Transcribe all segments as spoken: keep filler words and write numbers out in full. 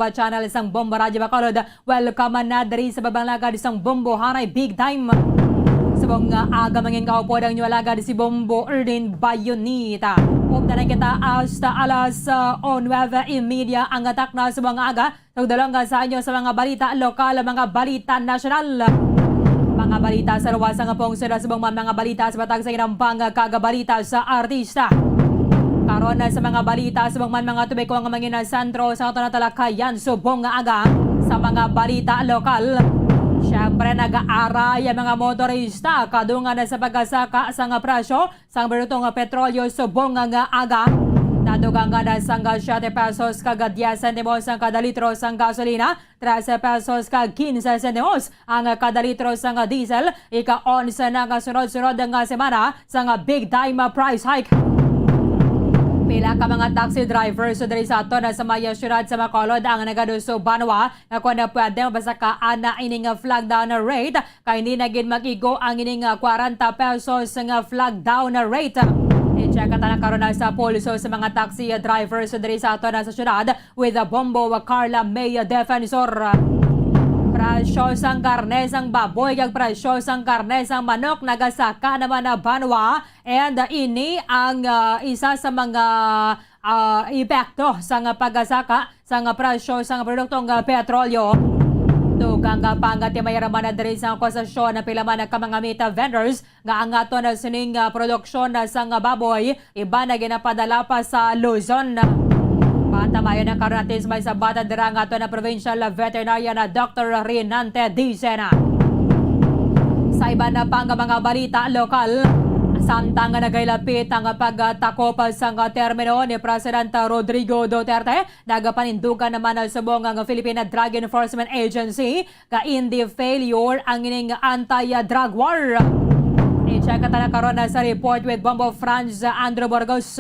Channel sang Bombo Radyo Bacolod. Welcome na diri sa Babalagad sang Bombo Haray Big Time. Subong nga aga, mangin kaupod ang inyo alagad si Bombo Erdin Bayonita. Updanan kita hasta alas, ah, o nuebe y media ang atak na subong nga aga. Tugdalong nga sa inyo sa mga balita lokal, mga balita nasyonal. Mga balita sa luwas nga pungsod, subong man mga balita sa Batak sa Inampang, kag balita sa artista. Karon na sa mga balita, subong man mga tubig ko ang mga sentro sa aton talakayan, subong nga aga sa mga balita lokal. Siyempre, nag-aaray ang mga motorista kadungan na sa pagkasaka sang presyo sang produktong petrolyo, subong nga aga. Nadugang nga na sang siyete pesos kag diez sentimos ang kada litro sang gasolina, trese pesos kag quince sentimos ang kada litro sang diesel. Ika-onse na nga sunod-sunod nga semana sang big time price hike. Pila ka mga taxi drivers diri sa aton sa may siyudad sa Bacolod ang nagaduso banwa nga kon pwede mapasakaan na ining flag down rate, kay hindi na gid mag-igo ang ining, ah, kwarenta pesos nga flag down rate. I-check ta na karon na sa pulso sa mga taxi drivers diri sa aton sa siyudad with, ah, Bombo Carla May Defensor. Presyo sang karne sang baboy kag presyo sang karne sang manok nagasaka naman na banwa, and, ah, ini ang, ah, isa sa mga, ah, epekto sang pagkasaka sang presyo sang produktong petrolyo. Dugang nga pangatimayaran man diri sa akusasyon ang pila man ka mga meat vendors nga ang aton sining, ah, produksyon sang baboy iba na ginapadala pa sa Luzon. Patamayon na karon natin sa may sabat dira ang aton provincial veterinarian na Doctor Renante Dicena. Sa iban na pang mga balita lokal, samtang nga nagailapit ang pagtakop sang termino ni Presidente Rodrigo Duterte, nagapanindugan naman ang subong ang Philippine Drug Enforcement Agency nga indi failure ang ining anti-drug war. I-check ta na karon na sa report with Bombo Franz Andrew Burgos.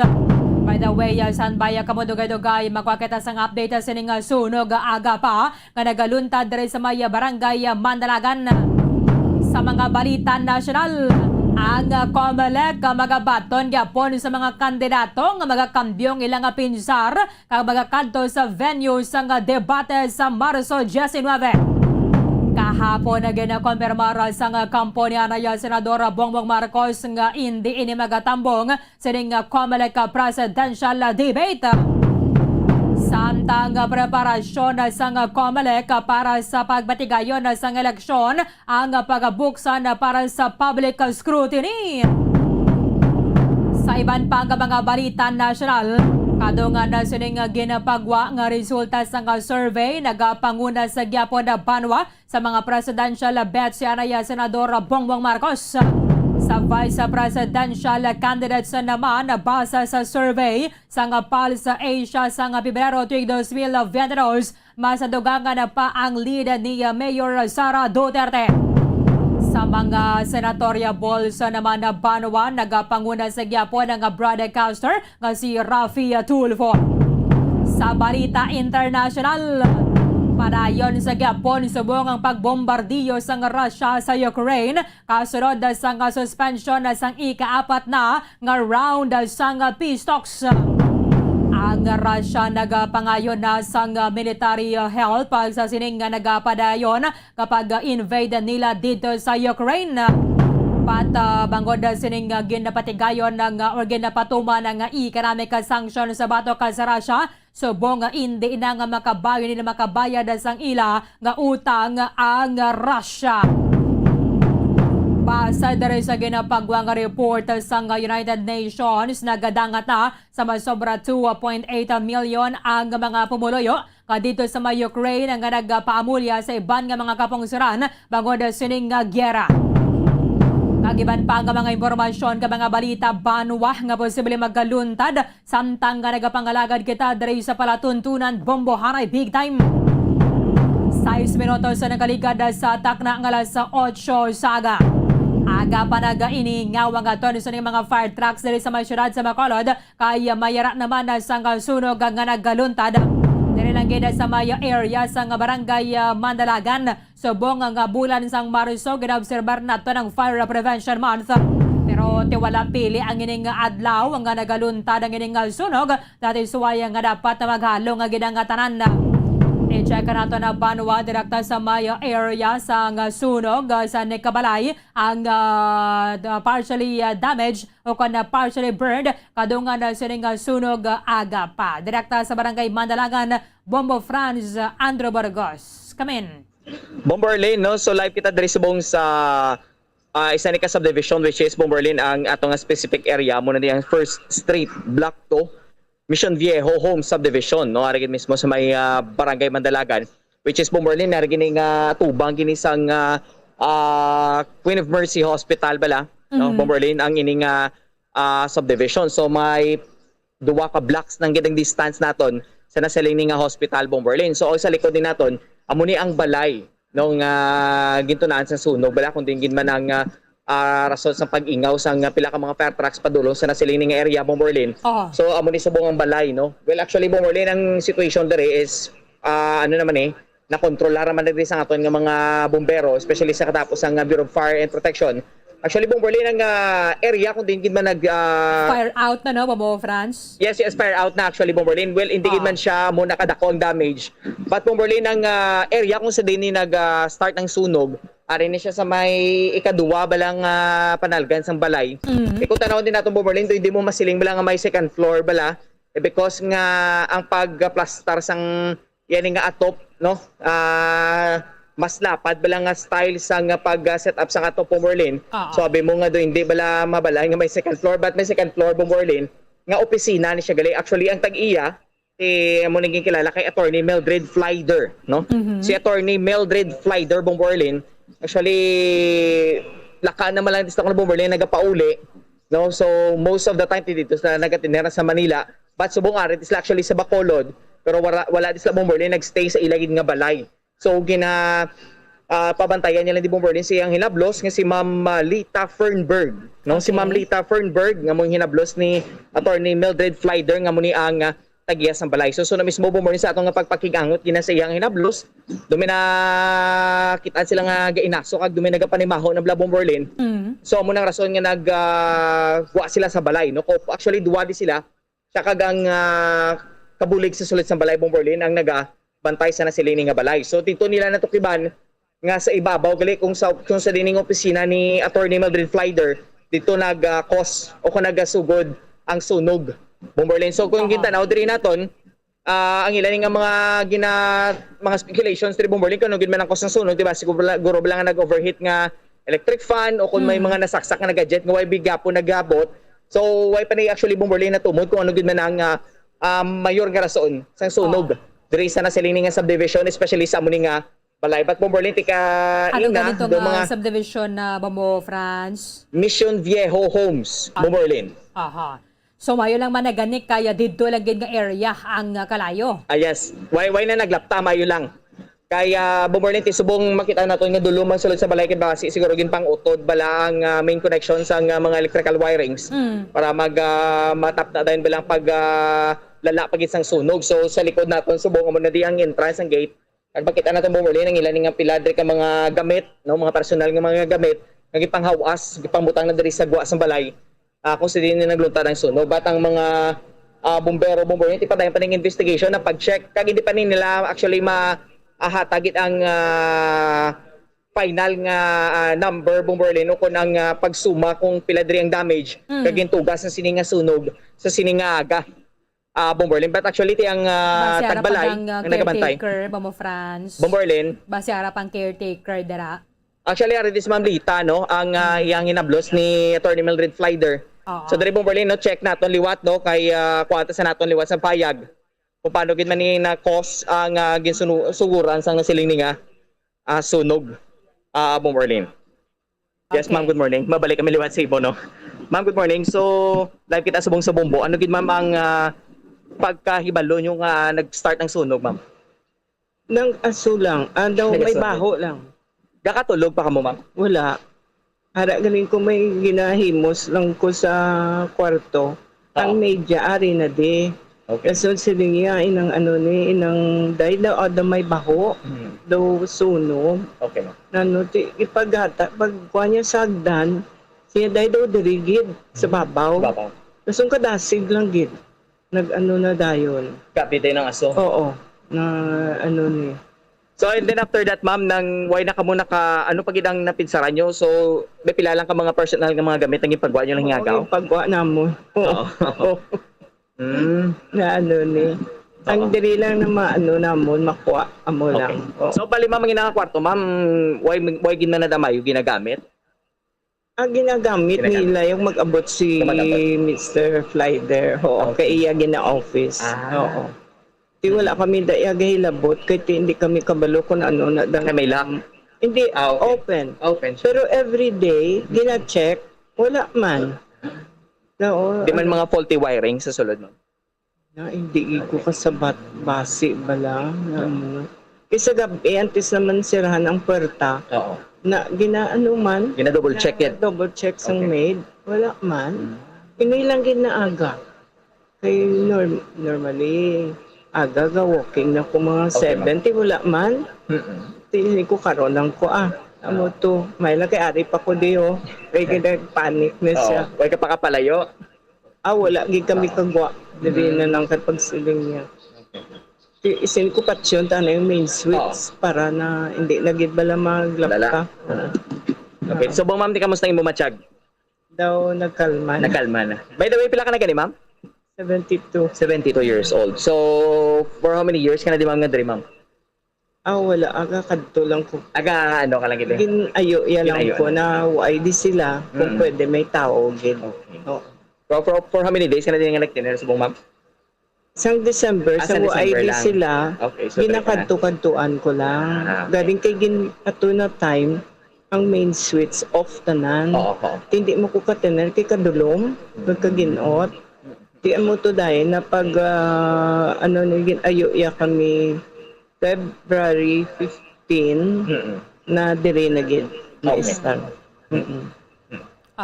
By the way, uh, standby, uh, kamo dugay-dugay, magwa kita sang update, uh, sining, uh, sunog, uh, aga pa nga nagaluntad diri sa may, uh, barangay, uh, Mandalagan. Sa mga balita nasyonal, ang, uh, COMELEC, uh, magabaton gyapon sa mga kandidato nga magakambyo ang ilang, uh, pinsar kag magakadto sa venue sang debate sa Marso diecinuebe. Kahapon, ginakompirmar sang kampo ni anay Senador Bongbong Marcos nga indi ini magatambong sining COMELEC presidential debate. Samtang preparasyon sang COMELEC para sa pagbatigayon sang eleksyon, ang pagabuksan para sa public scrutiny. Sa iban pa nga mga balita nasyonal, kadungan na sining ginapagwa nga resulta sang survey, nagapanguna sa gyapon na banwa sa mga presidential bet si anay Senador Bongbong Marcos. Sa vice presidential candidates naman, base sa survey sang Pulse Asia sang Pebrero tuig dos mil veintidos, mas dugangan pa ang lead ni Mayor Sara Duterte. Sa mga senatorial balls naman, banwa, nagapanguna sa gyapon ang broadcaster nga si Raffy Tulfo. Sa balita international, padayon sa gyapon subong ang pagbombardiyo sang Russia sa Ukraine, kasunod sang suspension sang ikaapat na nga round sang peace talks. Ang Russia nagapangayo na sang military help sa sining nga nagapadayon nga pag-invade nila dito sa Ukraine. But, ah, bangod sining, ah, ginapatigayon nga, or ginapatuman nga economic sanction sa batok sa Russia, subong nga indi na nga makabayon nila makabayad sang ila nga utang ang Russia. Base diri sa ginapagwa nga report sang United Nations, nagadangat na sa masobra two point eight million ang mga pumuluyo nga dito sa may Ukraine nga nagapaamulya sa iban nga mga kapungsoran bangod sining nga giyera. Kag iban pa nga mga impormasyon kag mga balita banwa nga posible magaluntad samtang nga nagapangalagad kita diri sa palatuntunan Bombo Haray Big Time. Sais minutos sa nakaligad sa takna nga alas otso sa aga. Aga pa nagaini nga wagaton sa mga fire trucks diri sa may siyudad sa Bacolod, kay mayara naman sang sunog nga nagaluntad. Diri lang gid sa may area sang barangay, ah, Mandalagan, subong nga bulan sang Marso, ginaobserbar nato ang Fire Prevention Month. Pero tiwala pili ang ining adlaw nga nagaluntad ang ining sunog, that is why nga dapat na maghalo nga gid ang tanan. I-check nato na banwa direkta sa may area sang sunog, ah, sa nikabalay ang, ah, d-, partially, ah, damaged o kon, ah, partially burned kadungan, ah, sining, ah, sunog, ah, aga pa. Direkta sa Barangay Mandalagan, Bombo Franz, ah, Andrew Burgos. Kamin. Bombo Arlene, no? So, live kita diri subong sa, ah, isa ni ka subdivision, which is, Bombo Arlene, ang ato nga specific area mo na ang First Street, Block two, Mission Viejo Home Subdivision, no? Ari gid mismo sa may, ah, Barangay Mandalagan, which is, Bombo Arlene, ari gini nga tubang gini sang, ah, ah, Queen of Mercy Hospital bala, no? Mhm. Bombo Arlene, ang ining, ah, ah, subdivision. So, may duwa ka blocks nang gid ang distance naton sa nasiling ni nga hospital, Bombo Arlene. So, sa likod ni naton, amo ni ang balay, no, nga gintunaan sa sunog. Bala kung diin gid man ang, ah, ah, rason sa pag-ingaw sang pila ka mga fire trucks padulong sa nasiling ni nga area, Bombo Arlene. Aha. So, amo ni subong ang balay, no? Well, actually, Bombo Arlene, ang situation diri is, ah, ano naman eh, nakontrolar naman diri sa aton nga mga bumbero, especially sa katapos ang, ah, Bureau of Fire and Protection. Actually, Bombo Arlene, ang, ah, area kung diin gid man nag, ah, Fire out na, no, Bombo Franz? Yes, yes, fire out na actually, Bombo Arlene. Well, hindi gid Ah. man siya mo nakadako ang damage. But, Bombo Arlene, ang, ah, area kung sa diin ni nag, ah, start ang sunog, ari ni siya sa may ikaduwa balang, ah, panalgan sang balay. Mm. Eh, kung tanaw din natin, Bombo Arlene, hindi mo masiling bala nga may second floor bala. Eh, because nga ang pagplastar sang yan nga atop, no? Ah, mas lapad bala nga style sa nga pag, ah, set up sa atop, Bombo Arlene. Ah, So, ah. abi mo nga do, hindi bala mabalay nga may second floor, but may second floor, Bombo Arlene, nga opisina ni siya gali. Actually, ang tag-iya, si, amo naging kilala kay Attorney Mildred Flyder, no? Mhm. Si Attorney Mildred Flyder, Bombo Arlene, actually, laka naman lang dito ko na, Bombo Arlene, nagapauli, no? So, most of the time, dito sila nagatinera sa Manila. But subong ari, sila actually sa Bacolod, pero wala, wala di sila, Bombo Arlene, nagstay sa ila gid nga balay. So, gina, ah, pabantayan nila di, Bombo Arlene, siyang hinablos nga si Ma'am, ah, Lita Fernberg, no? Si Ma'am Okay. Lita Fernberg, nga mong hinablos ni Attorney Mildred Flyder, nga mo ni ang, ah, tag-iya sang balay. So, so na mismo, Bombo Arlene, sa ato nga pagpakig-angot gina sa iyang hinablos, dumi na kitaan sila nga gainaso kag dumi nagapanimaho na bala, Bombo Arlene. Mm. So, amo nang rason nga nag, ah, wa sila sa balay, no? Ko-, actually, duwa di sila. Siya kag ang, ah, kabulig sa sulod sang balay, Bombo Arlene, ang nagabantay sa nasiling ni nga balay. So, dito nila natukiban nga sa ibabaw gali kung sa, kung sa dining opisina ni Attorney Mildred Flyder, dito nag, ah, cause o kung nagasugod ang sunog, Bombo Arlene. So, kung Aha. gintanaw diri naton, ah, ang ilan nga mga gina-, mga speculations diri, Bombo Arlene, kung ano gid man ang cause ng sunog, di ba? Siguro bala, guro bala nga nag-overheat nga electric fan o kung may Mm. mga nasaksak nga gadget nga way bigya po nagabot. So, way pa na actually, Bombo Arlene, natumod kung ano gid man ang, ah, ah, mayor nga rason sang sunog Oo. diri sa nasiling ni nga subdivision, especially sa amo ni nga balay. But, Bombo Arlene, tika Ano ina, ganito do nga mga subdivision na, Bombo Franz? Mission Viejo Homes, Ah. Bombo Arlene. Aha. So, mayo lang man na gani, kaya didto lang gid nga area ang, ah, kalayo. Ah, yes. Why, why na naglapta, mayo lang. Kaya, Bombo Arlene, ti subong makita naton nga dulo man sulod sa balay kay basi siguro ginpang-utod bala ang, ah, main connection sa nga mga electrical wirings Mm. para mag, ah, matap na dayon bala ang pag, ah, lala pa gid sang sunog. So, sa likod naton subong amo na di ang entrance, ang gate. Kag makita naton, Bombo Arlene, ang ilan nga pila diri ka mga gamit, no, mga personal nga mga gamit nga gipanghawas, gipangutang na diri sa gwa sang balay. Ah, kung sa diin na nagluntad ang sunog. But ang mga, ah, bumbero, Bombo Arlene, ti padayon pa ning investigation, ang pag-check, kag hindi pa ni nila actually mahatag gid ang, ah, final nga, ah, number, Bombo Arlene, o kung ang, ah, pagsuma kung pila diri ang damage Mm. kag gintuga sa sini nga sunog sa sini nga aga, ah, Bombo Arlene. But actually, ti ang, ah, Base ara tagbalay pang, ah, ang nagabantay. Caretaker, Bombo Franz. Bombo Arlene. Base ara pang caretaker dira. Actually, ari di si Ma'am Lita, no? Ang, ah, Mm. iyang hinablos ni Attorney Mildred Flyder. Oo. So, diri, Bombo Arlene, no, check naton liwat, no, kay, ah, kuwanta sa naton liwat sa payag kung paano gid man ni na-cause ang, ah, ginsunu-, suguran sa nasiling ni nga, ah, sunog, ah, Bombo Arlene. Yes, Okay. ma'am, good morning. Mabalik kami liwat sa imo, no? Ma'am, good morning. So, live kita subong sa Bombo. Ano gid, ma'am, ang, ah, pagkahibalo nyo nga nag-start ang sunog, ma'am? Nang aso lang, ah, daw may Nagasunod. baho lang. Gakatulog pa kamo, ma'am? Wala. Ara galing ko may ginahimos lang ko sa kwarto. Ang Oo. media, ari na di. Okay. Kaso sila niya, inang ano ni, inang day daw, ada may baho. Hmm. Daw sunog. Okay, ma'am. Nano, ti, ipagata, pag kuha niya sa hagdan, siya day daw dirigid sa Hmm. babaw. Babaw. Kaso kadasig lang gid. Nag-ano na dayon. Kapit din ang aso? Oo. na ano ni. So, and then after that, ma'am, nang way na kamo naka, ano pa gid ang napinsaran nyo? So, may pila lang ka mga personal nga mga gamit ang ipagwa nyo lang hingagaw? Pagwa namon. Oo. Mm. Na ano ni. Ang diri lang na maano namon, makuha, amo Okay. lang. Oo. So, bali, ma'am, ang inang kwarto, ma'am, way, way gid na nadamayo ginagamit? Ang ginagamit Ginagamit. nila yung mag-abot si Mag-abot. Mister Flyder. Oo, Okay. kay iya gina-office. Ah. Oo. Di wala kami daya gahilabot kay ti- hindi kami kabalo kung ano na dang Ay, may lock? Hindi, Ah, okay. open. Open siya. Pero every day, gina-check, wala man. Oo. Di man mga faulty wiring sa sulod, ma'am? Na, hindi ko kasabat basi bala na ano. Kay sa gabi, antes naman sirahan ang puwerta, Oo. na ginaano man, Gina-double check it. Double check sang Okay. maid, wala man. Ini lang gid na aga. Kay norm- normally, aga ga walking na ko mga Okay, ma'am. seven, ti wala man. Mm-mm. Tili ko karon lang ko ah. Amo to, may lang kay ari pa ko di oh. Kay gina-panic na siya. Oo. Way ka pa kapalayo? Ah, wala gid kami kagwa. Diri na lang kay pagsiling niya. Ti- Isin ko patyon ta na yung main switch para na hindi na gid bala maglapta. Okay. So, bang ma'am, di kamusta ang imo matsyag? Daw nagkalma na. Nakalma na. By the way, pila ka na gani, ma'am? Seventy-two. Seventy-two years old. So, for how many years ka na di, ma'am, nga diri, ma'am? Ah, wala. Aga kadto lang ko. Aga, ano ka lang gid? Gin-ayo ya lang Gin-ayo ko na. Na why di sila kung Mm. pwede may tao gid. Okay. Oh. For, for, for how many days ka na din nga nagtinir subong, ma'am? Sang December, Ah, sa sa December U I D lang. sila, Okay, so dali ka na. ginakadto-kadtuan ko lang. Ah, okay. Galing kay gin ato na time, ang main switch off tanan. Oo, oo. Hindi mo ko katener kay kadulom, pagkaginot. Di mo to dahil na pag ah, ano ni gin-ayo ya kami February fifteen Mm-mm. na dire na gid na Okay. start. Mm-mm.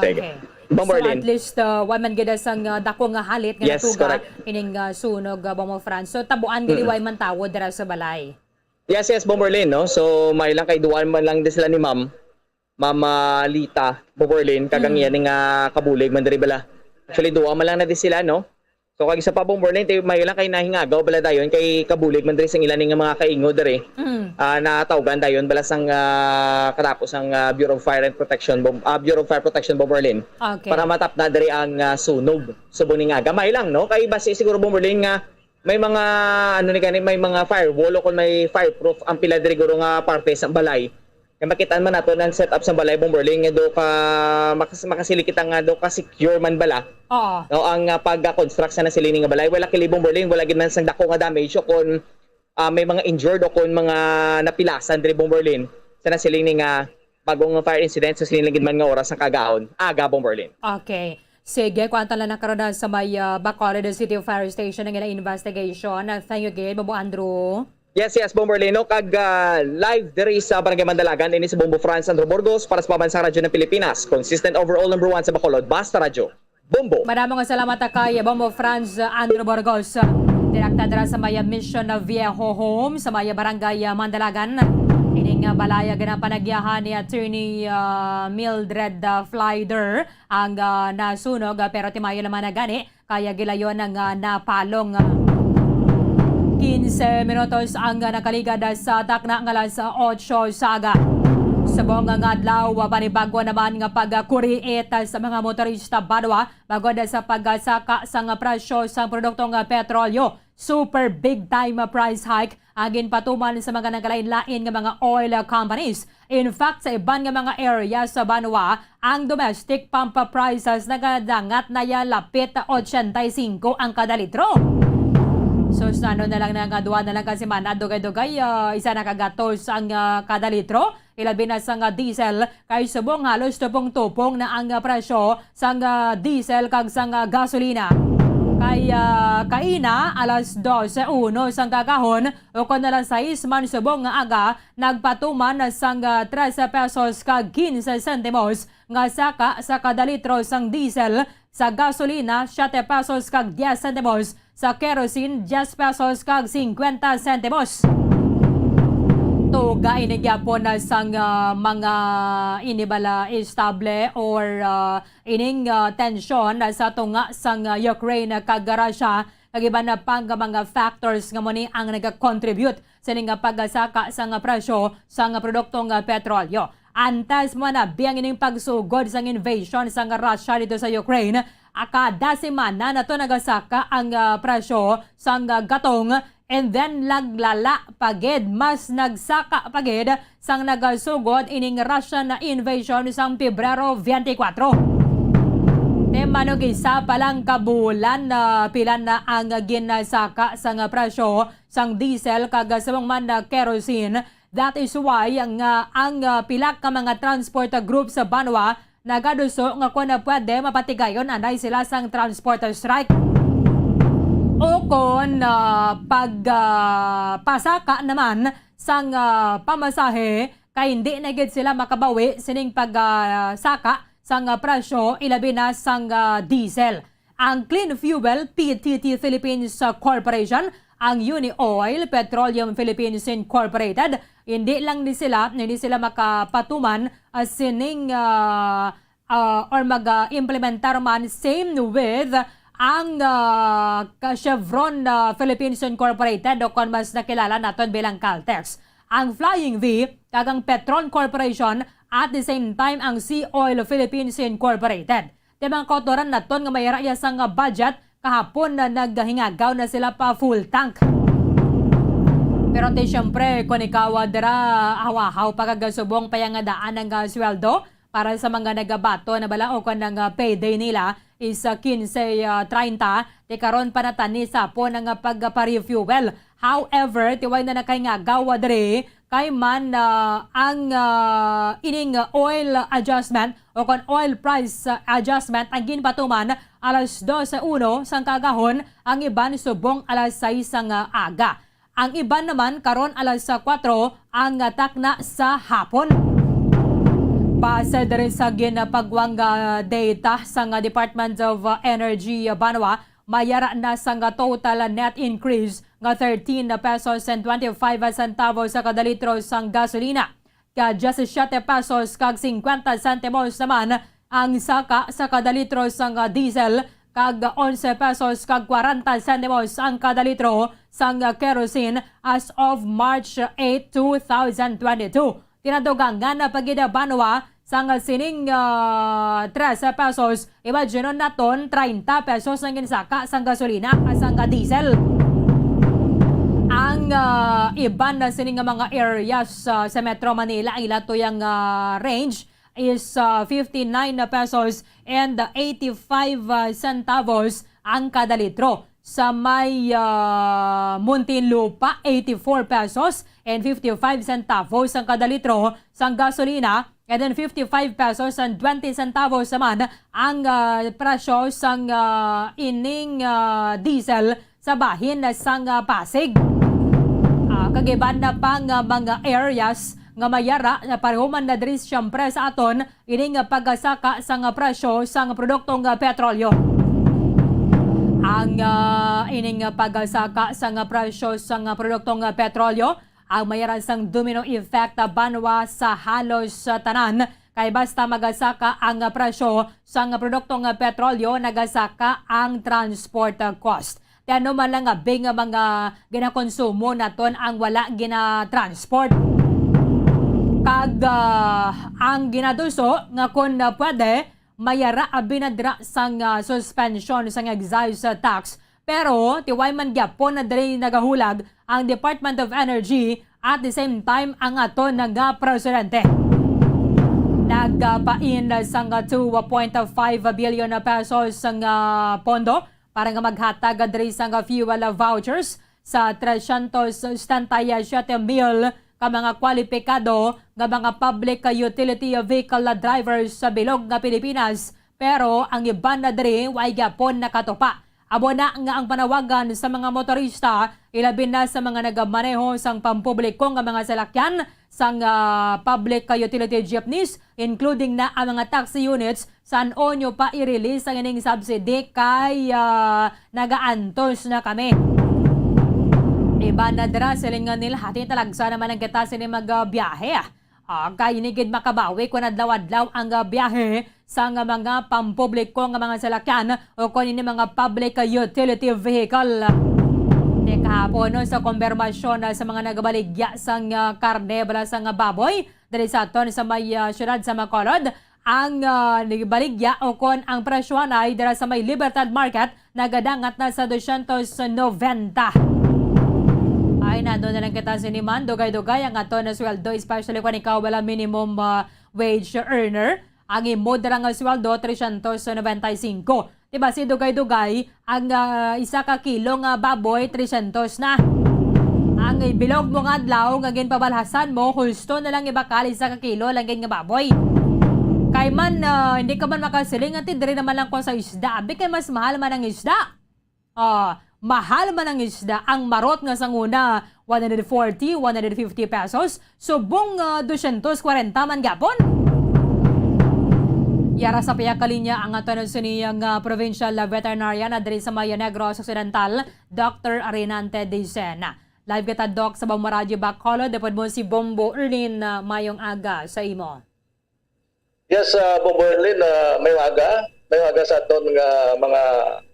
Sige. Okay. Ma'am So Marlene. At least uh, wa man gid sang uh, dako nga halit nga Yes, natuga correct. ining uh, sunog uh, Bombo Franz. So tabuan gid Mm-mm. way man tawo dira sa balay. Yes, yes, Bomberlin, no? So, may lang kay duwa man lang din sila ni ma'am. Ma'am ah, Lita, Bomberlin, kag ang Mm. iya ning ah, kabulig man diri bala. Actually, duwa man lang na din sila, no? So, kag isa pa, Bomberlin, ti- may lang kay nahingagaw bala dayon kay kabulig man diri sa ila ning mga kaingo diri. Mm. Ah, natawgan dayon bala sang ah, katapos ang ah, Bureau of Fire and Protection, Bom- ah, Bureau of Fire Protection, Bomberlin. Okay. Para matapna diri ang ah, sunog. Subong ning aga. May lang, no? Kay basi siguro, Bomberlin, nga may mga ano ni gani, may mga firewall o kung may fireproof ang pila diri guro nga parte sa balay. Kay makita man nato ang setup sa balay, Bomberlin, nga do ka makas, makasili kita nga do ka secure man bala. Oo. No, ang uh, pag-construct sa nasilini nga balay, wala kili, Bomberlin, wala gid man sang dako nga damage o kung ah, may mga injured o kung mga napilasan diri, Bomberlin, sa nasilini nga bagong fire incident sa sining gid man nga oras sa kagahon. Aga, Bomberlin. Okay. Sige, kuan ta lang na karon na sa may uh, Bacolod City Fire Station ang ila investigation. Uh, thank you gid, Bobo Andrew. Yes, yes, Bomberlin, no? Kag ah, live diri sa Barangay Mandalagan, ini si Bombo Franz Andro Burgos para sa Pambansang Radyo ng Pilipinas. Consistent overall number one sa Bacolod. Basta Radyo. Bombo. Madamo nga salamat kay Bombo Franz Andro Burgos. Direkta dira sa may Mission Viejo Home sa may Barangay Mandalagan. Ining uh, balay ginapanagyahan ni Attorney uh, Mildred uh, Flyder ang uh, nasunog, uh, pero timayo naman na gani kaya gilayon nga napalong. Quince minutos ang nakaligad sa takna nga alas otso sa aga. Subong nga adlaw, panibagwa naman nga pagkuriit sa mga motorista banwa bangod sa pagsaka sang presyo sang produktong petrolyo. Super big time price hike ang ginpatuman sa mga nagkalain-lain nga mga oil companies. In fact, sa iban nga mga area sa banwa, ang domestic pump prices nagadangat na ya lapit ochenta y cinco ang kada litro. So, sa ano na lang na nga duha na lang ka semana, dugay-dugay, ah, isa na ka gatos ang ah, kada litro. Ilabi na sa nga diesel, kay subong halos tupong-tupong na ang ah, presyo sang ah, diesel kag sang ah, gasolina. Kay ah, kaina, alas dose uno sang kagahon, o kon alas sais man subong nga aga, nagpatuman sang ah, trese pesos kag quince sentimos nga saka sa kada litro sang diesel, sa gasolina, siete pesos kag diez sentimos, sa kerosene, diez pesos kag cincuenta sentimos. Tuga ini gyapon na sang ah, mga ini bala estable or ah, ining ah, tensyon sa tunga sang ah, Ukraine kag Russia Kag iban na pa nga mga factors nga mo ni ang nagakontribute sini nga pagsaka sang presyo sang produkto nga petrolyo. Antes mo na biyang ining pagsugod sang invasion sang Russia dito sa Ukraine, a, kada semana na to nagasaka ang, ah, presyo sang, ah, gatong, and then naglala pa gid, mas nagsaka pa gid sang nagasugod ining Russian invasion sang Pebrero twenty-four. Te, manugisa pa lang ka bulan na pila na ang ginsaka sang presyo sang diesel kag subong man na kerosene. That is why nga ang, ah, pila ka mga transport group sa banwa nagaduso nga kon pwede mapatigayon anay sila sang transport strike. O kon, ah, pag, ah, pasaka naman sang, ah, pamasahe, kay hindi na gid sila makabawi sining pag, ah, saka sang, ah, presyo, ilabi na sang, ah, diesel. Ang Clean Fuel P T T Philippines, ah, Corporation, ang Uni Oil Petroleum Philippines Incorporated, hindi lang ni sila, hindi sila makapatuman, ah, sining, ah, ah, or mag, ah, implementar man same with ang, ah, ka Chevron, ah, Philippines Incorporated, o kon mas nakilala naton bilang Caltex. Ang Flying V kag ang Petron Corporation, at the same time ang Sea Oil Philippines Incorporated. Ti mga kautoran naton nga may raya sang budget kahapon na naghingagaw na sila pa full tank. Pero ti siyempre, kung ikaw, ah, dira, ahaw-ahaw pa kag subong pa nga daan ang, ah, sweldo para sa mga nagabato na bala o kon ang, ah, payday nila is, ah, quince, ah, treinta, ti karon pa natani sa po nga pagpa-refuel. However, ti way na nakahingagaw diri, kay man, ah, ang, ah, ining oil adjustment o kon oil price, ah, adjustment ang ginpatuman alas dose uno sang kaagahon, ang iban subong alas sais sang, ah, aga. Ang iban naman karon alas sa kuwatro ang, ah, takna sa hapon. Base diri sa ginapagwang, ah, data sang, ah, Department of, ah, Energy, ah, banwa, may ara na sang total net increase nga thirteen pesos and twenty-five centavos sa kada litro sang gasolina. Ka diyesisiete pesos kag singkwenta sentimos naman ang saka sa kada litro sang diesel, kag onse pesos kag kwarenta sentimos ang kada litro sang kerosene as of March eight, two thousand twenty-two. Tinadugangan na pa gid banwa sang sining, ah, trese pesos, imagine naton, treinta pesos ang ginsaka sang gasolina kag sang diesel. Ang, ah, iban na sini nga mga areas, ah, sa Metro Manila, ang ila tuyang, ah, range is, ah, fifty-nine pesos and eighty-five, ah, centavos ang kada litro. Sa may, ah, Muntinlupa, eighty-four pesos and fifty-five centavos ang kada litro sang gasolina, and then fifty-five pesos and twenty centavos naman ang, ah, presyo sang, ah, ining, ah, diesel sa bahin sang, ah, Pasig. Ah, kag iban na pa nga mga areas nga may ara na pareho man na diri siyempre sa aton ining pagsaka sang presyo sang produktong petrolyo. Ang, ah, ining pagsaka sang presyo sang produktong petrolyo ang may ara sang domino effect banwa sa halos, ah, tanan, kay basta magasaka ang presyo sang produktong petrolyo, nagasaka ang transport cost. Ti ano man lang abi nga mga ginakonsumo naton ang wala ginatransport. Kag, ah, ang ginaduso nga kon, ah, pwede, may ara abi na dira sang, ah, suspension sang excise tax. Pero ti way man gyapon na diri nagahulag ang Department of Energy, at the same time ang aton nga presidente. Nagpain sang two point five billion pesos nga pondo para nga maghatag diri sang fuel vouchers sa trescientos setenta y siete mil ka mga kwalipikado nga mga public utility vehicle drivers sa bilog nga Pilipinas, pero ang iban na diri way gyapon nakatupa. Amo na nga ang panawagan sa mga motorista, ilabi na sa mga nagamaneho sang pampubliko nga mga salakyan, sang, ah, public utility jeepneys, including na ang mga taxi units, san-o nyo pa i-release ang ining subsidy kay, ah, nagaantos na kami. Iban na dira, siling nga nila, hati talagsa naman ang kita sini magbiyahe, ah. Ah, kay ini gid makabawi kon adlaw-adlaw ang, ah, biyahe sang mga pampubliko nga mga salakyan o kon ini mga public utility vehicle. Ni kahapon, no, sa kumpirmasyon, ah, sa mga nagabaligya sang, ah, karne bala sang baboy diri sa aton sa may, ah, siyudad sa Bacolod, ang, ah, nagbaligya o kon ang presyo anay dira sa may Libertad Market nagadangat na sa dosyentos noventa. Ay, nando na lang kita sini man, dugay-dugay ang aton sweldo, especially kung ikaw wala minimum, ah, wage earner. Ang imo dira nga sweldo, tresyentos noventa y cinco. Diba, si dugay-dugay, ang, ah, isa ka kilo nga baboy, tresyentos na. Ang bilog mo nga adlaw nga ginpabalhasan mo, husto na lang ibakal isa ka kilo lang gid nga baboy. Kay man, ah, hindi ka man makasiling, "Ati, diri naman lang ko sa isda." Abi kay mas mahal man ang isda. Ah, mahal man ang isda, ang marot nga sang una, one hundred forty, one hundred fifty pesos, subong, ah, dosyentos kwarenta man gapon. Yara sa pihak ka linya ang aton sini nga provincial veterinarian na diri sa may Negros Occidental, Doctor Arinante Dicen. Live kita, Doc, sa Bambaradyo Bacolod. Dapod mo si Bombo Erlin, ah, mayong aga sa imo. Yes, ah, Bombo Erlin, ah, mayong aga. Mayong aga sa aton nga mga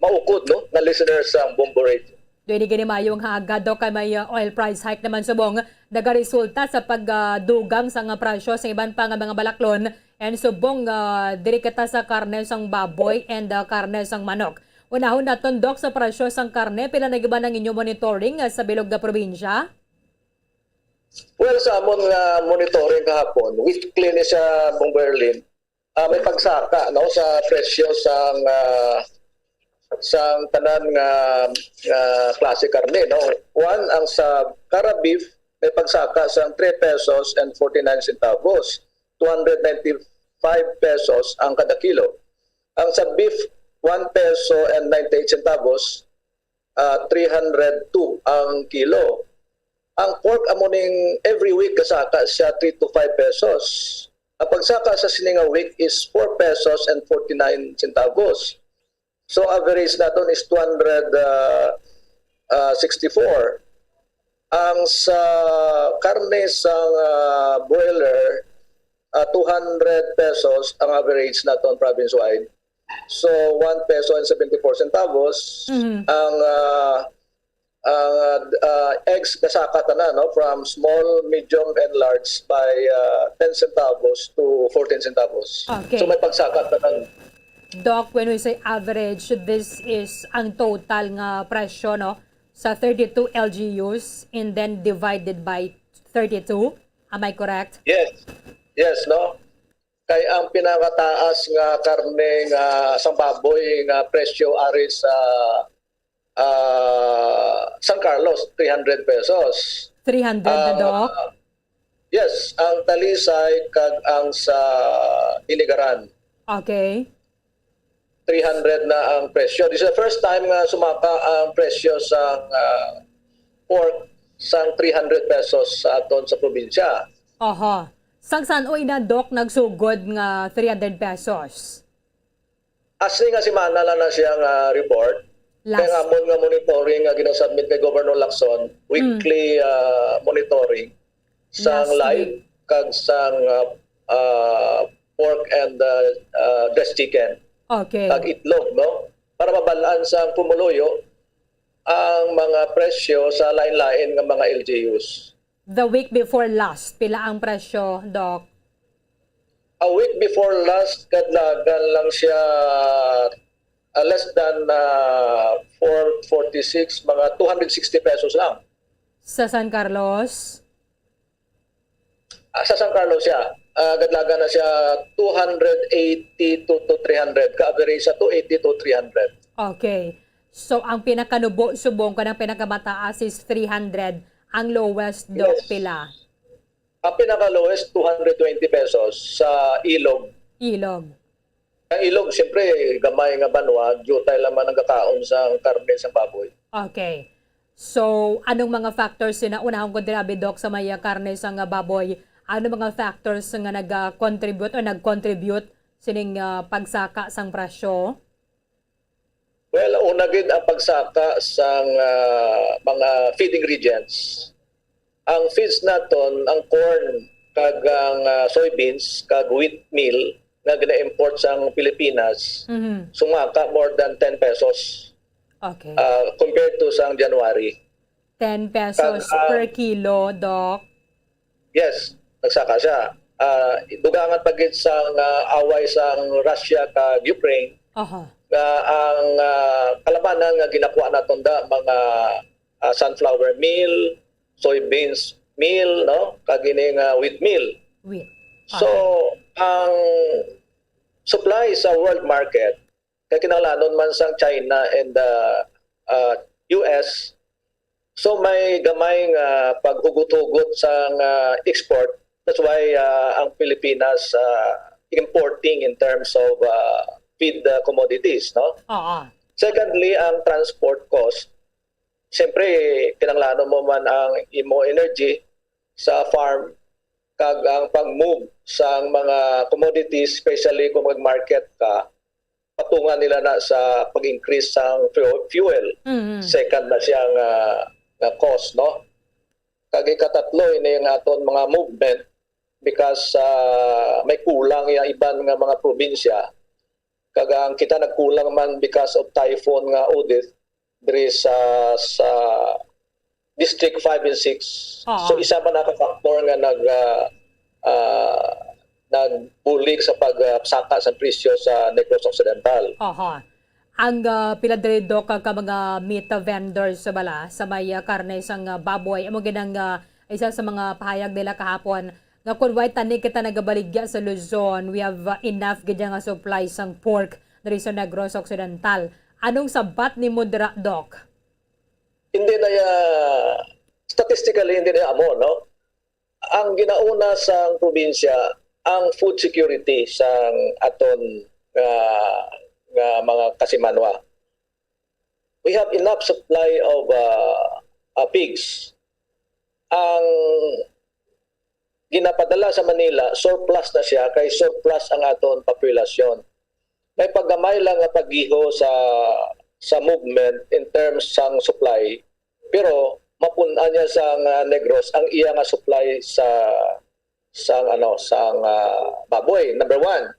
maukod, no, nga listeners sang Bombo Radio. Dili gani mayong aga, Doc, kay may, ah, oil price hike naman subong nagaresulta sa pagdugang sa nga presyo sa iban pa nga mga balaklon, and subong, ah, diri kita sa karne sang baboy and, ah, karne sang manok. Unahon naton, Doc, sa presyo sang karne, pila na giba ang inyo monitoring, ah, sa bilog nga probinsya? Well, sa amon nga monitoring kahapon, weekly ni siya, Bong Berlin, ah, may pagsaka, no, sa presyo sang, ah, sang tanan nga, nga klase karne, no. One, ang sa Cara Beef, may pagsaka sang three pesos and forty-nine centavos, two hundred ninety-five pesos ang kada kilo. Ang sa beef, one peso and ninety-eight centavos, ah, three hundred two ang kilo. Ang pork amo ning every week kasaka siya three to five pesos. Ang pagsaka sa sini nga week is four pesos and forty-nine centavos. So average naton is two hundred, ah, ah, sixty-four. Ang sa karne sang, ah, broiler, ah, two hundred pesos ang average naton province-wide. So, one peso and seventy-four centavos. Mhm. Ang, ah, ang, ah, d-, ah, eggs kasaka tanan, no, from small, medium, and large by, ah, ten centavos to fourteen centavos. Okay. So, may pagsaka tanan. Doc, when we say average, this is ang total nga presyo, no, sa thirty-two L G Us and then divided by thirty-two. Am I correct? Yes. Yes, no? Kay ang pinakataas nga karne nga sang baboy nga presyo ari sa, ah, San Carlos, three hundred pesos. Three hundred na, Ang, Doc? ah, yes, ang Talisay kag ang sa Iligaran. Okay. Three hundred na ang presyo. This is the first time nga sumaka ang presyo sang, ah, pork sang three hundred pesos sa aton sa probinsya. Aha. Sang san-o ina, Doc, nagsugod nga three hundred pesos? Asli nga semana lang na siya nga report. Last. Kaya nga amon nga monitoring nga ginasubmit kay Governor Lacson, Mm. weekly, ah, monitoring sang Last live week. kag sang, ah, ah, pork and, ah, ah, dressed chicken. Okay. Kag itlog, no? Para mabalaan sang pumuluyo ang mga presyo sa lain-lain nga mga L G Us. The week before last, pila ang presyo, Doc? A week before last, kadlagan lang siya, ah, less than, ah, four forty-six, mga two hundred sixty pesos lang. Sa San Carlos? Ah, sa San Carlos siya, ah, kadlagan na siya two hundred eighty to, to three hundred. Ka-average sa two eighty to three hundred. Okay. So, ang pinakanubo subong, kanang pinakamataas is three hundred. Ang lowest, Doc, Yes. pila? Ang pinaka-lowest, two hundred twenty pesos sa ilog. Ilog. Ang ilog, siyempre, gamay nga banwa, diutay lang man ang kakaon sa karne sa baboy. Okay. So, anong mga factors sina, unahon ko dira, abi, Doc, sa may, ah, karne sa nga baboy? Ano mga factors nga nag-contribute o nag-contribute sining, ah, pagsaka sang presyo? Well, una gid ang pagsaka sang, ah, mga feed ingredients. Ang feeds naton, ang corn, kag ang, ah, soybeans kag wheat meal nga gina-import sang Pilipinas, Mhm. sumaka more than ten pesos, Okay. ah, compared to sang January. Ten pesos Kag, ah, per kilo, Doc. Yes, nagsaka siya. Ah, dugangan pa gid sang, ah, away sang Russia kag Ukraine Aha. nga ang, ah, kalabanan nga ginakuha naton da mga, ah, sunflower meal, soybeans meal, no? Kag ini nga wheat meal. Wheat. So, Aha. ang supply sa world market, kay kinahanglanon man sang China and the, ah, U S. So, may gamay nga paghugot-hugot sang, ah, export. That's why, ah, ang Pilipinas, ah, importing in terms of, ah, feed, ah, commodities, no? Oo. Secondly, ang transport cost. Siyempre, kinahanglanon mo man ang imo energy sa farm, kag ang pag-move sang mga commodities, especially kung mag-market ka, patungan nila na sa pag-increase sang fuel, fuel. Mhm. Second na siya nga, nga cost, no? Kag ikatatlo, ini nga aton mga movement, because, ah, may kulang ya iban nga mga probinsya. Kag ang kita nagkulang man because of Typhoon nga Odette diri sa, sa District five and six. Oo. So, isa man na ka factor nga nag, ah, ah, nagbulig sa pag, ah, saka sa presyo sa Negros Occidental. Aha. Ang, ah, pila diri, Doc, ka, ka mga meat vendors sa bala, sa may, ah, karne sang, ah, baboy, amo gid ang, ah, isa sa mga pahayag nila kahapon nga kun way tani kita nagabaligya sa Luzon, we have, ah, enough gid nga supply sang pork diri sa Negros Occidental. Anong sabat nimo dira, Doc? Hindi na ya, statistically, hindi na ya amo, no? Ang ginauna sang probinsya, ang food security sang aton nga, nga mga kasimanwa. We have enough supply of, uh, uh, pigs. Ang ginapadala sa Manila, surplus na siya, kay surplus ang aton populasyon. May paggamay lang nga paggiho sa, sa movement in terms sang supply, pero mapun-an niya sang, ah, Negros ang iya nga supply sa, sang, ano, sang, ah, baboy. Number one,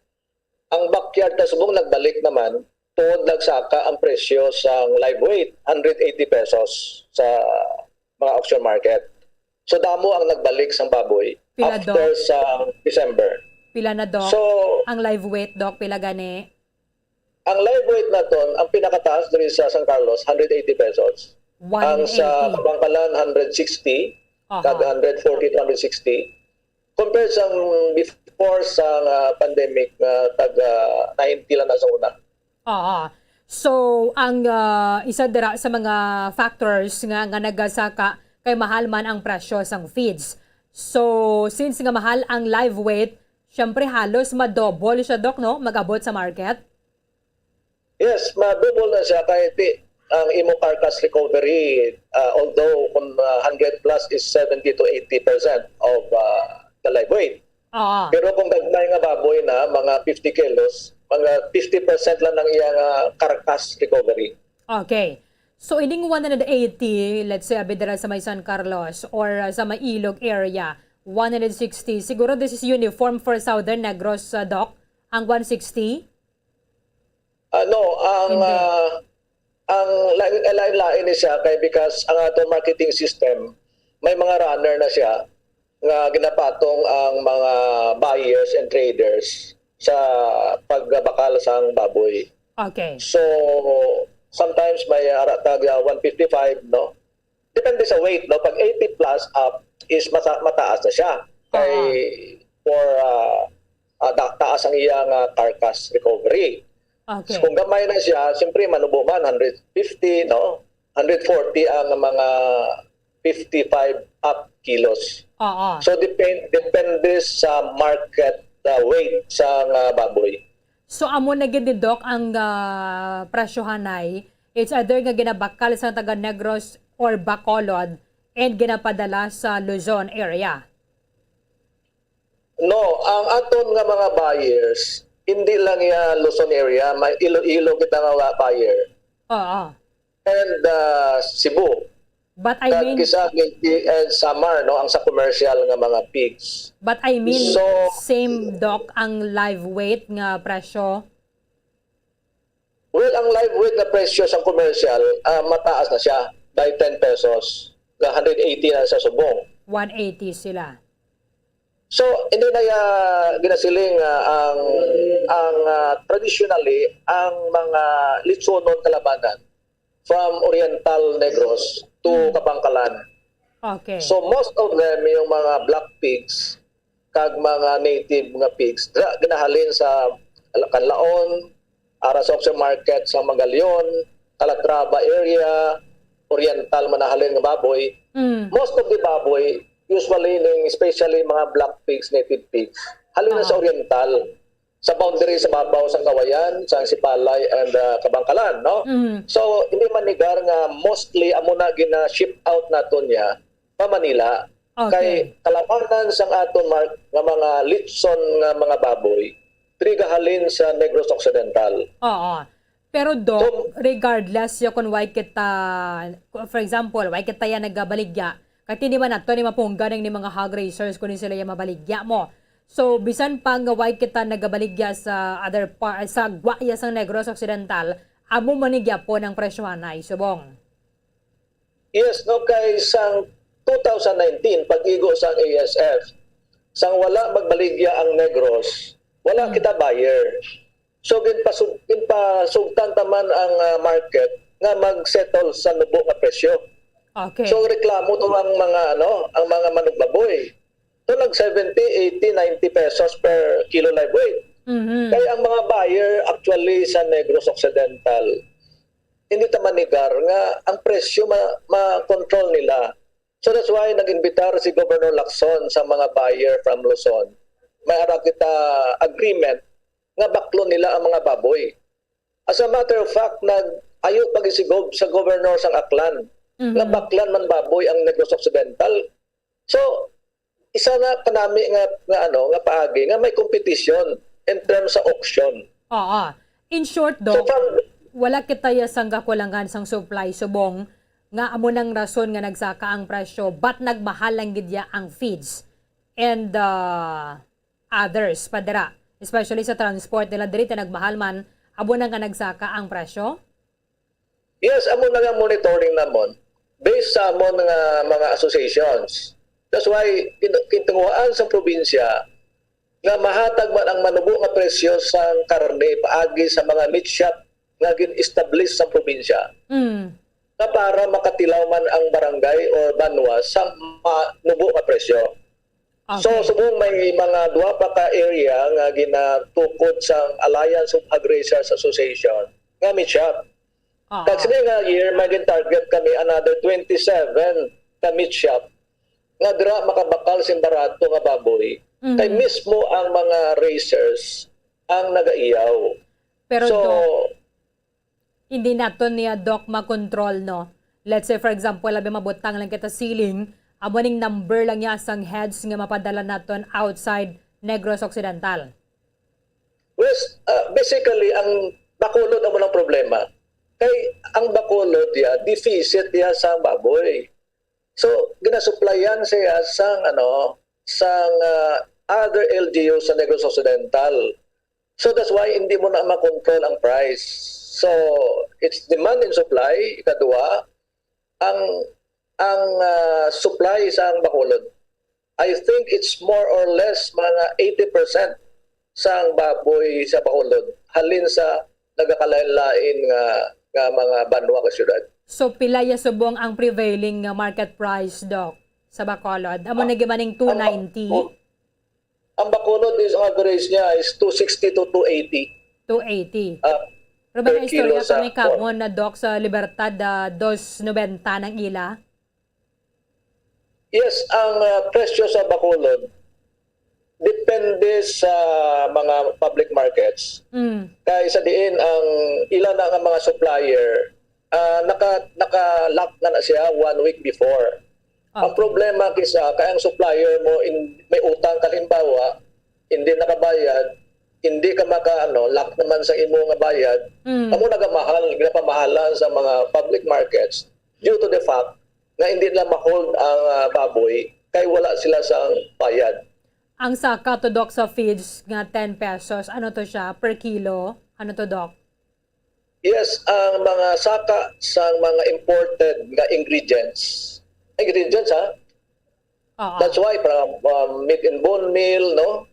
ang backyard na subong nagbalik naman, tungod nagsaka ang presyo sang live weight, hundred eighty pesos sa mga auction market. So, damo ang nagbalik sang baboy Pila, after Doc? Sa December. Pila na, Doc? So, ang live weight, Doc, pila gani? Ang live weight naton, ang pinakataas diri sa San Carlos, hundred eighty pesos. Ang sa Kabangkalan, hundred sixty, Aha. Kag hundred forty to hundred sixty. Compared sa before sa, ah, pandemic, nga tag, ah, ninety lang na sa una. Oo. So, ang, ah, isa dira sa mga factors nga, nga nagasaka kay mahal man ang presyo sang feeds. So, since nga mahal ang live weight, syempre halos ma-double siya, Doc, no? Mag-abot sa market? Yes, ma-double na siya kay ti-, ang imo carcass recovery, ah, although kung, ah, hundred plus is seventy to eighty percent of, ah, the live weight. Oo. Pero kung gagmay nga baboy na, mga fifty kilos, mga fifty percent lang ang iyang, ah, carcass recovery. Okay. So, ining one hundred eighty, let's say, abi dira sa may San Carlos or, uh, sa may Ilog area, one hundred sixty, siguro this is uniform for Southern Negros, uh, Doc, ang one sixty? Ah, no, ang, Hindi. Ah, ang lain, lain-lain ni siya kay because ang aton marketing system, may mga runner na siya nga ginapatong ang mga buyers and traders sa pagbakal sang baboy. Okay. So, sometimes may ara tag, ah, one fifty-five, no? Depende sa weight, no? Pag eighty plus up is masa-, mataas na siya. Kay Ah. for, ah, ah, da-, taas ang iyang, ah, carcass recovery. Okay. So, kung gamay na siya, siyempre, manubo man, hundred fifty, no? Hundred forty ang mga fifty-five up kilos. Oo. So, depend-, depende sa market, ah, weight sa nga baboy. So, amo na gid ni Doc ang, ah, presyohanay. It's either nga ginabakal sa taga Negros or Bacolod and ginapadala sa Luzon area. No, ang aton nga mga buyers, hindi lang ya Luzon area, may Iloilo kita nga wa-, buyer. Oo. And, ah, Cebu. But I Kag mean, kisa Guilty and Samar, no, ang sa commercial nga mga pigs. but I mean, So- same, Doc, ang live weight nga presyo? Well, ang live weight nga presyo sa commercial, ah, mataas na siya by ten pesos. Ga one hundred eighty na sa subong. One eighty sila. So, hindi na ya ginasiling nga ang ang ah, traditionally ang mga litsonon kalabanan from Oriental Negros to Kabangkalan. Okay. So most of them yung mga black pigs kag mga native nga pigs dra ginahalin sa Canlaon, ara sa auction market sa Magalion, Calatrava area, Oriental manahalin nga baboy. Mm. Most of the baboy, usually ning especially mga black pigs, native pigs, halin na sa Ah. Oriental, sa boundary sa babaw sa Kawayan, sa Sipalay and uh, Kabangkalan, no? Mm. So, hindi manigar nga mostly amo na gina-ship out naton niya pa Manila. Okay. Kay kalabanan sang aton mar- nga mga litson nga mga baboy, diri gahalin sa Negros Occidental. Oo. Pero Doc, So- regardless yo kung why kita, for example, why kita ya nagabaligya, kay hindi man nato ni mapunggan ang ni mga hog raisers kung sila ya mabaligya mo. So, bisan pa nga why kita nagabaligya sa other part, sa gwa ya sang Negros Occidental, amo man ni gyapon ang presyohanay, subong. Yes, no, kay sang two thousand nineteen, pag-igo sang A S F, sang wala magbaligya ang Negros, wala Hmm. kita buyer. So, ginpasug, ginpasugtan taman ang ah, market nga mag-settle sa nubo nga presyo. Okay. So, reklamo to ang mga ano, ang mga manugbaboy. To nag seventy, eighty, ninety pesos per kilo live weight. Mhm. Kaya ang mga buyer actually sa Negros Occidental, hindi ta manigar nga ang presyo ma- ma-control nila. So that's why nag-imbitar si Governor Lacson sa mga buyer from Luzon. May ara kita agreement nga baklon nila ang mga baboy. As a matter of fact, nag-ayo pa gid si Gov sa governor sang Aklan Mhm. nga baklan man baboy ang Negros Occidental. So, isa na kanami nga, nga ano, nga paagi nga may competition in terms sa auction. Oo. In short, So Doc, from wala kita ya sang kakulangan sang supply subong nga amo nang rason nga nagsaka ang presyo, but nagmahal lang gid ya ang feeds and uh, others pa dira, especially sa transport nila diri, ta nagmahal man, amo na nga nagsaka ang presyo. Yes, amo na nga monitoring namon based sa amon nga mga associations. That's why kin- kintunguhaan sa probinsya nga mahatag man ang manubo nga presyo sang karne paagi sa mga meat shop nga gin-establish sa probinsya Mm. nga para makatilaw man ang barangay or banwa sa manubo nga presyo. So, Okay. subong may mga duha pa ka area nga ginatukod sang Alliance of Hog Raisers Association nga meat shop. Oo. Kag sini nga year, may gin-target kami another twenty-seven ka meat shop nga dira makabakal sing barato nga baboy. Mhm. Kay mismo ang mga raisers ang nagaiyaw. Pero So, Doc, hindi naton niya, Doc, makontrol, no? Let's say, for example, labi mabutang lang kita siling, amo ning number lang niya sang heads nga mapadala naton outside Negros Occidental. Well, uh, basically, ang Bacolod amo nang problema. Kay ang Bacolod ya, deficit ya sa baboy. So, ginasuplayan siya sang, ano, sang uh, other L G U sa Negros Occidental. So, that's why hindi mo na makontrol ang price. So, it's demand and supply, ikadua, ang ang ah, supply sa ang Bacolod. I think it's more or less mga eighty percent sa ang baboy sa Bacolod halin sa nagakalain-lain nga nga mga banwa ka syudad. So, pila ya subong ang prevailing nga market price, Doc, sa Bacolod? Amo na gibaning two ninety? Ang, ang Bacolod is ang average niya is two sixty to two eighty. Two eighty. Ah, Pero may per kilo istorya sa kami kamon na, Doc, sa Libertad, ah, dos noventa ng ila. Yes, ang ah, presyo sa Bacolod depende sa mga public markets. Mm. Kay sa diin ang ila na nga mga supplier, ah, naka naka-lock na na siya one week before. Ang Okay. problema kisa kay ang supplier mo in, may utang, kalimbawa, hindi nakabayad, hindi ka maka ano, lock naman sa imo nga bayad, Mm. amo nagamahal, ginapamahalan sa mga public markets due to the fact nga hindi nila ma-hold ang, ah, baboy kay wala sila sang bayad. Ang saka to, Doc, sa feeds nga ten pesos, ano to siya? Per kilo? Ano to, Doc? Yes, ang mga saka sa mga imported nga ingredients. Ingredients, ha? Oo. That's why from, um, meat and bone meal, no?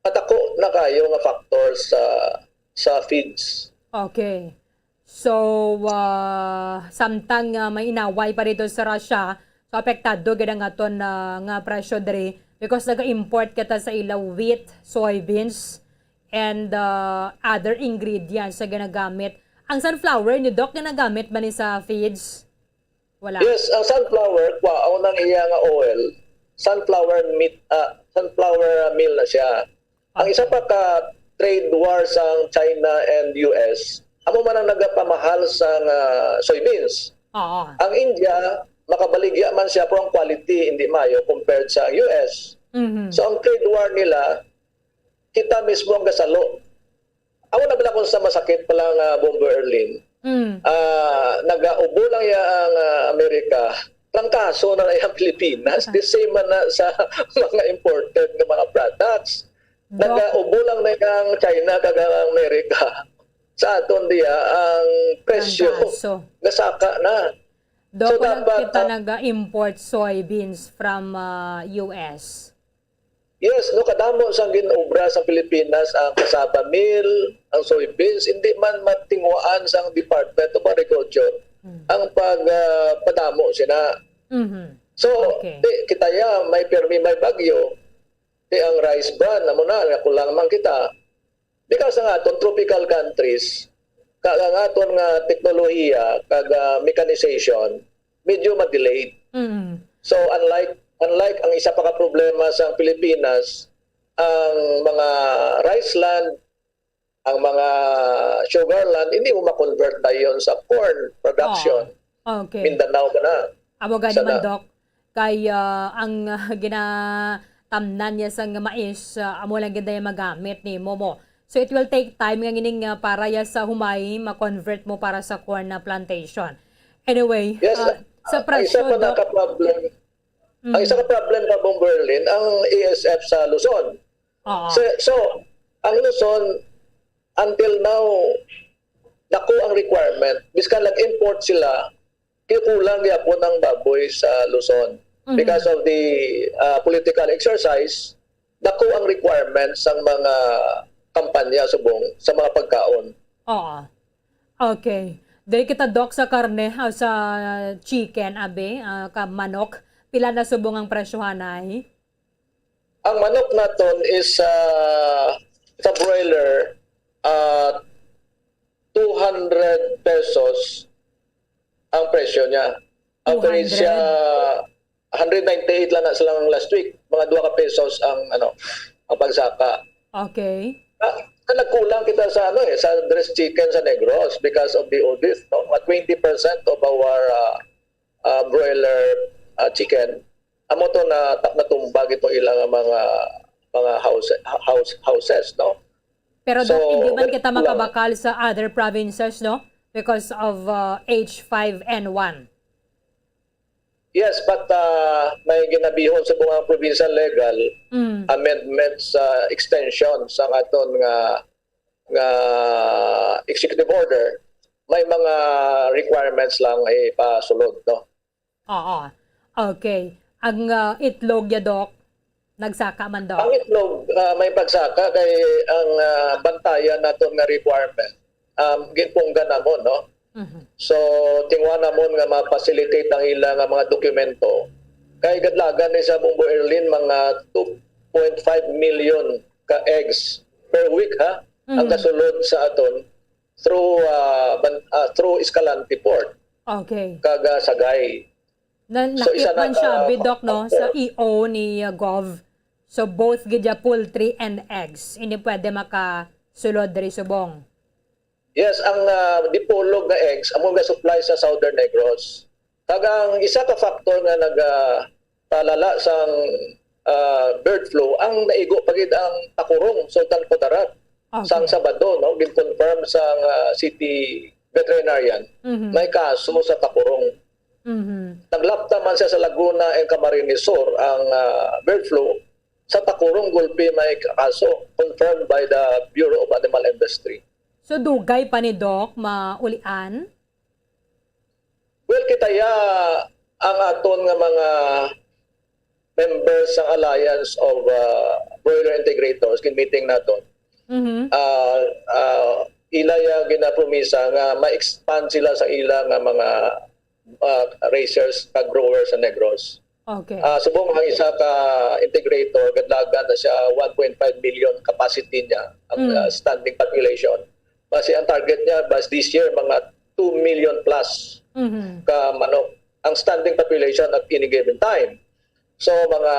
Kadako na kayo nga factor sa sa feeds. Okay. So, ah, samtang nga may inaway pa dito sa Russia, so apektado gid ang aton, ah, nga presyo diri because naga-import kita sa ila wheat, soybeans, and, ah, other ingredients na ginagamit. Ang sunflower ni Doc, ginagamit ba ni sa feeds? Wala. Yes, ang sunflower, kwaon ang iya nga oil, sunflower meat, ah, sunflower meal na siya. Ang isa pa ka trade war sang China and U S, amo man ang nagapamahal sang, ah, soybeans. Oo. Ang India, makabaligya man siya, pero ang quality hindi maayo compared sa U S. Mhm. So, ang trade war nila, kita mismo ang gasalo. Amo na bala kung sa masakit pala nga Bombo Erlin. Mm. Ah, nagaubo lang ya ang, ah, Amerika, trangkaso na lang ang Pilipinas. The same man na sa mga imported nga mga products. Doc, Nagaubo lang na ang China kag ang Amerika. Sa aton diya, ang presyo Trangkaso. Nasaka na. Doc, So, wala dapat, kita ah, nag-import soybeans from, ah, U S. Yes, no, kadamo sang gin-obra sa Pilipinas ang cassava meal, ang soybeans, hindi man matinguhaan sang Department of Agriculture Mm. ang pag, ah, padamo sina. Mhm. So, Okay. di, kita ya, may pirmi, may bagyo, di ang rice bran, amo na, nakulang man kita. Because ang aton tropical countries, kag ang aton nga teknolohiya, kag, ah, mechanization, medyo ma-delayed. Mm. So, unlike, unlike ang isa pa ka problema sa Pilipinas, ang mga rice land, ang mga sugar land, hindi mo ma-convert dayon sa corn production. Oo. Okay. Mindanao ka na. Amo gani Sana. man, Doc, kay, ah, ang, ah, ginatamnan niya sang mais, ah, amo lang gid na magamit nimo mo. So it will take time nga ngining, ah, para ya sa humay ma-convert mo para sa corn na plantation. Anyway, Yes, ah, sa ang isa presyo, pa Doc, naka-problem, mm, ang isa ka problem pa, Bombo Erlin, ang A S F sa Luzon. Oo. So, so, ang Luzon, until now, dako ang requirement. Biskan nag-import sila, kinukulang gyapon ang baboy sa Luzon. Mhm. Because of the, ah, political exercise, dako ang requirement sa mga kampanya subong sa mga pagkaon. Oo. Okay. Diri kita, Doc, sa karne, ah, sa chicken, abi, ah, ka manok. Pila na subong ang presyohanay? Ang manok naton is, ah, sa broiler, ah, two hundred pesos ang presyo niya. Ang Two hundred? Average siya, hundred ninety-eight lang na silang last week. Mga dua ka pesos ang, ano, ang pagsaka. Okay. Ah, nagkulang kita sa, ano, eh, sa dressed chicken sa Negros because of the audit, no? Mga twenty percent of our, ah, ah, broiler, ah, chicken, amo to na ta-, natumba gito ilang mga, mga house, house, houses, no? Pero, Doc, So, hindi man kita kulang. Makabakal sa other provinces, no? Because of, uh, H five N one. Yes, but, ah, may ginabihon sa mga provincial legal Mm. amendments sa extension sa aton nga, nga executive order. May mga requirements lang ipasulod, no? Oo. Okay. Ang, ah, itlog ya, Doc, nagsaka man, Doc. Ang itlog, ah, may pagsaka kay ang, ah, bantayan naton nga requirement, um, ginpunggan namon, no? Mhm. So, tingwa namon nga ma-facilitate ang ila nga mga dokumento. Kay gadlagan ni sa Bombo Erlin, mga two point five million ka eggs per week, ha? Ang Mhm. gasulod sa aton through, ah, ban-, ah, through Escalante Port, Okay. kag, ah, Sagay. Na, So, isa nakit na man siya, ka bi, Doc, no, sa factor. E O ni, uh, Gov. So, both gid ya poultry and eggs. Hindi pwede makasulod diri subong. Yes, ang, ah, Dipolog nga eggs, amo nga supply sa Southern Negros. Kag ang isa ka factor nga nag, ah, palala sang, ah, bird flu, ang naigo pa gid ang takurong, Sultan Kudarat. Okay. Sang Sabado, no, gin-confirm sang, ah, city veterinarian, Mhm. may kaso sa takurong. Mhm. Naglapta man siya sa Laguna and Camarines Sur ang, ah, bird flu. Sa Tacurong, gulpi may kaso, confirmed by the Bureau of Animal Industry. So, dugay pa ni, Doc, maulian? Well, kita ya ang aton nga mga members sang Alliance of, ah, Broiler Integrators, gin-meeting naton. Mhm. Ah, ah, ila ya ginapromisa nga ma-expand sila sa ila nga mga, ah, raisers kag growers sa Negros. Okay. Ah, subong ang isa ka integrator, kadlagan na siya one point five million capacity niya, ang, Mm. ah, standing population. Basi ang target niya, bas this year, mga two million plus Mhm. ka manok ang standing population at any given time. So, mga,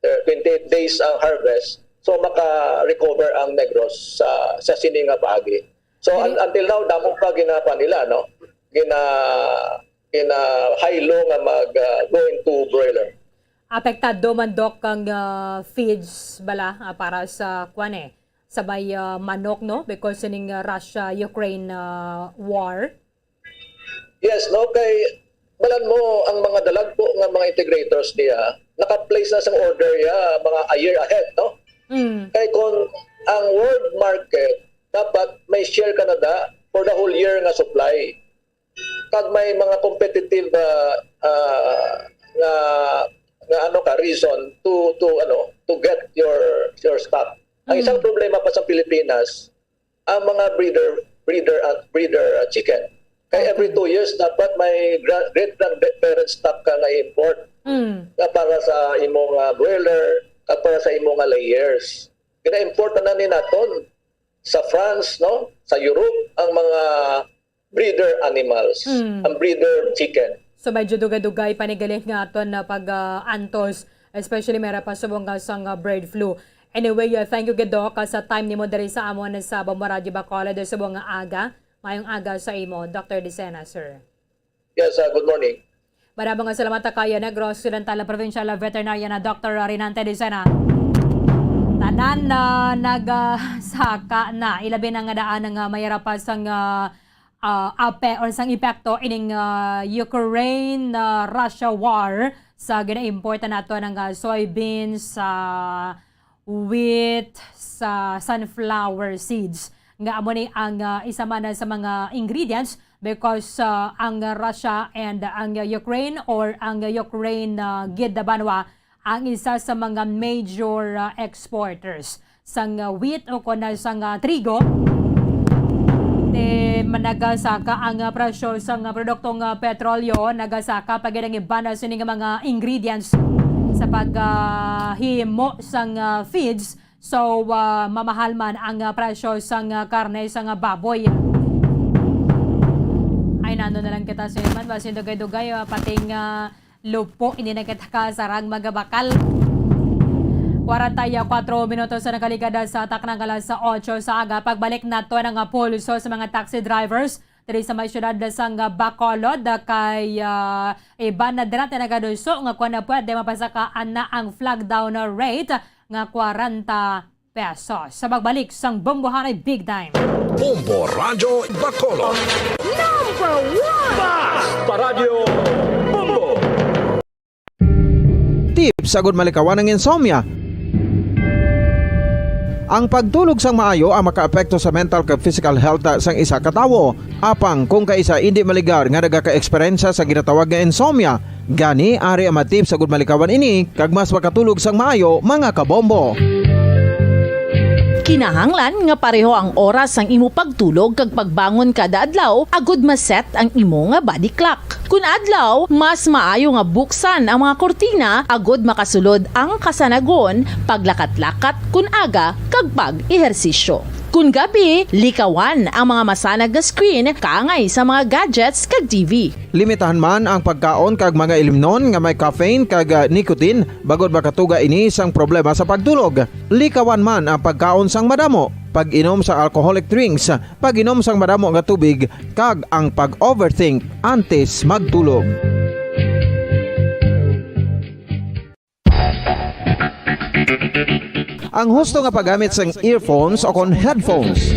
eh, twenty-eight days ang harvest. So, maka-recover ang Negros sa, sa sini nga paagi. So, un-, Dili- until now, damo pa ginakuan nila, no? Gina-, gina-high-low nga mag, ah, go into broiler. Apektado man, Doc, ang, ah, feeds bala, ah, para sa, kuan, eh, sa may, ah, manok, no? Because sining, ah, Russia-Ukraine, ah, war. Yes, no? Kay, balan mo, ang mga dalagko nga mga integrators niya, naka-place na sang order ya, mga a year ahead, no? Mm. Kay kung ang world market, dapat may share ka na da for the whole year nga supply. Kag may mga competitive, ah, ah, nga, nga ano ka, reason to, to, ano, to get your, your stock. Ang isang Mm. problema pa sa Pilipinas, ang mga breeder, breeder, ah, breeder, ah, chicken. Kay every Okay. two years, dapat may gra-, great grandparent stock ka nga import. Mm. Nga para sa imong, ah, broiler, kag para sa imong, ah, layers. Gina-import na ni naton sa France, no? Sa Europe, ang mga breeder animals, Mm. ang breeder chicken. So, medyo dugay-dugay pa ni gali nga aton na pag, ah, antos, especially may ra pa subong nga sang, ah, bird flu. Anyway, uh, thank you gid, Doc, ah, sa time nimo diri sa amon sa Bombo Radyo Bacolod subong nga aga. Mayong aga sa imo, Doctor Dicena, sir. Yes, uh, good morning. Marami nga salamat, ah, kay Negros Occidental Provincial Veterinarian na Doctor Rinante Dicena. Tanan na nagasaka na, ilabi na nga daan nga may ra pa sang, ah, ah, ape or sang epekto ining, ah, Ukraine, ah, Russia war sa gina-import nato nga soybeans, sa wheat, sa sunflower seeds, nga amo ni ang, ah, isa man sa mga ingredients because, ah, ang Russia and ang Ukraine or ang Ukraine, ah, gid banwa ang isa sa mga major, ah, exporters sang, ah, wheat o kon, ah, sang, ah, trigo. Ti, nagasaka ang, ah, presyo sang, ah, produktong, ah, petrolyo, nagasaka pa gid ang iban na sini nga mga ingredients sa pag, ah, himo sang, ah, feeds. So, ah, mamahal man ang, ah, presyo sang, ah, karne sang, ah, baboy. Ay, nano na lang kita, sir man, basin dugay-dugay, ah, pating, ah, lupo, hindi na kita kasarang magabakal. Kwarenta y kuatro minutos sa nakaligad sa taknang alas otso sa aga. Pagbalik nato ang, ah, pulso sa mga taxi drivers diri sa may siyudad sang, ah, Bacolod, ah, kay, ah, iban na dira tinagaduso nga kung na pwede mapasakaan na ang flag down rate nga kwarenta pesos. Sa pagbalik sang Bombohanay Big Time. Bombo Radyo Bacolod. Number one! Basta Radyo Bombo! Tips agud malikawan ang insomnia. Ang pagtulog sang maayo ang makaapekto sa mental kag physical health sang isa ka tawo. Apang kung kaisa indi maligar nga nagaka-eksperyensya sa ginatawag nga insomnia, gani ari ang mga tips agud malikawan ini kag mas makatulog sang maayo, mga kabombo. Kinahanglan nga pareho ang oras sang imo pagtulog kag pagbangon kada adlaw agud ma-set ang imo nga body clock. Kun adlaw, mas maayo nga buksan ang mga kurtina agud makasulod ang kasanagon, paglakat-lakat kun aga, kag pag-ehersisyo. Kun gabi, likawan ang mga masanag nga screen kaangay sa mga gadgets kag T V. Limitahan man ang pagkaon kag mga ilimnon nga may caffeine kag, ah, nicotine, bangod makatuga ini sang problema sa pagtulog. Likawan man ang pagkaon sang madamo, pag-inom sa alcoholic drinks, pag-inom sang madamo nga tubig, kag ang pag-overthink antes magtulog. Ang husto nga paggamit sang earphones o kon headphones.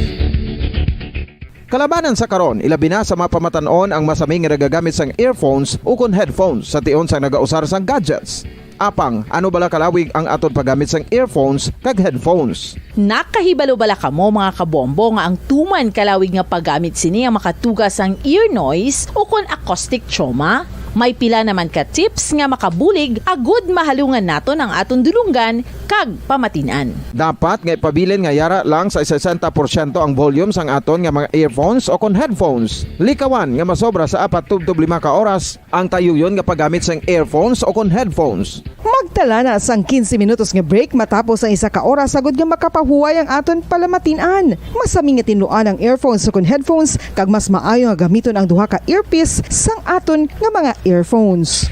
Kalabanan sa karon, ilabi na sa mga pamatan-on ang masami nga nagagamit sang earphones ukon headphones sa tion sang nagausar sang gadgets. Apang, ano bala kalawig ang aton paggamit sang earphones kag headphones? Nakahibalo bala kamo, mga kabombo, nga ang tuman kalawig nga paggamit sini ang makatuga sang ear noise ukon acoustic trauma? May pila naman ka tips nga makabulig agud mahalungan naton ang aton dulonggan kag pamatin-an. Dapat nga ipabilin nga yara lang sa sesenta porsyento ang volume sang aton nga mga earphones o kon headphones. Likawan nga masobra sa apat tubtob lima ka oras ang tayuyon nga paggamit sang earphones o kon headphones. Magtala na sang quince minutos nga break matapos ang isa ka oras agud nga makapahuway ang aton palamatin-an. Masami nga tinluan ang earphones o kon headphones, kag mas maayo nga gamiton ang duha ka earpiece sang aton nga mga earphones.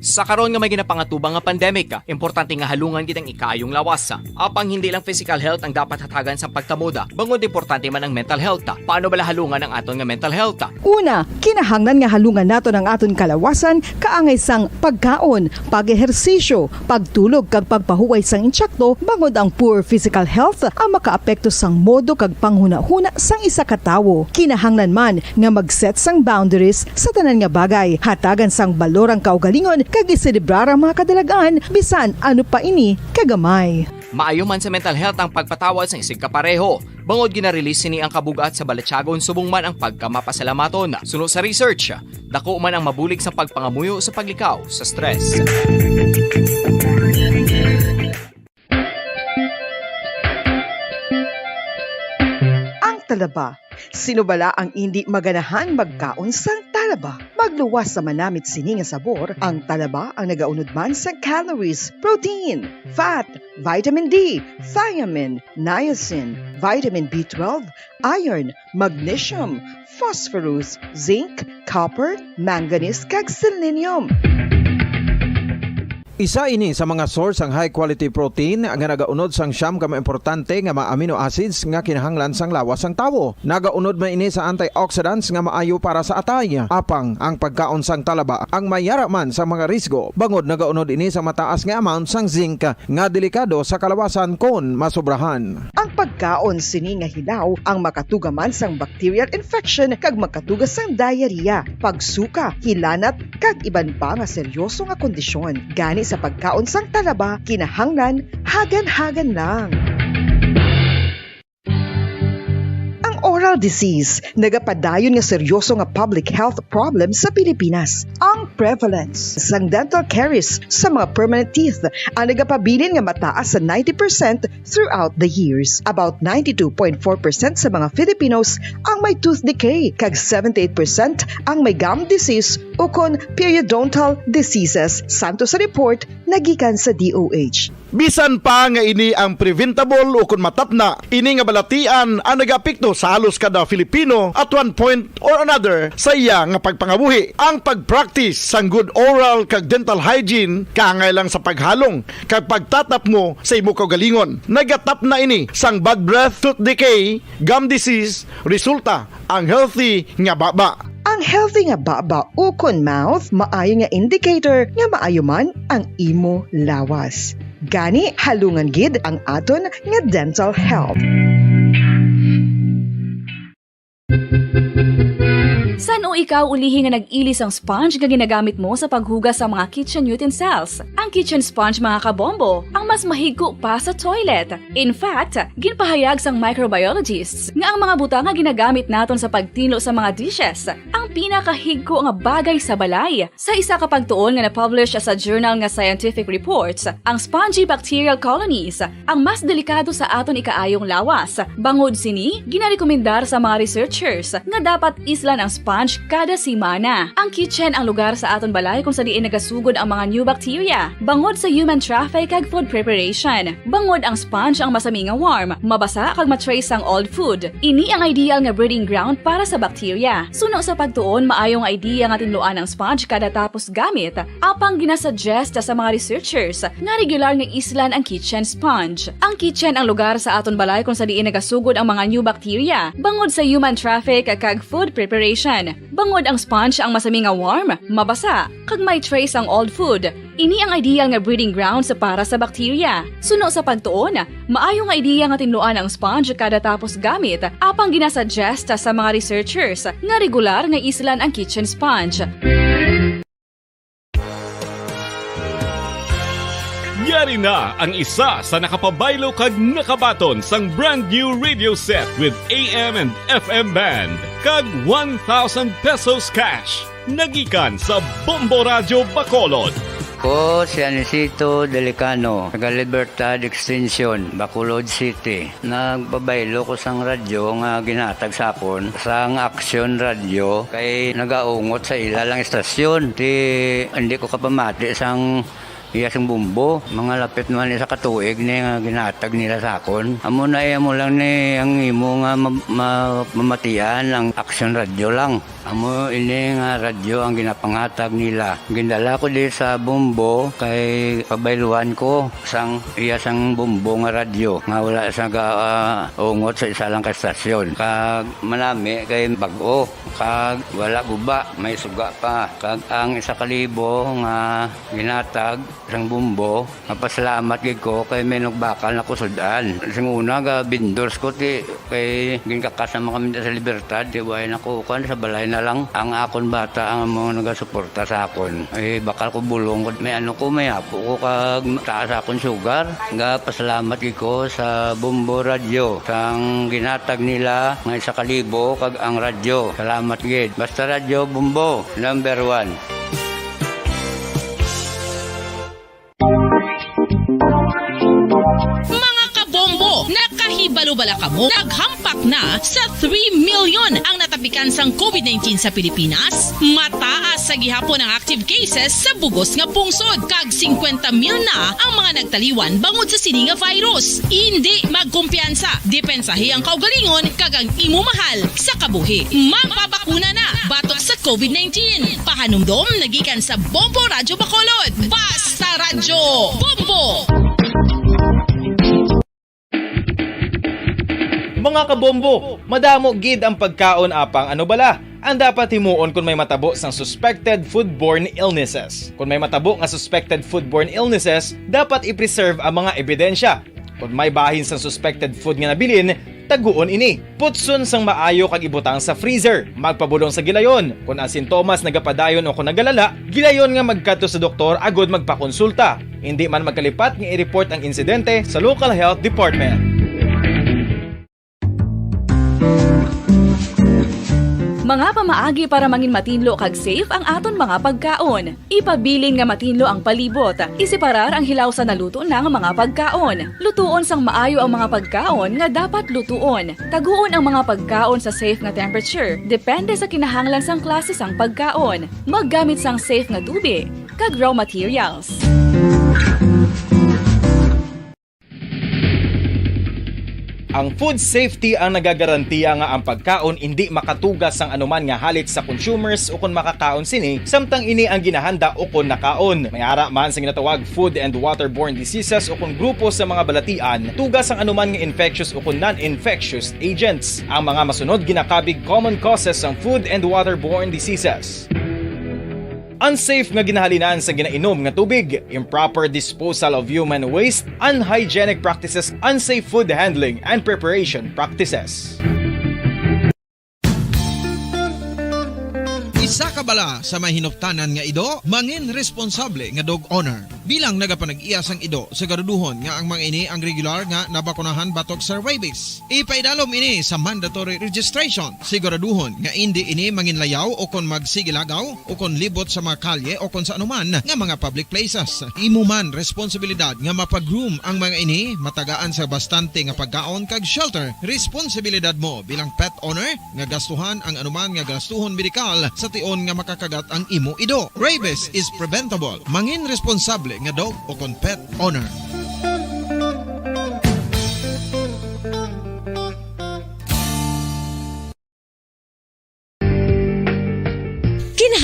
Sa karon nga may ginapangatubang nga pandemic, importante nga halungan gid ang ikaayong lawas. Apang hindi lang physical health ang dapat hatagan sang pagtamod, bangod importante man ang mental health. Paano bala halungan ang aton nga mental health? Una, kinahanglan nga halungan naton ang aton kalawasan kaangay sang pagkaon, pag-ehersisyo, pagtulog kag pagpahuway sang intsakto, bangod ang poor physical health ang makaapekto sang modo kag panghunahuna sang isa ka tawo. Kinahanglan man nga mag-set sang boundaries sa tanan nga bagay, hatagan sang balor ang kaugalingon kag iselebrar ang mga kadalag-an bisan ano pa ini kagamay. Maayo man sa mental health ang pagpatawad sang isigkapareho, bangod gina-release sini ang kabug-at sa balatyagon subong man ang pagkamapasalamaton. Suno sa research, dako man ang mabulig sa pagpangamuyo sa paglikaw sa stress. Ang talaba. Sino bala ang indi maganahan magkaon sang talaba? Magluwas sa manamit sini nga sabor, ang talaba ang nagaunod man sang calories, protein, fat, vitamin D, thiamine, niacin, vitamin B twelve, iron, magnesium, phosphorus, zinc, copper, manganese, kag selenium. Isa ini sa mga source sang high quality protein nga nagaunod sang siyam ka mga importante nga mga amino acids nga kinahanglan sang lawas sang tawo. Nagaunod man ini sa antioxidants nga maayo para sa atay. Apang ang pagkaon sang talaba ang mayara man sa mga risgo, bangod nagaunod ini sa mataas nga amount sang zinc nga delikado sa kalawasan kon masobrahan. Ang pagkaon sini nga hilaw ang makatuga man sang bacterial infection kag makatuga sang diarrhea, pagsuka, hilanat, kag iban pa nga seryoso nga kondisyon. Gani sa pagkaon sang talaba, kinahanglan hagan-hagan lang. Ang oral disease nagapadayon nga seryoso nga public health problem sa Pilipinas. Ang prevalence sang dental caries sa mga permanent teeth ang nagapabilin nga mataas sa ninety percent throughout the years. About ninety-two point four percent sa mga Filipinos ang may tooth decay, kag seventy-eight percent ang may gum disease ukon periodontal diseases, santo sa report nagikan sa D O H. Bisan pa nga ini ang preventable ukon matapna, ini nga balatian ang nagaapekto sa halos kada Filipino at one point or another sa iya nga pagpangabuhi. Ang pag-practice sang good oral kag dental hygiene kaangay lang sa paghalong kag pagtatapmo sa imo kaugalingon. Nagatapna ini sang bad breath, tooth decay, gum disease, resulta ang healthy nga baba. Ang healthy nga baba ukon mouth maayo nga indicator nga maayo man ang imo lawas. Gani, halungan gid ang aton nga dental health. San-o ikaw ulihi nga nag-ili sang sponge nga ginagamit mo sa paghugas sa mga kitchen utensils? Ang kitchen sponge, mga kabombo, ang mas mahigko pa sa toilet. In fact, ginpahayag sang microbiologists nga ang mga butang nga ginagamit naton sa pagtinlo sa mga dishes ang pinakahigko nga bagay sa balay. Sa isa ka pagtuon nga na-publish sa journal nga Scientific Reports, ang spongy bacterial colonies ang mas delikado sa aton ikaayong lawas. Bangod sini, ginarekomendar sa mga researchers nga dapat islan ang sponge kada semana. Ang kitchen ang lugar sa aton balay kung sa diin nagasugod ang mga new bacteria bangod sa human traffic kag food preparation. Bangod ang sponge ang masami nga warm, mabasa kag ma-trace sang old food. Ini ang ideal nga breeding ground para sa bacteria. Suno sa pagtuon, maayo nga idea nga tinluan ang sponge kada tapos gamit. Apang ginasuggest sa mga researchers nga regular nga islan ang kitchen sponge. Ang kitchen ang lugar sa aton balay kung sa diin nagasugod ang mga new bacteria bangod sa human traffic kag food preparation. Bangod ang sponge ang masami nga warm, mabasa, kag may trace ang old food, ini ang ideal nga breeding grounds para sa bakterya. Suno sa pagtuon, maayo nga ideya nga tinluan ang sponge kada tapos gamit, apang ginasuggest sa mga researchers nga regular nga islan ang kitchen sponge. Yari na ang isa sa nakapabaylo kag nakabaton sang brand new radio set with A M and F M band kag one thousand pesos cash. Nagikan sa Bombo Radyo Bacolod. Ko si Anisito Delicano, taga Libertad Extension, Bacolod City. Nagpabaylo ko sang radyo nga ginhatag sa akon sang Action Radyo kay nagaungot sa ila lang istasyon. Ti hindi ko kapamati sang iya sing bumbo. Mga lapit man isa ka tuig ni nga ginhatag nila sa akon. Amo na iya mo lang ni ang imo nga ma- ma- mamatian ang Action Radyo lang. Amo ini nga radyo ang ginapanghatag nila. Gindala ko di sa Bombo kay pabayluhan ko sang iya sang Bombo nga radyo nga wala sa ga, ah, ungot sa isa lang ka estasyon. Kag manami kay bag-o kag wala guba, may suga pa. Kag ang isa ka libo nga ginatag sang Bombo, mapasalamat gid ko kay may nagbakal na ko sud-an. Sing una ga vendors ko ti kay ginkakas naman kami sa Libertad, ti way na ko kan sa balay na lang ang akon bata ang mga nagasuporta sa akon. Eh, bakal ko bulong ko, may ano ko, may apo ko kag taas akon sugar. Ga pasalamat gid ko sa Bombo Radyo sang ginatag nila nga isa ka libo kag ang radyo. Salamat gid. Basta Radyo Bombo, number one. Mga kabombo, nakahibalo bala kamo? Naghampak na sa three million ang natapikan sang COVID nineteen sa Pilipinas. Mataas sa gihapon ang active cases sa bugos nga pungsod, kag singkwenta mil na ang mga nagtaliwan bangod sa sini nga virus. Indi magkumpiyansa, depensahi ang kaugalingon kag ang imo mahal sa kabuhi. Magpabakuna na batok sa COVID nineteen. Pahanumdom nagikan sa Bombo Radyo Bacolod. Basta Radyo Bombo! Mga kabombo, madamo gid ang pagkaon apang ano bala ang dapat himuon kon may matabo sang suspected foodborne illnesses. Kon may matabo nga suspected foodborne illnesses, dapat i-preserve ang mga ebidensya. Kon may bahin sang suspected food nga nabilin, taguon ini. Putson sang maayo kag ibutang sa freezer. Magpabulong sa gilayon. Kon ang sintomas nagapadayon o kon nagalala, gilayon nga magkadto sa doktor agud magpakonsulta. Indi man magkalipat nga i-report ang insidente sa local health department. Mga pamaagi para mangin matinlo kag safe ang aton mga pagkaon. Ipabilin nga matinlo ang palibot. Iseparar ang hilaw sa naluto na nga mga pagkaon. Lutuon sang maayo ang mga pagkaon nga dapat lutuon. Taguon ang mga pagkaon sa safe nga temperature, depende sa kinahanglan sang klase sang pagkaon. Maggamit sang safe nga tubi kag raw materials. Ang food safety ang nagagarantiya nga ang pagkaon indi makatugas sang anuman nga halit sa consumers ukon makakaon sini, samtang ini ang ginahanda ukon nakaon. May ara man sa ginatawag food and waterborne diseases ukon grupo sa mga balatian, tugas sang anuman nga infectious ukon non-infectious agents. Ang mga masunod ginakabig common causes sang food and waterborne diseases. Unsafe nga ginahalinan sa ginainom nga tubig, improper disposal of human waste, unhygienic practices, unsafe food handling and preparation practices. Isa ka bala sa may hinuptanan nga ido, mangin responsable nga dog owner. Bilang nagapanag-iya sang ido, siguraduhon nga ang mga ini ang regular nga nabakunahan batok sa rabies. Ipaidalom ini sa mandatory registration. Siguraduhon nga indi ini manginlayaw o kon magsigilagaw o kon libot sa mga kalye o kon sa anuman nga mga public places. Imo man responsibilidad nga mapag-groom ang mga ini, matagaan sa bastante nga pagkaon kag shelter. Responsibilidad mo bilang pet owner nga gastuhan ang anuman nga gastuhon medikal sa tion nga makakagat ang imo ido. Rabies is preventable. Mangin responsable nga dog o kon pet owner.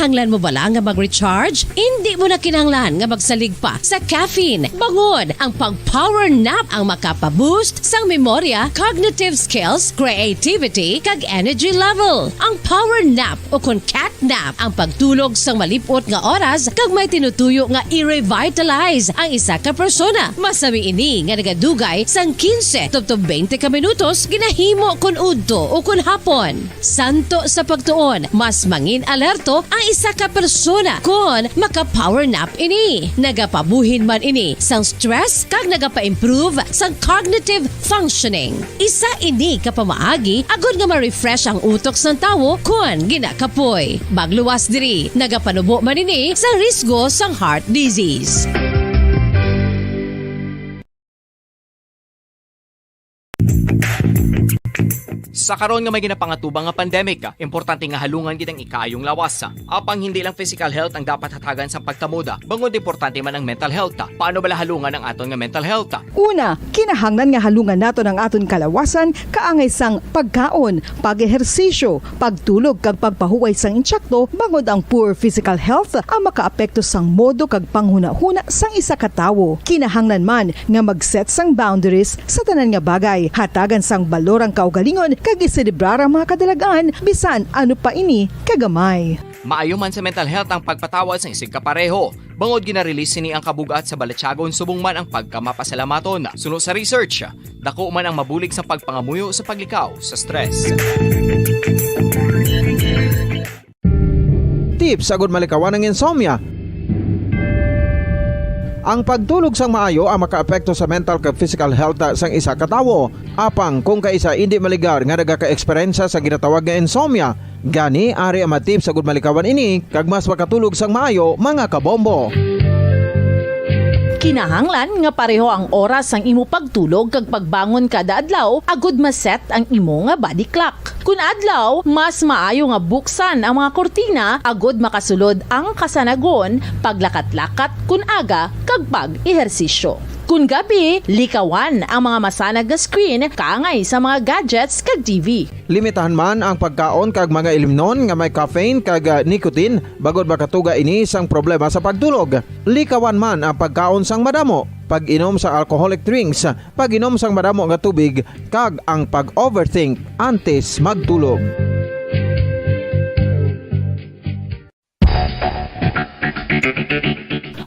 Kinahanglan mo bala nga mag-recharge? Indi mo na kinahanglan nga magsalig pa sa caffeine. Bangod ang pag-power nap ang makapa-boost sang memorya, cognitive skills, creativity, kag energy level. Ang power nap o kon cat nap ang pagtulog sang malip-ot nga oras kag may tinutuyo nga i-revitalize ang isa ka persona. Masami ini nga nagadugay sang quince tubtob twenty ka minutos ginahimo kon udto o kon hapon. Santo sa pagtuon, mas mangin alerto ang isa ka persona kon maka-power nap ini. Nagapabuhin man ini sang stress kag nagapa-improve sang cognitive functioning. Isa ini ka pamaagi agod nga ma-refresh ang utok sang tawo kon ginakapoy. Magluwas diri, nagapanubo man ini sa risgo sang heart disease. Sa karon nga may ginapangatubang nga pandemic, importante nga halungan gid ang ikaayong lawas. Apang hindi lang physical health ang dapat hatagan sang pagtamod, bangod importante man ang mental health. Paano bala halungan ang aton nga mental health? Una, kinahanglan nga halungan naton ang aton kalawasan kaangay sang pagkaon, pag-ehersisyo, pagtulog kag pagpahuway sang insakto, bangod ang poor physical health ang makaapekto sang modo kag panghunahuna sang isa ka tawo. Kinahanglan man nga mag-set sang boundaries sa tanan nga bagay, hatagan sang balor ang kaugalingon kag iselebrar ang mga kadalagan bisan ano pa ini kagamay. Maayo man sa mental health ang pagpatawad sang isigkapareho, bangod gina-release sini ang kabug-at sa balatyagon subong man ang pagkamapasalamaton. Suno sa research, dako man ang mabulig sa pagpangamuyo sa paglikaw sa stress. Tips agud malikawan ang insomnia. Ang pagtulog sang maayo ang makaapekto sa mental kag physical health sang isa ka tawo. Apang kung kaisa indi maligar nga nagaka-eksperyensya sa ginatawag nga insomnia, gani ari ang mga tips agud malikawan ini kag mas makatulog sang maayo, mga kabombo. Kinahanglan nga pareho ang oras sang imo pagtulog kag pagbangon kada adlaw agud ma-set ang imo nga body clock. Kun adlaw, mas maayo nga buksan ang mga kurtina agud makasulod ang kasanagon, paglakat-lakat kun aga, kag pag-ehersisyo. Kun gabi, likawan ang mga masanag nga screen kaangay sa mga gadgets kag T V. Limitahan man ang pagkaon kag mga ilimnon nga may caffeine kag, ah, nicotine, bangod makatuga ini sang problema sa pagtulog. Likawan man ang pagkaon sang madamo, pag-inom sa alcoholic drinks, pag-inom sang madamo nga tubig, kag ang pag-overthink antes magtulog.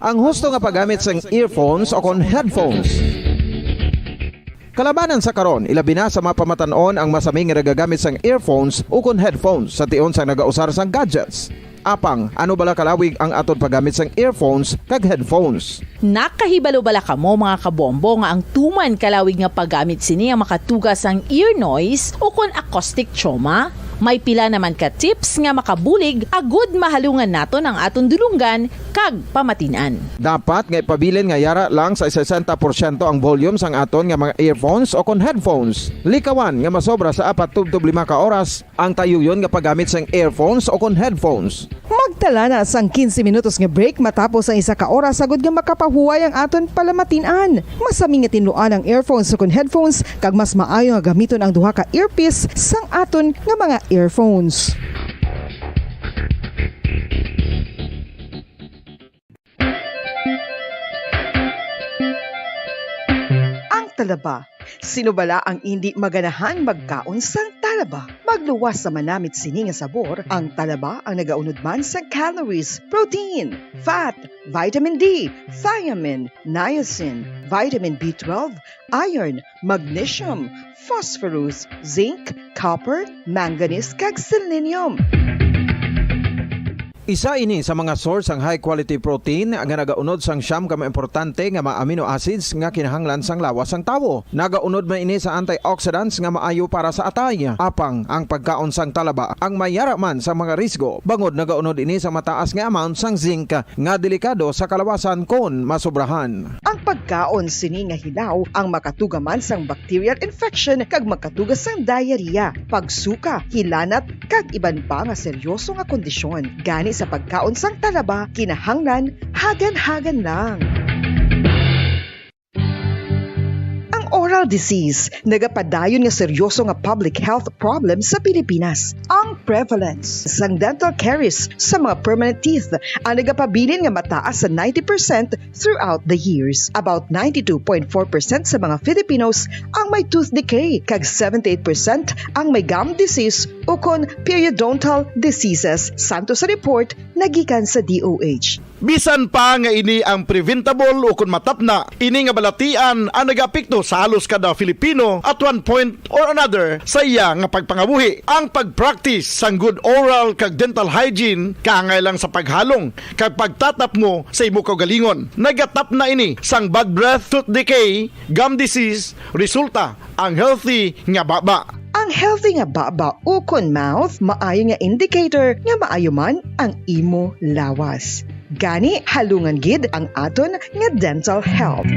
Ang husto nga paggamit sang earphones o kon headphones. Kalabanan sa karon, ilabi na sa mga pamatan-on ang masami nga nagagamit sang earphones o kon headphones sa tion sang nagausar sang gadgets. Apang, ano bala kalawig ang aton paggamit sang earphones kag headphones? Nakahibalo bala kamo, mga kabombo, nga ang tuman kalawig nga paggamit sini ang makatuga sang ear noise o kon acoustic trauma? May pila naman ka tips nga makabulig agud mahalungan naton ang aton dulonggan kag pamatin-an. Dapat nga ipabilin nga yara lang sa sesenta porsyento ang volume sang aton nga mga earphones o kon headphones. Likawan nga masobra sa apat tubtob lima ka oras ang tayuyon nga paggamit sang earphones o kon headphones. Magtala na sang quince minutos nga break matapos ang isa ka oras agud nga makapahuway ang aton palamatin-an. Masami nga tinluan ang earphones o kon headphones, kag mas maayo nga gamiton ang duha ka earpiece sang aton nga mga earphones. Ang talaba. Sino bala ang indi maganahan magkaon sang talaba? Magluwas sa manamit sini nga sabor, ang talaba ang nagaunod man sang calories, protein, fat, vitamin D, thiamine, niacin, vitamin B twelve, iron, magnesium, phosphorus, zinc, copper, manganese, kag selenium. Isa ini sa mga source sang high quality protein nga nagaunod sang siyam ka mga importante nga mga amino acids nga kinahanglan sang lawas sang tawo. Nagaunod man ini sa antioxidants nga maayo para sa atay. Apang ang pagkaon sang talaba ang mayara man sa mga risgo, bangod nagaunod ini sa mataas nga amount sang zinc nga delikado sa kalawasan kon masobrahan. Ang pagkaon sini nga hilaw ang makatuga man sang bacterial infection kag makatuga sang diarrhea, pagsuka, hilanat, kag iban pa nga seryoso nga kondisyon. Gani sa pagkaon sang talaba, kinahanglan hagan-hagan lang. Ang oral disease, nagapadayon nga seryoso nga public health problem sa Pilipinas. Ang prevalence sang dental caries sa mga permanent teeth ang nagapabilin nga mataas sa ninety percent throughout the years. About ninety-two point four percent sa mga Filipinos ang may tooth decay, kag seventy-eight percent ang may gum disease ukon periodontal diseases, santo sa report nagikan sa D O H. Bisan pa nga ini ang preventable ukon matapna, ini nga balatian ang nagaapekto sa halos kada Filipino at one point or another sa iya nga pagpangabuhi. Ang pag-practice sang good oral kag dental hygiene kaangay lang sa paghalong kag pagtatapngo sa imo kaugalingon. Nagatapna ini sang bad breath, tooth decay, gum disease, resulta ang healthy nga baba. Ang healthy nga baba ukon mouth maayo nga indicator nga maayo man ang imo lawas. Gani, halungan gid ang aton nga dental health.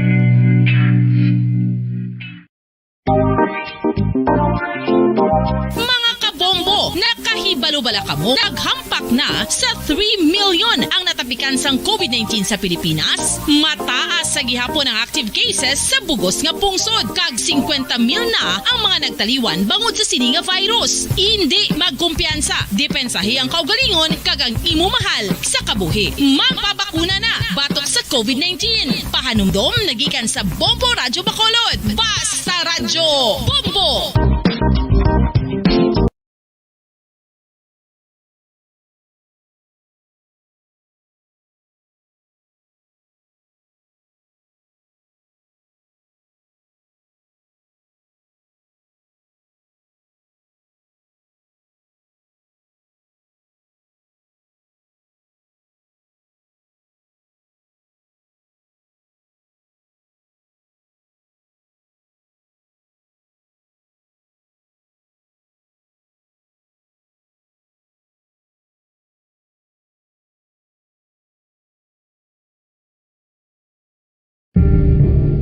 Mga kabombo, nakahibalo bala kamo? Naghampak na sa three million ang natapikan sang covid nineteen sa Pilipinas. Mataas sa gihapon ang active cases sa bugos nga pungsod, kag singkwenta mil na ang mga nagtaliwan bangod sa sini nga virus. Indi magkumpiyansa, depensahi ang kaugalingon kag ang imo mahal sa kabuhi. Magpabakuna na batok sa covid nineteen. Pahanumdom nagikan sa Bombo Radyo Bacolod. Basta Radyo Bombo!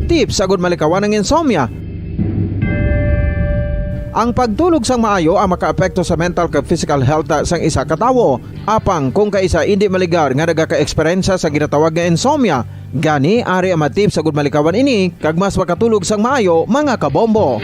Tips agud malikawan ang insomnia. Ang pagtulog sang maayo ang makaapekto sa mental kag physical health sang isa ka tawo. Apang kung kaisa indi maligar nga nagaka-eksperyensya sa ginatawag nga insomnia, gani ari ang mga tips agud malikawan ini kag mas makatulog sang maayo, mga kabombo.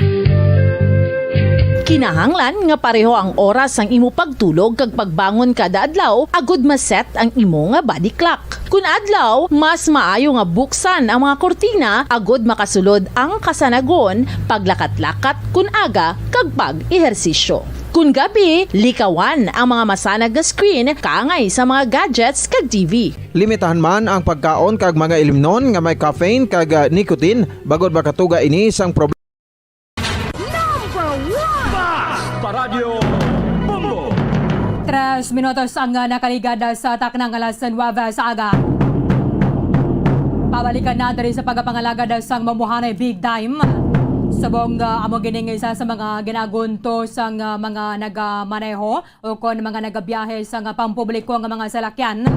Kinahanglan nga pareho ang oras sang imo pagtulog kag pagbangon kada adlaw agud ma-set ang imo nga body clock. Kun adlaw, mas maayo nga buksan ang mga kurtina agud makasulod ang kasanagon, paglakat-lakat kun aga, kag pag-ehersisyo. Kun gabi, likawan ang mga masanag nga screen kaangay sa mga gadgets kag T V. Limitahan man ang pagkaon kag mga ilimnon nga may caffeine kag, ah, nicotine, bangod makatuga ini sang problema. Number one! Basta Radyo Bombo! Tres minutos ang, ah, nakaligad, ah, sa takna nga alas nuebe sa aga. Pabalikan na diri sa pagapangalagad, ah, sang mamuhanay big time. Subong, ah, amo gini nga isa sa mga ginagunto sang, ah, mga nagamaneho o kon mga nagabiyahe sang, ah, pampubliko nga mga salakyan.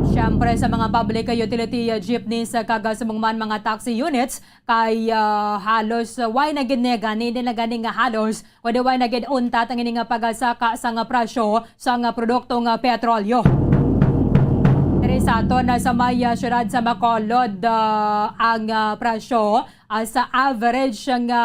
Siyempre, sa mga public utility, ah, jeepneys, ah, kag, ah, subong man mga taxi units, kay, ah, halos, ah, way na gid ni gani, di na gani nga halos, kundi way na gid untat ang ini nga pagasaka sa nga presyo sa nga produkto nga petrolyo. Diri sa aton, ah, sa may, ah, siyudad sa Bacolod, ah, ang, ah, presyo, ah, sa average nga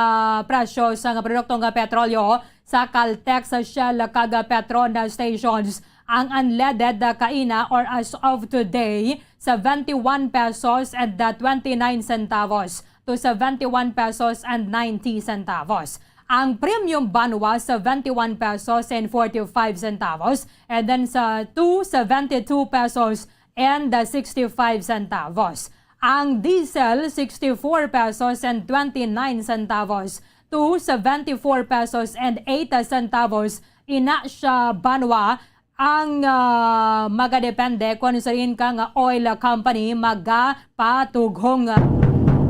presyo sa nga produkto nga petrolyo sa Caltex, sa Shell, kag, ah, Petron, ah, stations, ang unleaded, ah, kaina or as of today, seventy-one pesos and, ah, twenty-nine centavos to seventy-one pesos and ninety centavos. Ang premium banwa, seventy-one pesos and forty-five centavos, and then sa to seventy-two pesos and, uh, sixty-five centavos. Ang diesel, sixty-four pesos and twenty-nine centavos to seventy-four pesos and eighty centavos. Ina siya banwa ang, ah, magadepende kon sa diin ka nga oil company magapatughong, ah,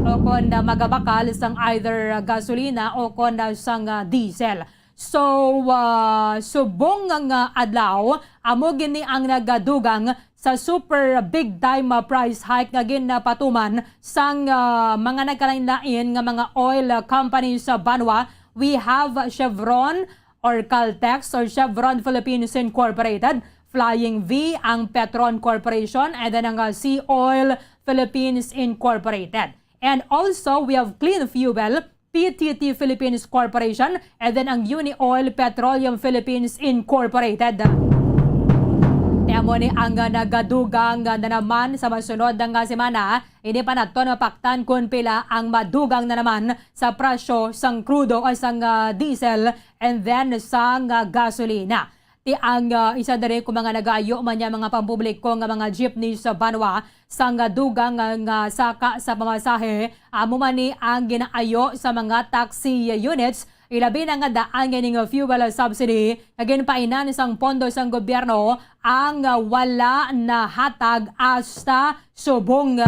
o kon, ah, magabakal sang either gasolina o kon, ah, sang, ah, diesel. So, ah, subong nga adlaw, amo gini ang nagadugang sa super big time, ah, price hike nga ginapatuman sang, ah, mga nagkalain-lain nga mga oil, ah, companies sa banwa. We have Chevron, or Caltex or Chevron Philippines Incorporated, Flying V, ang Petron Corporation, and then ang, uh, Sea Oil Philippines Incorporated. And also, we have Clean Fuel, P T T Philippines Corporation, and then ang Unioil Petroleum Philippines Incorporated. Ti amo ni ang, ah, nagadugang, ah, na naman sa masunod nga semana. Hindi pa naton mapaktan kon pila ang madugang na naman sa presyo sang krudo o sang, ah, diesel and then sang, ah, gasolina. Ti ang, ah, isa diri kon mga nagaayo man niya mga pampubliko nga mga jeepney sa banwa sang, ah, dugang nga, nga saka sa pamasahe, amo man ni ang ginaayo sa mga taxi units, ilabi na nga daan nga ning fuel subsidy nga ginpainan sang pondo sang gobyerno ang, ah, wala nahatag hasta subong.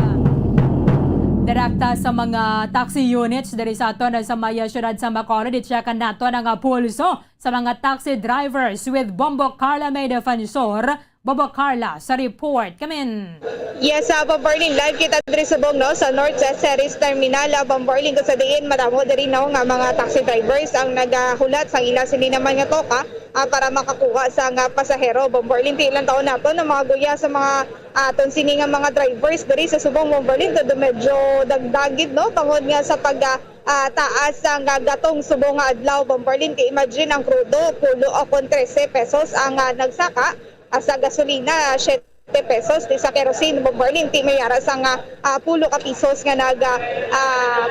Direkta sa mga taxi units diri sa aton sa may siyudad sa Bacolod, i-check naton ang, ah, pulso sa mga taxi drivers with Bombo Carla May Defensor. Bombo Carla sa report. Kamin. Yes, ah, Bombo Arlene, live kita diri subong, no, sa North Ceres Terminal, ah, Bombo Arlene, kung sa diin madamo diri, no, nga mga taxi drivers ang nagahulat sa ila sini naman nga toka, ah, para makakuha sa nga pasahero. Bombo Arlene, ti lang taon nato ang mga guya sa mga, ah, aton sini nga mga drivers diri sa subong, Bombo Arlene, todo medyo dagdag gid, no, tungod nga sa pag, ah, ah, taas ang, ah, gatong subong nga adlaw, Bombo Arlene. Ti imagine ang krudo, pulo o kon trese pesos ang, ah, nagsaka, ah, sa gasolina, siyete pesos, ti sa kerosene, Bombo Arlene, ti may ara sa nga, ah, pulo ka pisos nga nag, ah,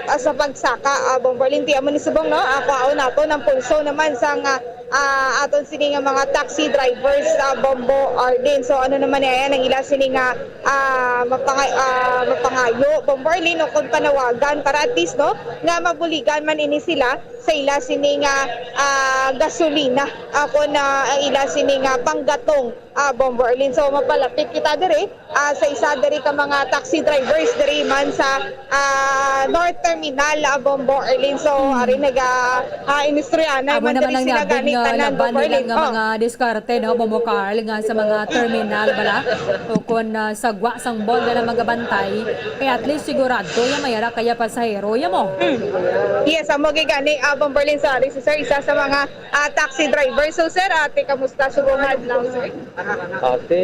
ah, sa pagsaka, ah, Bombo Arlene. Ti amo ni subong, no, ah, kuhaon naton ang pulso naman sa nga, ah, aton sini nga mga taxi drivers, ah, Bombo Arlene. So, ano naman ni ayan ang ila sini nga, ah, mapanga-, ah, mapangayo, Bombo Arlene, o kung panawagan para at least, no, nga mabuligan man ini sila sa ila sini nga, ah, gasolina, ah, kung, ah, ang ila sini nga panggatong, ah, Bombo Arlene. So, mapalapit kita diri, ah, sa isa diri ka mga taxi drivers diri man sa, ah, North Terminal, ah, Bombo Arlene. So, ari naga, ah, inistoryahanay Amo man naman diri ang sila gabing gani nga tanan, laban Bombo nila Arlene. nga Oh. mga diskarte, no, Bombo Carl, nga sa mga terminal bala. O kung, ah, sagwa sang ball na lang magabantay, kaya at least sigurado ya may ara kaya pasahero ya mo. Mm. Yes, amo gid gani, ah, Bombo Arlene, sa ari si sir, isa sa mga, ah, taxi driver. So, sir, ate, kamusta subong nga adlaw, sir? Ate,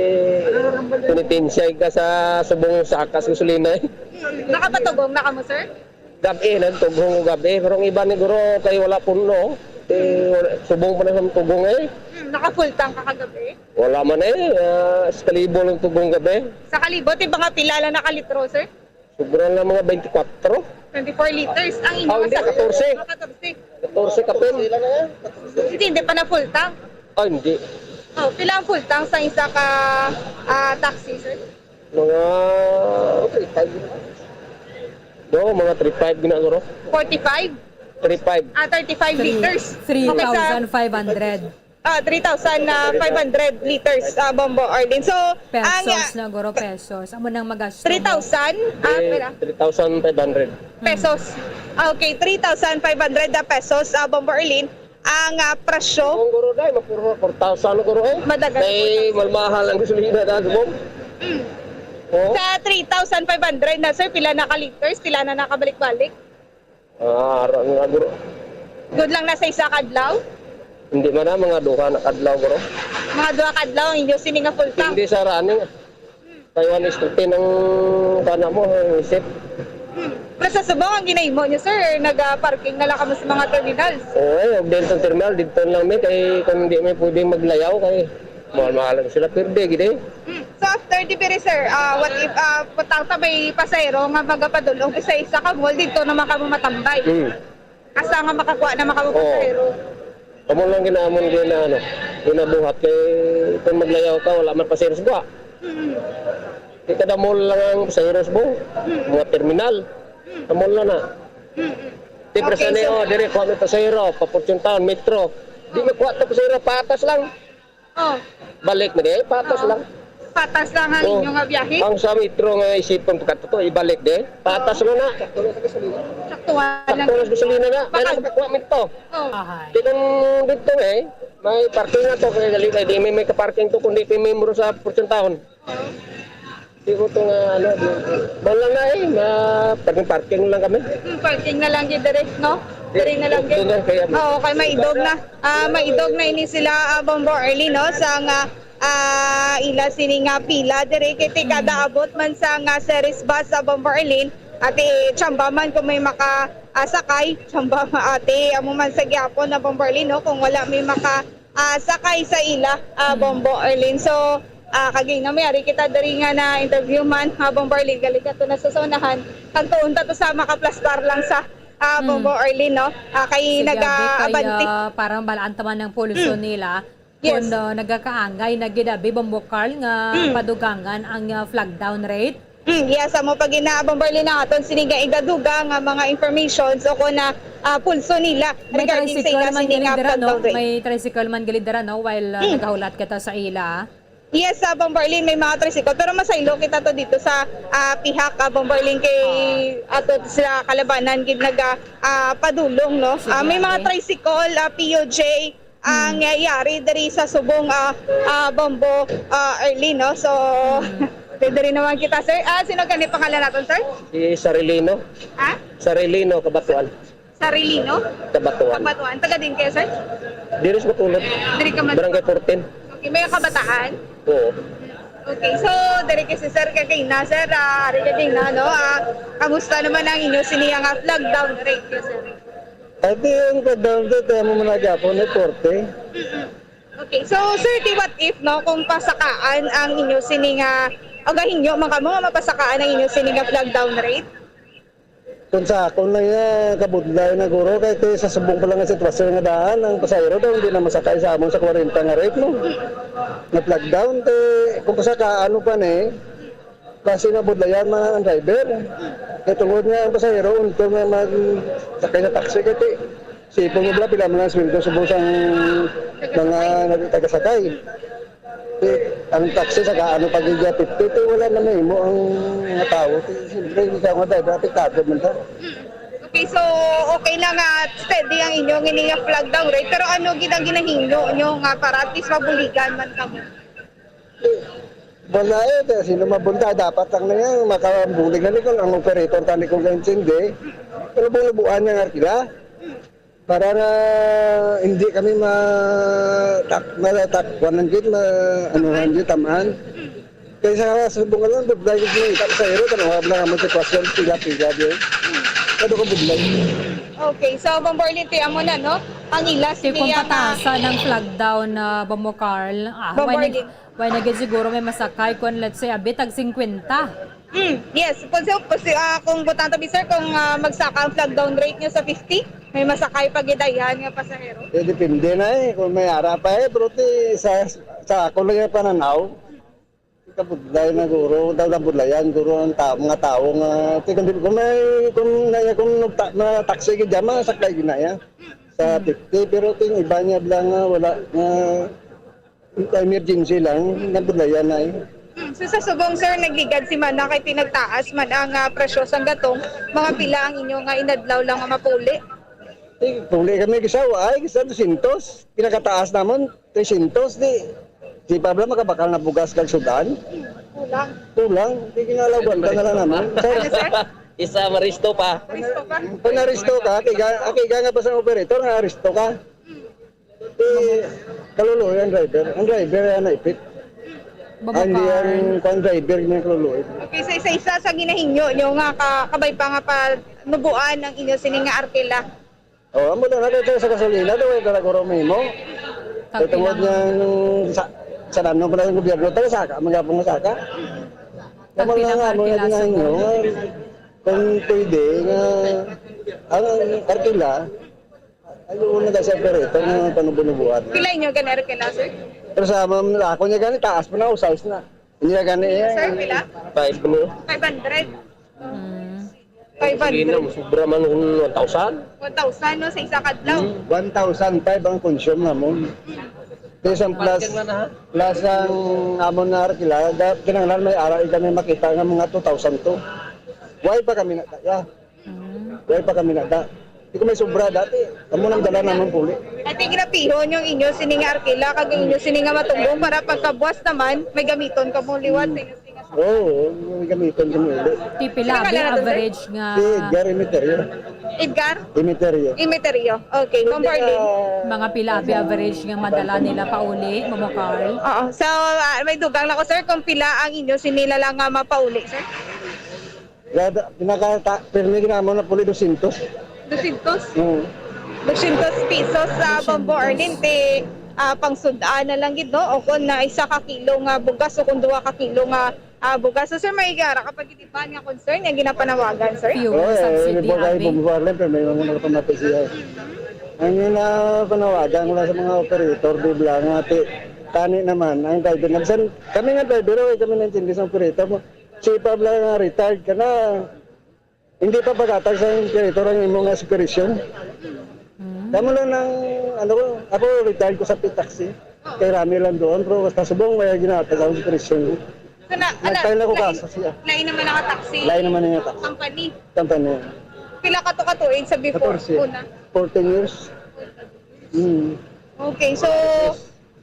penitensya ka sa subong sa akas gasolina, eh. Mm. Nakapatugong na kamo, sir? Gabi, nagtugong ko gabi. Pero ang iba ni guro kay wala puno. Eh, wala, subong pa na sa tugong, eh. Mm, naka-full tank ka kagabi? Wala man, eh. Ah, sa kalibo lang tugong gabi. Sa kalibo, ti mga pila lang nakalitro, sir? Sobra lang mga twenty-four. Twenty-four liters. Ang inyo Ah, hindi, sa katorse. Ah, katorse. Katorse kapin. Hindi, hindi pa na full tank. Ah, hindi. Oh, pila ang full tank sa isa ka, ah, taxi, sir? Mga three five. Do, mga three five gina, guro. Forty-five? Three five. Ah, thirty-five Three, liters. Okay, sa three thousand five hundred. Ah, three thousand five hundred liters, ah, Bombo Arlene. So, ang, Pesos ah, na, guro, pesos. Amo nang magasto mo. Three thousand? Ah, Eh, pera? Three thousand five hundred. Pesos. Ah, okay, three thousand five hundred na pesos, ah, Bombo Arlene. Ang, ah, presyo. Ang guro, day, mapuro four thousand, guro, eh. Madagal Kay four thousand. Malmahal ang gasolina na, subong. Mm. Oh. Sa three thousand five hundred na, sir, pila na ka liters? Pila na nakabalik-balik? Ah, ara nga, guro. Good lang na sa isa ka adlaw? Hindi man na, mga duha na kadlaw, guro. Mga duha ka adlaw ang inyo sini nga full tank? Hindi sa running. Kay one is to ten ang kana mo, ang isip. Hmm. Pero sa subong ang ginahimo niyo, sir, nag-parking na lang kamo sa mga terminals? Oo, eh, og din sa terminal, dito lang mi, kay kung di mi pwede maglayaw, kay mahal-mahal lang sila, perde, gid eh. Hmm. So, after di biri, sir, ah, what if, ah, putang ta may pasahero nga magapadulong sa isa ka mall, dito naman kamo matambay? Hmm. Asa nga makakuha na maka-, Oo. pasahero? Amo lang ginaamon din na, ano, ginabuhat kay kung maglayaw ka, wala man pasahero sa buha. Mm. Di kada mall lang ang pasahero sa buha. Mm. Mga terminal. Mm. Amo lang na. Mm, mm. Di Okay, presa so niyo, dire, kuha may pasahero, pa Fortune Town, Metro. Di Oh. makuha to pasahero, patas lang. Oh. Balik na di, patas Oo. lang. Patas lang ang Oh. inyo nga biyahe? Ang sa metro nga isipon pagkatuto, ibalik di. Patas Oo. mo na. Saktuhan lang. Sakto lang sa gasolina na. Baka Kaya nakapakuha mo ito. Oh. Ahay. Di kung dito eh, may parking na to, kaya dali kay di may, may kaparking to, kundi may membro sa Fortune Town. Oo. Di ko to nga, ano, di, man lang na eh, ma, parking, parking lang kami. Hmm, parking na lang gid diri, no? Diri na lang gid. Doon lang kaya. Oo, kay maidog na. Ah, maidog na ini sila, ah, Bombo Arlene, no? Sa nga, ah, ila sini nga pila diri kay ti kada abot man sa nga Ceres bus sa Bombo Arlene, Ati, tsamba man kung may maka, ah, sakay, tsamba ma-, ati, amo man sa gyapon na Bombo Arlene, no? Kung wala may maka, ah, sakay sa ila, ah, Hmm. Bombo Arlene. So, ah, kagina may ari kita diri nga na-interview man, ah, Bombo Arlene, galing ka to na sa sonahan. Kag tuon ta to sa makaplastar lang sa, ah, Hmm. Bombo Arlene, no? Ah, kay Sige, abi, kay, nag-aabante. Ah, parang balaan ta man ang pulso Hmm. nila. Yes. Kung, ah, nagakaangay na gid, abi, Bombo Carl, nga Mm. padugangan ang, ah, flag down rate? Mm, yes, amo pa gina, Bombo Arlene, ang aton sini nga igadugang nga mga informations o kung na, ah, pulso nila May regarding sa tricycle ila man sini gali nga dira, flag no? down rate. May tricycle man gali dira, no? While, ah, Mm. nagahulat kita sa ila. Yes, sa Bombo Arlene, may mga tricycle, pero masaylo kita to dito sa, ah, pihak, ah, Bombo Arlene, kay Ah. ato sa kalabanan gid naga, ah, padulong, no? Sige, Ah, may mga ate. tricycle, ah, P U J, ang Hmm. nangyayari diri sa subong, ah, ah, Bombo, ah, Arlene, no? So, Hmm. diri naman kita, sir. Ah, sino gani pangalan naton, sir? Si Sarilino. Ha? Sarilino, Kabatuan. Sarilino? Kabatuan. Kabatuan. Taga din kayo, sir? Diri sa Bacolod. Diri ka man. Barangay fourteen. Okay, may kabataan? Oo. Okay, so, diri kay si Sir Kagina. Sir, ah, ari Kagina, no? Ah, kamusta naman ang inyo sini nga flag down rate, sir? Ati, ang pagdamdot, eh, amo man na gyapon, eh, forty. Mm-mm. Okay. So, sir, ti what if, no, kung pasakaan ang inyo sini nga, o gahinyo man kamo nga mapasakaan ang inyo sini nga flag down rate? Kung sa akon lang yan, kabudlay na guro, kay ti sa subong pa lang nga sitwasyon nga daan, ang pasahero daw hindi na masakay sa amon sa kwarenta nga rate, no? Nga flag down, ti, kung pasakaan mo pa ni, Basi mabudlayan man ang driver. Kay tungod nga ang pasahero, unto nga mag-, sakay sa taxi, kay ti-, sipon mo bala, pila man ang sweldo subong sang mga nag-, tagasakay. Ti, ang taxi, saka ano pag iya fifty, ti, wala na mahimo ang mga tao. Ti, siyempre, ikaw nga driver, apektado man ka. Mm. Okay, so okay na nga steady ang inyong ini nga flag down rate, pero ano gid ang ginahinyo nyo nga para at least mabuligan man kamo? Wala eh, kaya sino mabunta, dapat lang na yan, makabulig na ni kung ang operator tani kung kaintindi, pero bulubuan niya nga arkila. Para nga hindi kami ma-, tak-, ma-, tak-, kuwan lang gid, ma-, anuhan gid, tamaan. Kaya sa, sa bunga lang, budlay gid mo, tapos sa iro, tanawag lang ang sitwasyon, pila-pila, di. Kado ka budlay. Okay, so, Bombo Arlene, ti amo na, no? Ang ila Ti kung siniya nga pataasan ang flag down na Bombo Carl, ah, Bombo why nag-, Arlene. Why na gid siguro may masakay kung, let's say, abi, tag singkwenta? Mm, yes. Kung, si, kung, si, ah, kung butang tabi, sir, kung, ah, magsaka ang flag down rate nyo sa fifty, may masakay pa gid dayan nga pasahero? Eh, depende na eh. Kung may ara pa eh, pero ti, sa, sa ako lang yung pananaw, kabudlay na guro, daw nabudlayan guro ang ta-, mga tao nga, ti, kung, di, kung may, kung na, kung nagta-, na taxi gid dyan, masaklay gid na yan sa Mm. fifty, pero ting iba niya lang nga wala, nga emergency lang, nabudlayan na eh. Hmm, so sa subong, sir, nagligad si mana kay pinagtaas man ang, ah, presyo sang gatong, mga pila ang inyo nga inadlaw lang nga mapuli? Eh, puli kami, kisa wa ay, kisa dosyentos. Pinakataas namon, tresyentos, di. Di pa bala makabakal na bugas kag sudan? Kulang. Kulang, di kinalawan ka na lang namon. Sir, Ano, sir? Isa, maristo pa. Aristo pa? Kung naristo ka, kiga, kiga nga pa sa operator, nga aristo ka. Eh, kaluluoy ang driver. Ang driver ay naipit. Hindi ang kwan driver niya kaluluoy. Okay, so isa-isa sa ginahinyo nyo nga ka-, kabay pa nga panubuan ang inyo sini nga arkila. Oh, amo na natin sa gasolina, daw ito na guro mimo. Kay tungod nga nung sa, sa nanon pa na yung gobyerno, taga saka, mga pong saka. Amo na nga, amo na ginahinyo. Kung pwede, nga, ang arkila, Ay, oo, nagkasakit ito, nga panubo-nubuan. Pila inyo gani arkila, sir? Pero sa mga ako niya gani, taas pa na, o size na. Niya gani, eh. Sir, pila? Five, no? Five hundred. Mm. Five hundred. Sige na, sobra man kung one thousand. One thousand, no, sa isa ka adlaw? Hmm. One thousand five ang consume namon. Isang plus, plus ang amon na arkila, da-, kinahanglan may ara kami makita nga mga two thousand two. Why pa kami na, yeah. Mm. Way pa kami nada. Di ko may sobra dati. Amo nang dala namon puli. Ati, ginapihon yung inyo sini nga arkila, kag yung inyo sini nga matumbong para pagkabuas naman, may gamiton ka mo liwat sa inyo sini nga sakyan. Oo, may gamiton kami uli. Ti pila, Sino abi, pangalan nato, sir? Average nga Si Edgar Emeterio. Edgar? Emeterio. Emeterio. Okay, Ma'am Marlene. Mga pila, abi, average nga madala nila pauli, Ma'am Carl? Oo. So, ah, may dugang na ko, sir, kung pila ang inyo sini lang nga mapauli, sir? Pinaka-, pirmi ginamon na puli dosyentos. Dosyentos? Mm. Dosyentos pesos sa Bombo Arlene, ti, ah, pangsud-an na lang gid, no? O kung na isa ka kilo nga bugas o kung duha ka kilo nga, ah, bugas. So, sir, may gara ka pa gid iban nga concern nga ginapanawagan, sir? Fuel subsidy, Bombo Arlene, pero may mga nakapamati siya. Ang ginapanawagan ko lang sa mga operator, di ba, nga ti-, tani naman, ang driver, nagsan-, kami nga driver, okay, kami naintindi sa operator mo. Si Pablo nga retired ka na, hindi pa paghatag sa operator ang imo nga supervision. Mm. Kamo lang ng, ano ko, ako retired ko sa Pitaxi. Kay rami lang doon, pero basta subong may ginatag ang supervision. So, na, ala, Nagtayo na ko lain, kaso siya. Lain naman ang taxi. Lain naman ang taxi. Company. Company. Pila ka to katuig sa before? Katorse. Una? Fourteen years. Mm. Okay, so,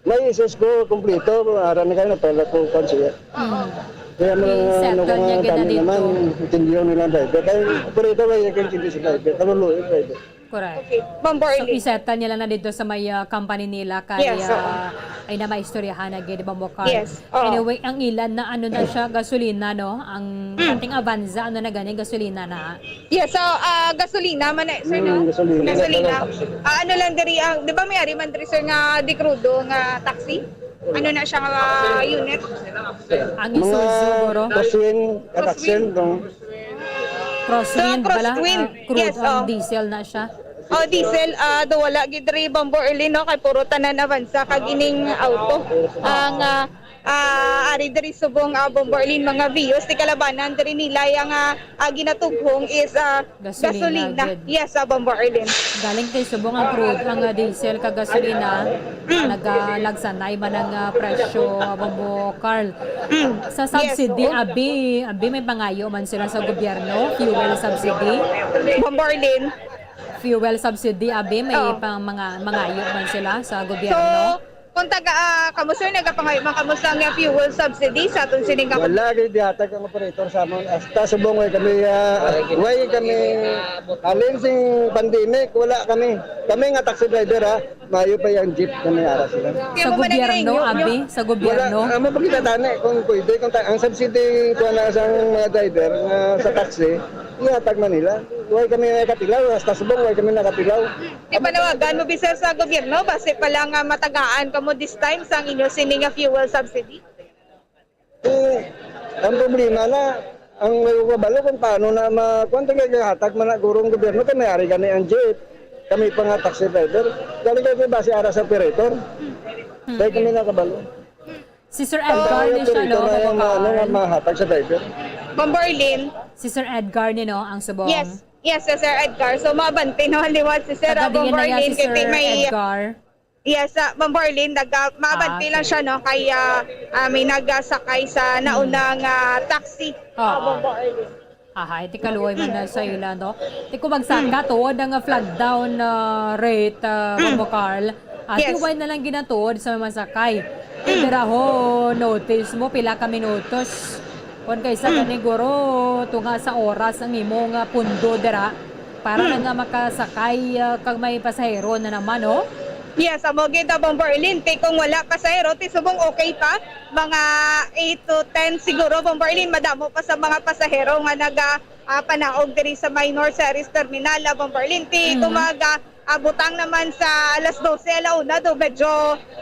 May S S ko kompleto, ara na kayo, napala ko kwan siya. Oo. Kaya mga I-settle ano ko niya nga gina dami dito. Naman, intindihan nila ang driver. Kaya operator ba yung intindihan sa driver? Kaluluoy ang driver. Correct. Okay. Ma'am So, Borly. I-settle niya lang na dito sa may, ah, company nila kay, Yes, oo. ah, ay na maistoryahan na gid, Ma'am Bokal. Yes, oo. Anyway, ang ilan na ano na siya, gasolina, no? Ang Mm. ating Avanza, ano na gani, gasolina na. Yes, so, ah, gasolina man na, sir, no? Mm, gasolina. Gasolina. Ah, ano lang diri, ang, di ba may ari man diri, sir, nga di crudo nga taxi? Ano na siya nga unit? Ang Mga Isuzu, siguro? Crosswind, Crosswind. Crosswind, no? Crosswind So, bala, Crosswind. Ah, crude Yes, ang oh. diesel na siya. Oh, diesel, ah, do wala gid diri, Bombo Erlin, no? Kay puro tanan Avanza kag ining auto. Ang, ah, ah, ari diri subong, ah, Bombo Erlin, mga views, ti kalabanan diri nila yang, ah, ah, ginatughong is, ah, Gasolina, gasolina. Gid. Yes, ah, Bombo Erlin. Galing kay subong ang crude, ang, ah, diesel kag gasolina, Mm. nagalagsanay man ang, ah, presyo, ah, Bombo Carl. Mm. Sa Yes, subsidy, oo. abi, abi may pangayo man sila sa gobyerno, fuel subsidy. Bombo Erlin. Fuel subsidy, abi may Oh. pang mga mangayo man sila sa gobyerno. So, Kung taga, ah, kamo, sir, nagapangayo man kamo sa nga fuel subsidy sa aton sining government? Wala gid dihatag ang operator sa amon. Hasta subong way kami, ah, way kami, halin sing pandemic, wala kami. Kami nga taxi driver, ha, mayo pa yung jeep kami ara sila. Kaya Sa mo man gobyerno, nag-renew, abi, nyo? Sa gobyerno. Wala, amo pa kita tani kung pwede, kung ta-, ang subsidy kuha na sa mga driver nga sa taxi, ihatag man nila. Way kami nakatilaw, hasta subong way kami nakatilaw. Di panawagan mo bisa sa gobyerno, basi pa lang nga matagaan kamo this time sang inyo sini nga fuel subsidy? Eh, ang problema na, ang may kabalo kung paano na ma-, kung tingay hatag man na gurong gobyerno, kay may ari gani ang jeep. Kami pa nga taxi driver. Dali kayo base ara sa operator. Hmm. Dahil kami nakabalo. Si Sir Edgar ni siya, no? Operator na yung, ano, nga Mabakal. Mahatag sa driver. Bombo Erlin. Si Sir Edgar ni, no, ang subong. Yes. Yes, si Sir Edgar. So, maabante naman liwat si Sir, Taga ah, Bombo diyan na yan Erlin, si kay Sir may Edgar. Yes, ah, Bombo Erlin, nag-, ah, maabante Ah, lang okay. siya, no, kay, ah, ah, may nagasakay sa Hmm. naunang, ah, taxi. Oo. Ah, Bombo Erlin. Ahay, ti kaluoy man na sa ila, no? Ti kung magsaka, Hmm. tuod ang, ah, flag down, ah, rate, ah, Hmm. Bombo Carl. Ah, Yes. ti way na lang ginatuod sa masakay. Ti Hmm. dira ho, notice mo, pila ka minutos. Kung kaysa Hmm. gani, guro, tunga sa oras ang imo nga pundo dira. Para Hmm. na nga makasakay, ah, kag may pasahero na naman, oh. Yes, amo gid, ah, Bombo Erlin. Ti kung wala pasahero, ti subong okay pa. Mga eight to ten siguro, Bombo Erlin, madamo pa sa mga pasahero nga naga, ah, panaog diri sa may North Ceres Terminal, ah, Bombo Erlin. Ti Mm. kung mag, ah, ah, butang naman sa alas dose, ala una, do medyo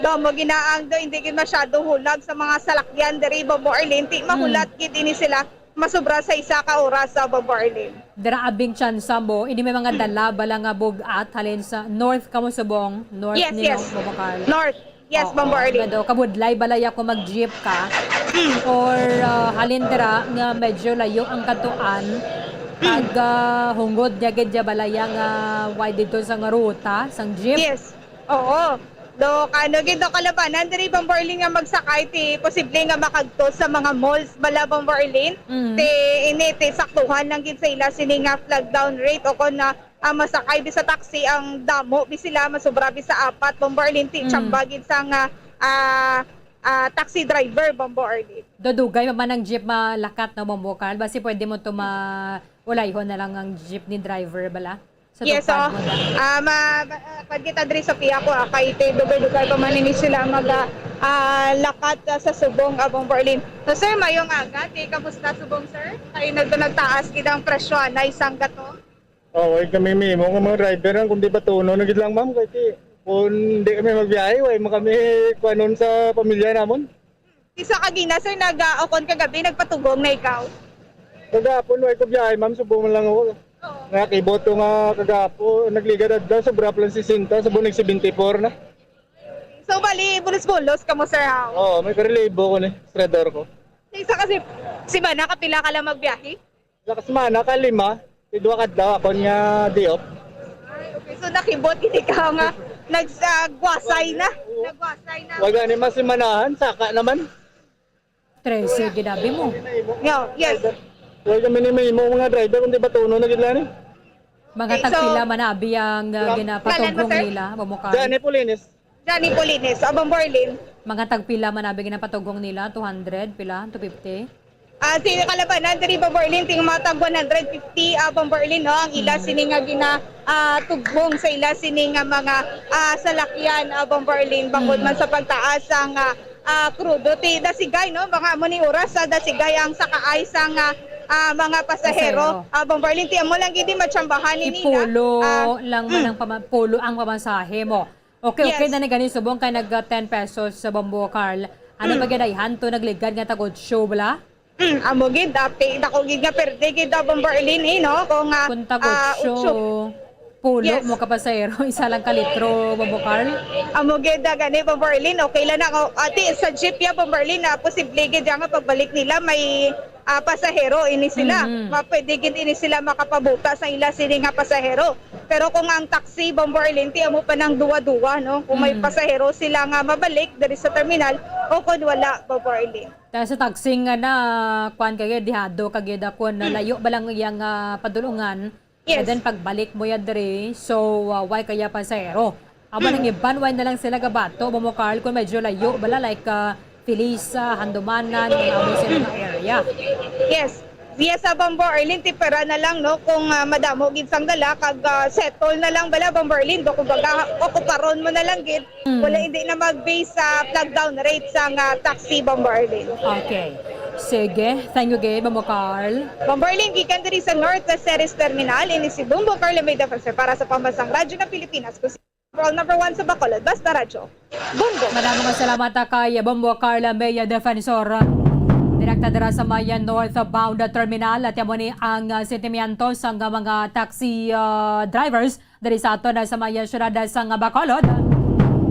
damo ginaang do, hindi gid masyado hulag sa mga salakyan diri, Bombo Erlin. Ti Mm. mahulat gid ini sila. Masobra sa isa ka oras sa Bombo Erlin. Dira abing tsansa mo, ini may mga dala bala nga bug-at halin sa north kamo subong, north Yes, ni yes. Bombo Carl. North. Yes, Oo, Bombo Erlin. Gado, kabudlay balaya kung mag-jeep ka. Mm. Or, ah, halin dira nga medyo layo ang katuan. Mm. Pag, ah, hungod niya gid ya balaya nga wide dito sa nga ruta, sang jeep. Yes. Oo. Do, kano gid do kalabanan diri, Bombo Erlin, nga magsakay ti posible nga makagto sa mga malls bala, Bombo Erlin. Mm. Ti ini ti saktuhan lang gid sa ila sini nga flag down rate o kon na, ah, masakay bi sa taxi ang damo bi sila, masubra bi sa apat, Bombo Erlin, ti Mm. tsamba gid sa nga, ah, ah, taxi driver, Bombo Erlin. Do dugay pa man ang jeep malakat na, Bombo Carl. Basi pwede mo to ma-, ulayhon na lang ang jeepney driver bala. Sa Yes, tupad oh. mo na. Ah, ma-, ma-, ah, pag kita diri sa piya ko, ah, kay ti dugay-dugay pa man ini sila mag, ah, ah, lakat, ah, sa subong, ah, Bombo Arlene. So, sir, mayong aga. Ti, kamusta subong, sir? Kay nagto nagtaas gid ang presyo, anay sang gato. Oh, way kami mimo nga mga driver lang, kundi batunon na gid lang, ma'am, kay ti, kung di kami magbiyahe, way man kami kuanon sa pamilya namon. Isa ka gina, sir, nag, ah, o kon kagabi, nagpatugong na ikaw? Kagapon, way ko biyahe, ma'am, subong man lang ako. Oo. Nakibot ko nga kagapon, nagligad adlaw, sobra pa lang sesenta, subong nag seventy-four na. So, bali, bulos-bulos kamo, sir, ha? Oo, may karelibo ko ni, strador ko. Sa isa ka si-, simana, kapila ka lang magbiyahe? Sa kasemana, ka lima, ti duha ka adlaw, akon nga day off. Ay, okay. So, nakibot gid ka nga nagsagwasay na. Oo. Nagwasay na. Wala ni masimanahan, saka naman. Trese, ginabi mo. Yo, yes. Wala kami ni mahimo mga driver, kundi batunon na gid lang ni. Mga Mga so, tagpila man abi ang, uh, Kalan mo, ginapatugong sir? nila, Bombo Carl? Johnny Pulinis. Johnny Polines, o, Bombo Arlene. Mga tagpila man abi ginapatugong nila, two hundred, pila, two fifty? Ah, si kalabanan diri, Bombo Arlene, ting mga tag one hundred fifty, ah, Bombo Arlene, no, ang ila Mm. sini nga gina, ah, tugong sa ila sini nga mga, ah, salakyan, ah, Bombo Arlene, bangod Mm. man sa pagtaas ang, ah, ah, krudo. Ti dasigay, no, mga amo ni oras sa dasigay ang sakaay sang, ah, ah, mga pasahero. Pasahero. Ah, Bombo Arlene, ti amo lang gid di matsambahan ni nila. Ipulo Ah, lang man mm. ang pama-, pulo ang pamasahe mo. Okay, okay Yes. na ni gani subong kay nag, ah, ten pesos sa Bombo Carl. Ano Mm. pa gid ay hanto nagligad nga tag-otso bala? Mm, amo gid, ah, ti-, dako gid nga perde gid, ah, Bombo Arlene, eh, no? Kung, ah, Kung tag ah, otso, otso. pulo Yes. mo ka pasahero, isa lang ka litro, Bombo Carl? Amo gid, ah, gani, Bombo Arlene, okay lang na. Oh, ati, sa jeep ya, Bombo Arlene, ah, posible gid ya nga pagbalik nila may, ah, pasahero ini sila. Mm-hmm. Ma-, pwede gid ini sila makapabuta sa ila sini nga pasahero. Pero kung ang taxi, Bombo Arlene, ti amo pa nang duwa-duwa, no? Kung may Mm. pasahero sila nga mabalik diri sa terminal o kung wala, Bombo Arlene. Kaya sa taxi nga na, kuwan ka gid, dihado ka gid, ah, kun Mm. layo ba lang iyang, ah, padulungan, Yes. and then pagbalik mo yan diri, so, ah, why kaya pasahero? Amo Mm. nang iban, why na lang sila gabato, Bombo Carl, kung medyo layo bala, like, ah, Felisa, Handumanan, mga amo sila nga area. Yes. Yes, sa Bombo Arlene, tipera na lang, no, kung, ah, madamo gid sang dala, kag, ah, settle na lang bala, Bombo Arlene, do, kumbaga, okuparon mo na lang gid, Mm. wala, hindi na mag-base sa flag down rate sang, ah, taxi, Bombo Arlene. Okay. Sige. Thank you, gid, Bombo Carl. Bombo Arlene, gikan diri sa North Ceres Terminal, ini si Bombo Carl May Defensor para sa Pambansang Radyo ng Pilipinas. Kung si Overall number one sa Bacolod, Basta Radyo. Bombo. Madamo nga salamat, ah, kay Bombo Carl May Defensor. Direkta dira sa may northbound terminal, at amo ni ang, ah, sentimiento sang mga taxi, ah, drivers diri sa aton, ah, sa may syudad, ah, sang Bacolod.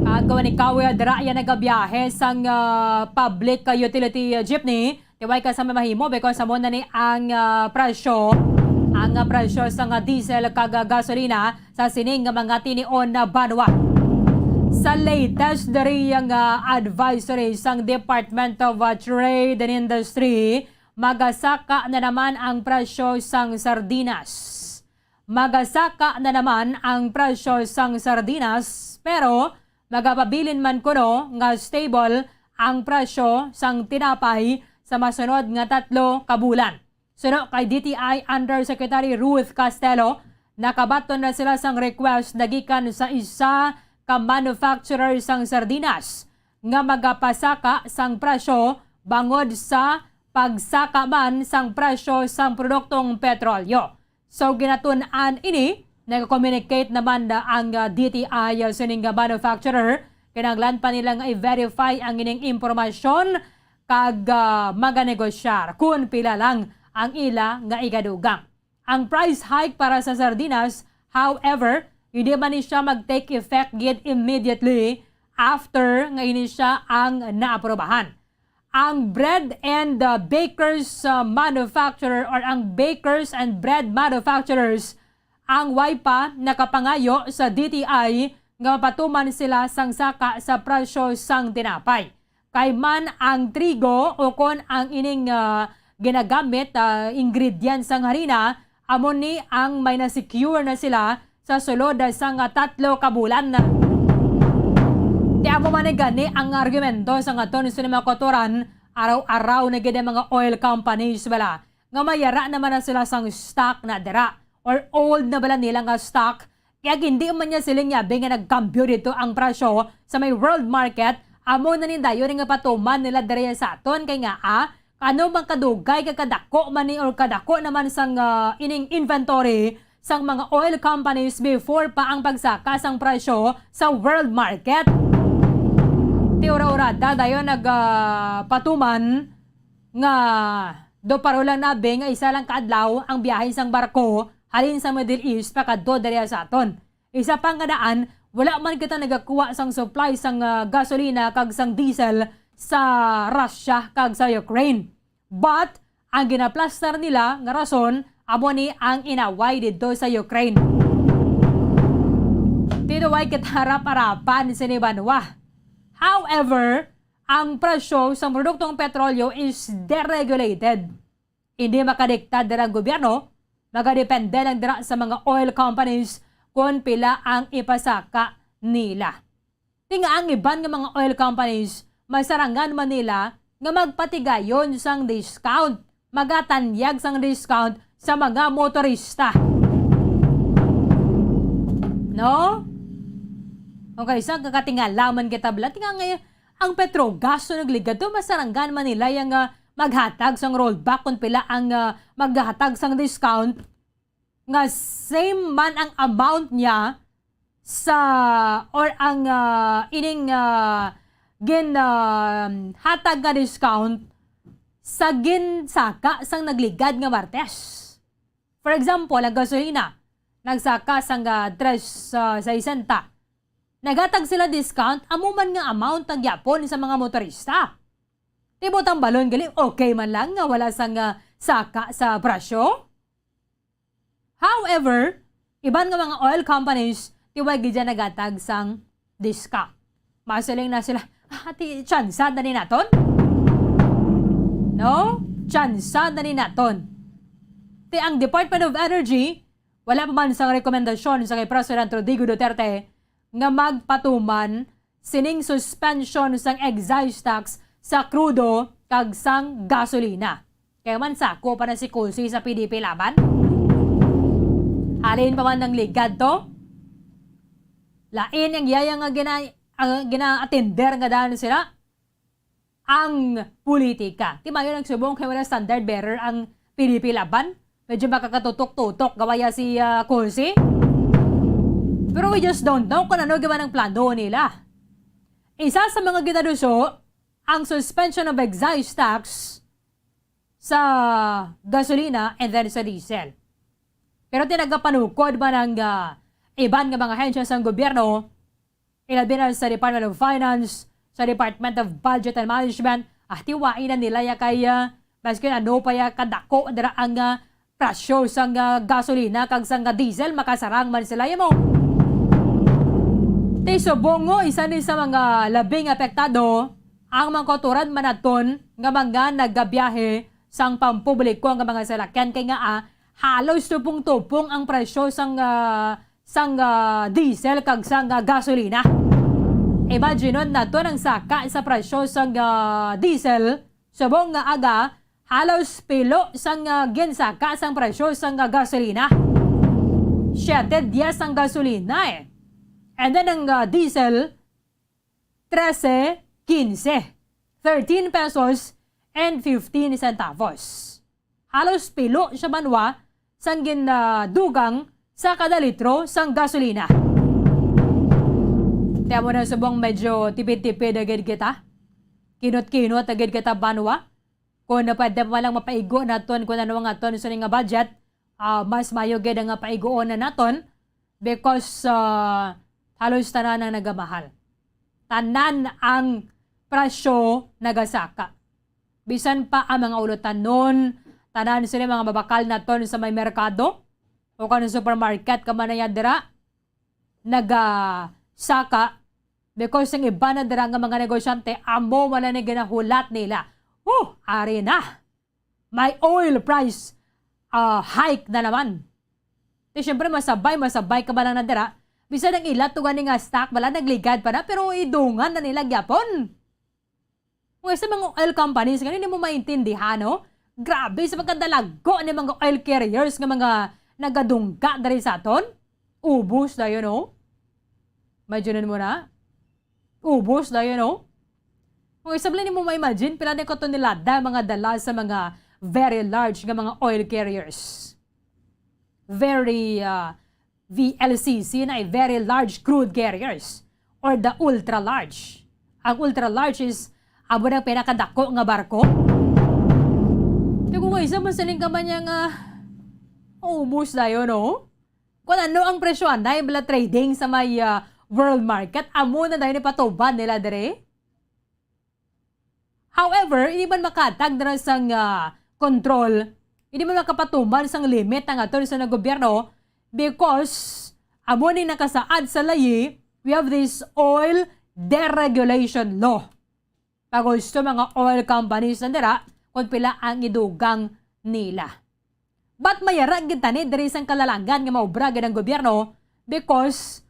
Kag kung ikaw, ah, dira ya nagabiyahe sang, ah, public, ah, utility, ah, jeepney, Ti way ka sa may mahimo, because amo na ni ang, ah, presyo, ang, ah, presyo sa nga diesel kag, ah, gasolina sa sining nga mga tinion na banwa. Sa latest diri nga advisory sang Department of, ah, Trade and Industry, magasaka na naman ang presyo sang sardinas. Magasaka na naman ang presyo sang sardinas, pero magapabilin man kuno nga stable ang presyo sang tinapay sa masunod nga tatlo ka bulan. Suno kay D T I Undersecretary Ruth Castelo, nakabaton na sila sang request na gikan sa isa ka manufacturer sang sardinas nga magapasaka sang presyo bangod sa pagsaka man sang presyo sang produktong petrolyo. So, ginatun-an ini, nag-communicate naman na ang, ah, D T I, ah, sining, ah, manufacturer. Kinahanglan pa nila nga i-verify ang ining impormasyon kag, ah, maganegosyar kun pila lang ang ila nga igadugang. Ang price hike para sa sardinas, however, hindi man ni siya mag-take effect gid immediately after nga ini siya ang naaprobahan. Ang bread and, uh, bakers, uh, manufacturer or ang bakers and bread manufacturers ang way pa nakapangayo sa D T I nga mapatuman sila sang saka sa presyo sang tinapay. Kay man ang trigo o kon ang ining, uh, ginagamit, uh, ingredients sang harina, amo ni ang may na-secure na sila sa sulod sang tatlo ka bulan. Ti amo man gani ang argumento sang aton sini mga kautoran, araw-araw na gid ang mga oil companies bala nga may yara naman na sila sang stock na dira. or old na bala nila nga stock. Kaya hindi man niya siling yabi nga nagkambyo dito ang presyo sa may world market. Amo na ni dayon nga patuman nila diri sa aton kay nga, ah, ano man kadugay ka kadako man ni or kadako naman sang, ah, ining inventory sang mga oil companies before pa ang pagsaka sang presyo sa world market. Ti ura-urada dayon nag, ah, patuman nga do paro lang nabi nga isa lang ka adlaw ang biyahe sang barko halin sa Middle East pakadto diri sa aton. Isa pa nga daan, wala man kita nagakuha sang supply sang, ah, gasolina kag sang diesel sa Russia kag sa Ukraine. But ang ginaplastar nila nga rason amo ni ang inaway didto sa Ukraine. Tinuway kita harap-harapan sini banwa. However, ang presyo sang produktong petrolyo is deregulated. Hindi makadikta dira ang gobyerno, magadepende lang dira sa mga oil companies kung pila ang ipasaka nila. Ti nga ang iban nga mga oil companies, masarangan man nila nga magpatigayon sang discount, magatanyag sang discount sa mga motorista. No? Okay, sa kakatingala man kita bala, ti nga ngay-, ang Petrogas so nagligad to, masarangan man nila yang, ah, maghatag sang rollback kung pila ang, ah, maghatag sang discount nga same man ang amount niya sa, or ang, ah, ining, ah, gin, ah, hatag nga discount sa ginsaka sang nagligad nga Martes. For example, ang gasolina, nagsaka sang, ah, tres, ah, sesenta. Naghatag sila discount, amo man nga amount ang gyapon sa mga motorista. Ti mo tambalon gali, okay man lang nga wala sang, ah, saka sa presyo? However, iban nga mga oil companies, ti way gid dyan nagatag sang discount. Masiling na sila, "Ah, ti tsansa na ni naton?" No? Tsansa na ni naton. Ti ang Department of Energy, wala pa man sang rekomendasyon sa kay President Rodrigo Duterte nga magpatuman sining suspension sang excise tax sa krudo kag sang gasolina. Kaya man sako pa na si Kulsi sa P D P Laban. Halin pa man ang ligad to. Lain ang yaya nga gina-, ang gina-atender nga daan sila. Ang politika. Ti mayo nagsubong kay wala standard bearer ang P D P Laban. Medyo makakatutok-tutok gawaya si, ah, Kulsi. Pero we just don't know kung ano gawa ng plano nila. Isa sa mga ginaduso, ang suspension of excise tax sa gasolina and then sa diesel. Pero tinagapanukod man ang, ah, iban nga mga ahensya sang gobyerno, ilabi na sa Department of Finance, sa Department of Budget and Management, ah, tiwain na nila ya kay, ah, maski ano pa ya kadako dira ang, ah, presyo sang, ah, gasolina kag sang, ah, diesel, makasarang man sila ya mo. Ti subong, o, isa ni sa mga labing apektado ang mga kautoran man naton nga mga nagabiyahe sang pampubliko nga mga salakyan kay nga, ah, halos tupong-tupong ang presyo sang, ah, sang, ah, diesel kag sang, ah, gasolina. Imagine naton ang saka sa presyo sang, ah, diesel subong nga aga, halos pilo sang, ah, ginsaka sang presyo sang, ah, gasolina. Siete diez ang gasolina, eh. And then ang, ah, diesel, trese quince, thirteen pesos and fifteen centavos. Halos pilo siya banwa sang ginadugang sa kada litro sang gasolina. Kaya mo na subong medyo tipid-tipid agad kita. Kinot-kinot agad kita banwa. Kung pwede pa lang mapaigo naton kung ano ang aton sa nga budget, ah, mas mayo gid nga paiguon na naton because, ah, halos tanan ang nagamahal. Tanan ang presyo nagasaka. Bisan pa ang mga ulotanon, tanan sila mga mabakal naton sa may merkado o kan supermarket ka man na dira, nagasaka because ang iba na dira nga mga negosyante, amo man na ginahulat nila. Huh, ari na. May oil price, ah, hike na naman. Di syempre, masabay, masabay ka ba lang na dira? Bisan ang ila to gani nga stock, wala nagligad pa na, pero idungan na nila gyapon. Mga sa mga oil companies, gani, hindi mo maintindihan, no? Grabe sa pagkadalago ni mga oil carriers nga mga nagadungga diri sa aton? Ubos dayon, no? Imagine mo na. Ubos dayon, no? Kung isabli nimo ma-imagine, pila na ka tonelada mga dala sa mga very large nga mga oil carriers. Very, ah, V L C C na, very large crude carriers or the ultra large. Ang ultra large is amo nang pinakadako nga barko. Kaya kung isa man sining kamanya nga ubos dayon, no? Kung ano ang presyo anay bala trading sa may, ah, world market, amo na dayon ipatuban nila dire. However, hindi man makatag dira sang, ah, control, hindi man makapatuman sang limit ang aton sa gobyerno because amo ni nakasaad sa layi, we have this oil deregulation law. Pag gusto mga oil companies na dira kung pila ang idugang nila. But mayara gid tani diri sang kalalangan nga maobra gid ang gobyerno because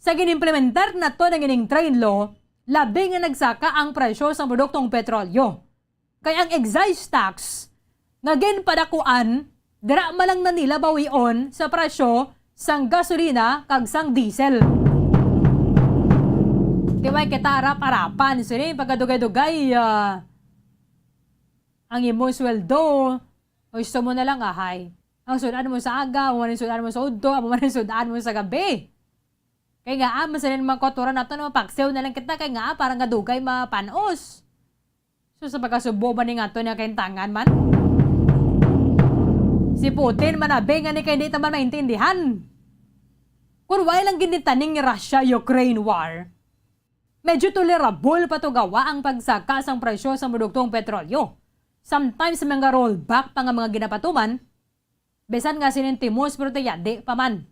sa ginimplementar nato na ining trade law, labi nga nagsaka ang presyo sang produktong petrolyo. Kay ang excise tax nga ginpadakuan, dira man lang na nila bawion sa presyo sang gasolina kag sang diesel. Di ba kita arap-arapan sini pagkadugay-dugay, ah, ang imo sweldo, gusto mo na lang, ahay. Ang sud-an mo sa aga, amo man ang sud-an mo sa udto, amo man ang sud-an mo sa gabi. Kay nga, ah, masanin mga kwaturan nato, no, paksiw na lang kita, kay nga, ah, parang nga dugay mapanos. So, sa pagkasubo ba ni nga to niya kaintangan man? Si Putin, manabi nga ni kay di ta man maintindihan. Kung wala lang ginitaning Russia-Ukraine war, medyo tolerable pa to gawa ang pagsaka sang presyo sa produktong petrolyo. Sometimes, may mga rollback pa nga mga ginapatuman, bisan nga sinintimos, pero tiyadi pa man.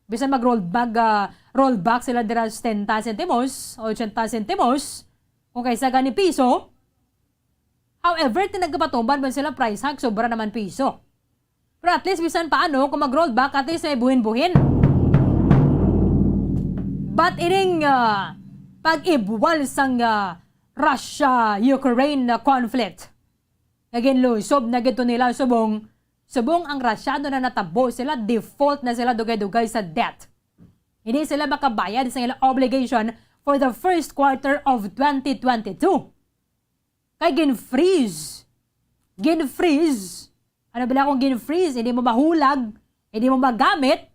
Bisan mag-rollback, ah, rollback sila dira setenta sentimos, ochenta sentimos, o kaysa gani piso. However, tinagapatuman man sila price hike, sobra naman piso. Pero at least, bisan paano, kung mag-rollback, at least may buhin-buhin. But ining, ah, pag-ibwal sang, ah, Russia-Ukraine na conflict, nga ginlusob na gid to nila subong, subong ang Russiano na natabo sila, default na sila dugay-dugay sa debt. Hindi sila makabayad sa ilang obligation for the first quarter of twenty twenty-two. Kay gin-freeze. Gin-freeze. Ano bala kung gin-freeze? Hindi mo mahulag, hindi mo magamit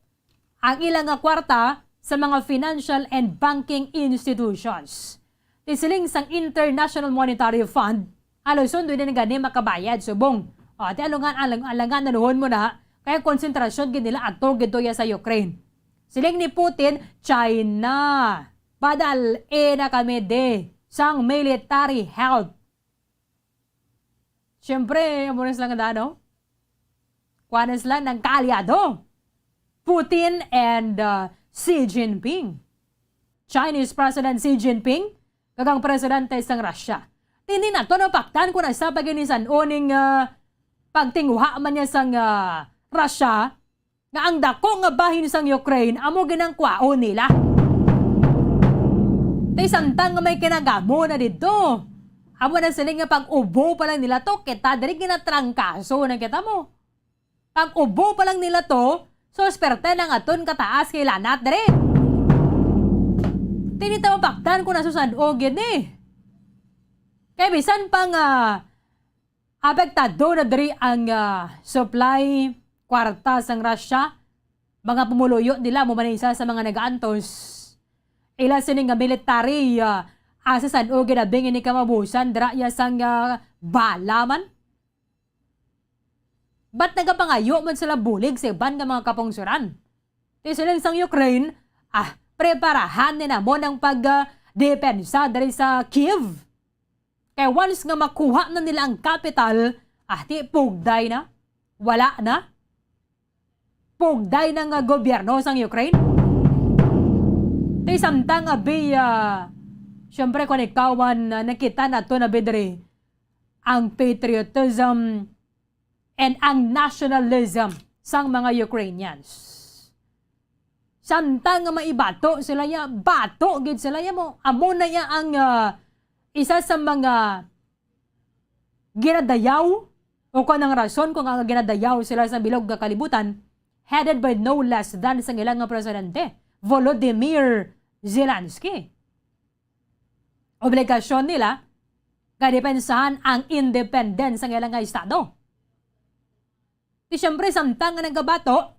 ang ilang nga kwarta sa mga financial and banking institutions. Ti siling sang International Monetary Fund, ang Luzon, dili na gani makabayad subong. O, ti alungan, alang-, alangan, naluhon mo na, kaya konsentrasyon gid nila ato gid to ya sa Ukraine. Siling ni Putin, "China, padal-i na kami di sang military help." Siyempre, amo na sila nga daan, no? Kuha na sila ng kaalyado. Putin and, uh, Xi Jinping. Chinese President Xi Jinping, kag ang presidente sang Russia. Hindi na to napaktan kung asa pa ginisan-o ning, uh, pagtinguha man niya sang, uh, Russia, nga ang dako nga bahin sang Ukraine amo ginang kwaon nila. Tay samtang nga may kinagamo na didto, amo na sila nga pag-ubo pa lang nila to, kita diri ginatrangkaso na kita mo. Pag-ubo pa lang nila to, susperte na nga ton kataas kay lanat diri. Tinita mapaktan ko na susad-o gid ni. Kay bisan pa nga apektado na diri ang, ah, supply kwarta sang Russia. Mga pumuluyo nila mo man isa sa mga nagaantos. Ila sini nga military, ah, asa san-o ginabing ini kamabusan dira iya sang, ah, bala man. Ba't nagapangayo man sila bulig sa iban nga mga kapungsuran? Ti siling sang Ukraine, ah, preparahan ni namo ng pag, ah, depensa diri sa Kyiv. Kay once nga makuha na nila ang capital, ah, ti pugday na. Wala na. Pugday na nga gobyerno sang Ukraine. Ti samtang abi, ah, syempre, kung ikawan, ah, nakita nato na bidri ang patriotism and ang nationalism sang mga Ukrainians. Samtang nga maibato sila ya, bato gid sila ya mo. Amo na ya ang, ah, isa sa mga ginadayaw o kung anong rason kung ang ginadayaw sila sa bilog nga kalibutan, headed by no less than sang ila nga presidente, Volodymyr Zelensky. Obligasyon nila nga depensahan ang independence sang ila nga estado. Di siyempre, samtang nga nagabato,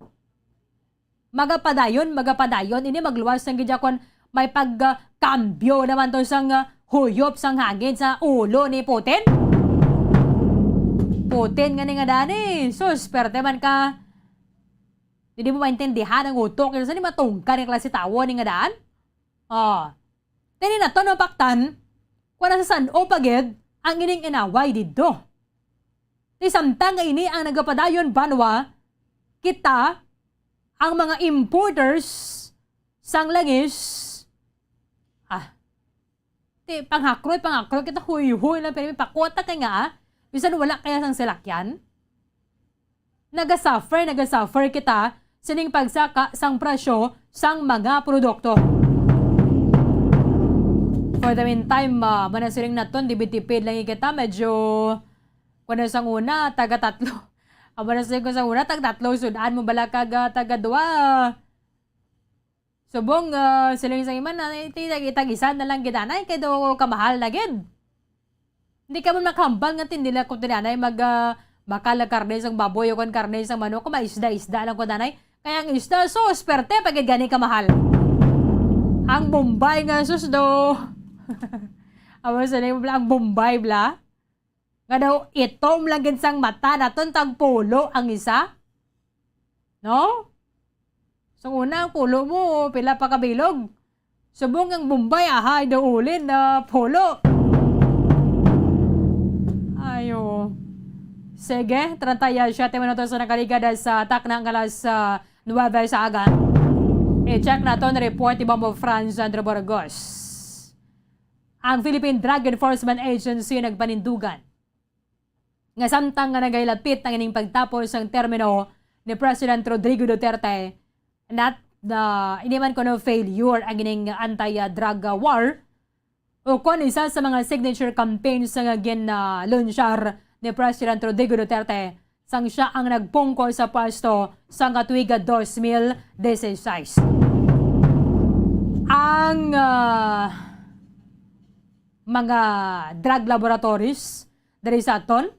magapadayon, magapadayon, ini magluwas sang gid kon may pagkambyo naman to sang, ah, huyop sang hangin sa ulo ni Putin. Putin nga ni nga dani, sus, perte man ka. Hindi mo maintindihan ang utok, kaya sa ni matungka ni klase tawo ni nga daan. Oh. Tini na to, no, paktan, kung nasa san-o pa gid ang ining inaway didto. Ti samtang nga ini ang nagapadayon banwa, kita, ang mga importers sang langis, ah, ti panghakroy, panghakroy, kita huyhoy lang, pero may pakuwat na kay nga, ah, bisan wala kaya sang salakyan, nagasuffer, nagasuffer kita sining pagsaka sang presyo sang mga produkto. For the meantime, ah, manasiring naton, tipid-tipid lang kita, medyo Kuno sang una, taga tatlo. Amo na sa ko sa una, taga tatlo, sud-an mo bala kag, ah, taga dua. Subong, ah, sila yung sa iman na, eh, ti-, tag-, tag-isa na lang gid anay, kay do kamahal na gid. Hindi ka man makahambal nga tindi lang ko tinanay mag, ah, bakal ang karne sang baboy o kon karne sang manok, kung maisda-isda lang ko tanay. Kaya ang isda, sus, perte, pag gani kamahal. Ang Bombay nga, sus, do. Amo sa name bla, ang Bombay bla. Nga daw itom lang gid sang mata naton, tag pulo ang isa. No? So, una ang pulo mo, pila pa kabilog? Subong ang Bombay, ahay, daw ulin na pulo. Ayo. Sige, treinta y siete minutos na nakaligad sa takna nga alas, ah, nuwebe sa aga. I-check naton report ni Bombo Franz Andrew Burgos. Ang Philippine Drug Enforcement Agency nagpanindugan nga samtang nga nagahilapit ang ining pagtapos ang termino ni President Rodrigo Duterte, nat-, na, ini man kuno failure ang ining anti-drug war, ukon isa sa mga signature campaigns nga ginalunsyar ni President Rodrigo Duterte sang siya ang nagpungko sa pwesto sa nga tuiga dos mil dieciséis. Ang, ah, mga drug laboratories diri sa aton,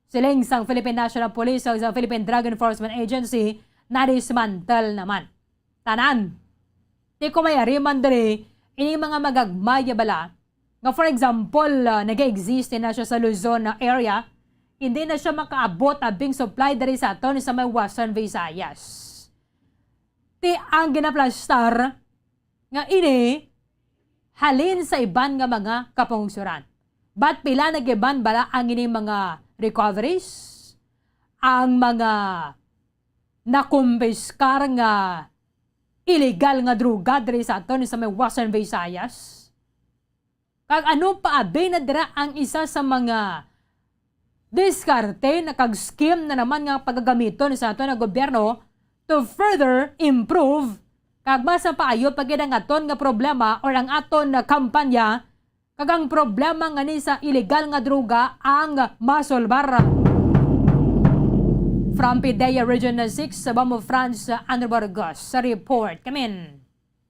siling sang Philippine National Police o sa Philippine Drug Enforcement Agency, na-dismantle naman. Tanan. Di ko may ari man diri, ini mga magagmay ya bala, nga, for example, ah, nag-exist na siya sa Luzon na area, hindi na siya makaabot abing supply diri sa aton sa may Western Visayas. Ti ang ginaplastar nga ini halin sa iban nga mga kapungsuran. But pila na giban bala ang ini mga recoveries, ang mga nakumpiskar nga illegal nga droga diri sa aton sa may Western Visayas? Kag ano pa abi na dira ang isa sa mga diskarte na kag scheme na naman nga pagagamiton sa aton nga gobyerno to further improve kag mas mapaayo pa gid ang aton nga problema or ang aton nga kampanya kag ang problema nga ni sa illegal nga droga ang masolbar. From Pidea Region six, sa Bamo, France, Andrew Burgos sa report. Kamin.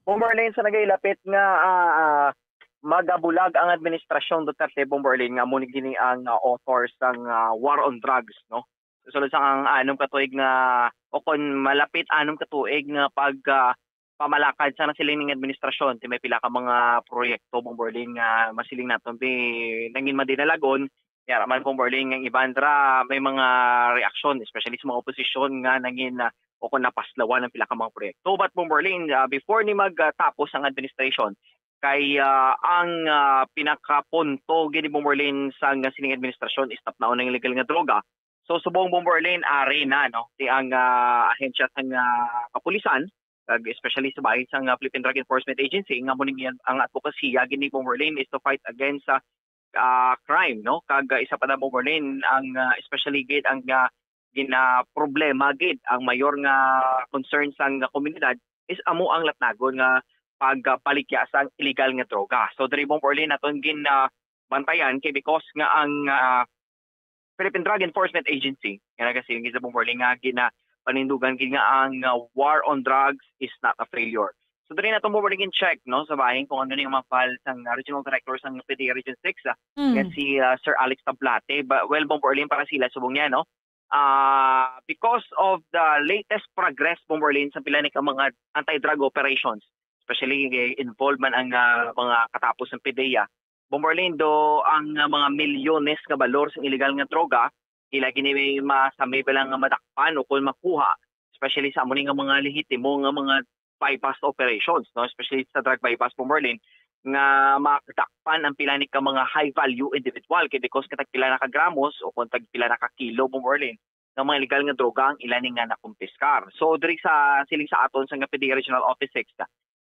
Bomberlin, sa nagailapit nga, ah, ah, magabulag ang administrasyong Duterte, Bomberlin, nga amo ni gini ang, ah, author sang, ah, war on drugs, no? Sulod sa ang anom ka tuig nga, o kon malapit anom ka tuig nga pag, ah, pamalakad sa nasiling ning administrasyon, ti may pila ka mga proyekto, Bomberlin, nga masiling naton ti nangin madinalagon, yara man, Bomberlin, nga ang iban ra may mga reaksyon, especially sa mga oposisyon nga nangin, ah, o kon napaslawan ang pila ka mga proyekto. But, Bomberlin, ah, before ni magtapos ang administration, kay, ah, ang, ah, pinakapunto gid ni Bomberlin sa nga sining administrasyon is tapnaon ang illegal nga droga. So, subong, Bomberlin, ari na, no, ti ang, ah, ahensya sang, ah, kapulisan, kag especially sa bahin sang, ah, Philippine Drug Enforcement Agency, nga mo ni ang advokasya gid ni Bomberlin is to fight against sa, ah, crime, no? Kag, ah, isa pa na, Bomberlin, ang, ah, especially gid ang, ah, ginaproblema gid, ang mayor nga concern sang komunidad is amo ang latnagon nga pagbaligya sang illegal nga droga. So, diri, Bomberlin, naton gin, ah, bantayan kay because nga ang, ah, Philippine Drug Enforcement Agency, nga nagasiling sa Bomberlin nga gina-, panindugan gid nga ang, ah, war on drugs is not a failure. So, diri nato mo rin check, no, sa bahin kung ano ni ang mga file sang, ah, regional director sang P D A Region six, ah, nga Mm. si, ah, Sir Alex Tablate. Ba, well, Bombo Orlin, para sila subong niya, no? Ah, because of the latest progress, Bombo Orlin, sa pila ni ka mga anti-drug operations, especially, eh, involved man ang, ah, mga katapos ng P D E A, Bombo Orlin, do ang, ah, mga milyones nga balor sa illegal nga droga, ila gini masami ba lang nga madakpan o kung makuha, especially sa amo ni nga mga lehitimo nga mga buy-bust operations, no? Especially sa drug buy-bust, Bombo Orlin, nga madakpan ang pila ni ka mga high value individual kay because nga tagpila na ka gramos o kung tagpila na ka kilo, Bombo Orlin, nga mga illegal nga droga ang ila ni nga nakumpiskar. So, diri sa siling sa aton sa nga P D A Regional Office six,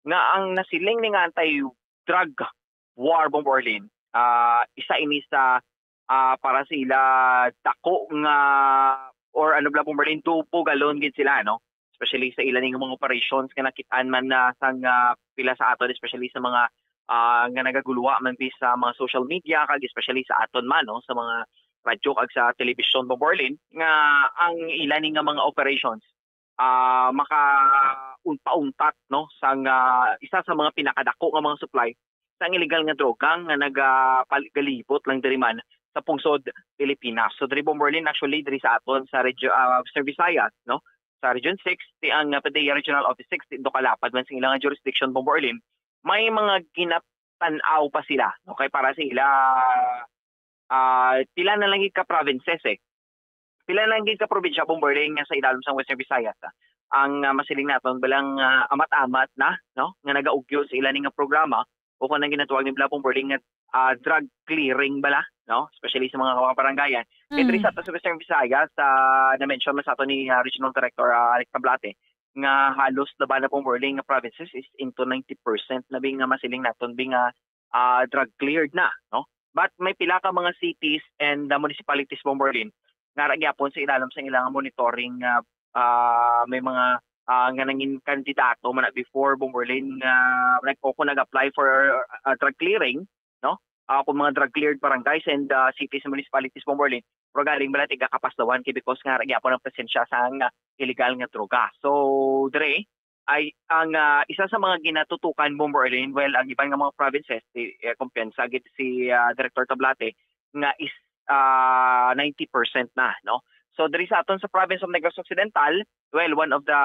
nga ang nasiling ni nga anti-drug war, Bombo Orlin, ah, isa ini sa, ah, para sa ila dako nga, or ano bala, Bombo Orlin, dubo galon gid sila, no? Especially sa ila ning mga operations nga nakit-an man na sang, ah, pila sa aton, especially sa mga, ah, nga nagaguluwa man bi sa mga social media, kag especially sa aton man, no, sa mga radyo kag sa telebisyon, Bombo Orlin, nga ang ila ni nga mga operations, ah, maka-, un-, pauntat, no, sang, ah, isa sa mga pinakadako nga mga supply sang illegal nga droga nga naga-, pal-, galibot lang diri man sa pungsod Pilipinas. So, diri, Bombo Orlin, actually, diri sa aton sa regio-, ah, sa Visayas, no, sa Region six, ti ang, ah, P D A Regional Office six, ti do kalapad man sa ilang jurisdiction, Bombo Orlin, may mga ginatan-aw pa sila, no, kay para sa ila, ah, pila na lang gid ka provinces, eh. Pila na lang gid ka probinsya, Bombo Orlin, nga sa ilalom sang Western Visayas, ah, ang, ah, masiling naton balang, ah, amat-amat na, no, nga nagaugyo sa ila ni nga programa o kung ang ginatawag ni bala, Bombo Orlin, nga, ah, drug clearing bala, no, especially sa mga, mga barangayan. Kay diri Mm. sa ato sa Western Visayas, sa na-mention man sa ato ni, ah, Regional Director, ah, Alex Tablate, nga halos labanan, Bombo Orlin, nga provinces is into ninety percent na bi nga masiling naton bi nga, ah, drug cleared na, no? But may pila ka mga cities and, ah, municipalities, Bombo Orlin, nga ara gyapon sa ilalom sa ilang monitoring, ah, ah, may mga, ah, nga nangin kandidato man na before, Bombo Orlin, nga nag-, o kung nag-apply for, ah, drug clearing, no? Ah, kung mga drug cleared barangays and, ah, cities and municipalities, Bombo Orlin, pero galing bala tiga Kapaslawan kay because nga ara gyapon ang presensya sang, ah, illegal nga droga. So, dire, ay ang, ah, isa sa mga ginatutukan, Bombo Orlin, well, ang iban nga mga provinces, si, eh, kumpiyansa gid si, ah, Director Tablate, nga is, ah, ninety percent na, no? So, diri sa aton sa province of Negros Occidental, well, one of the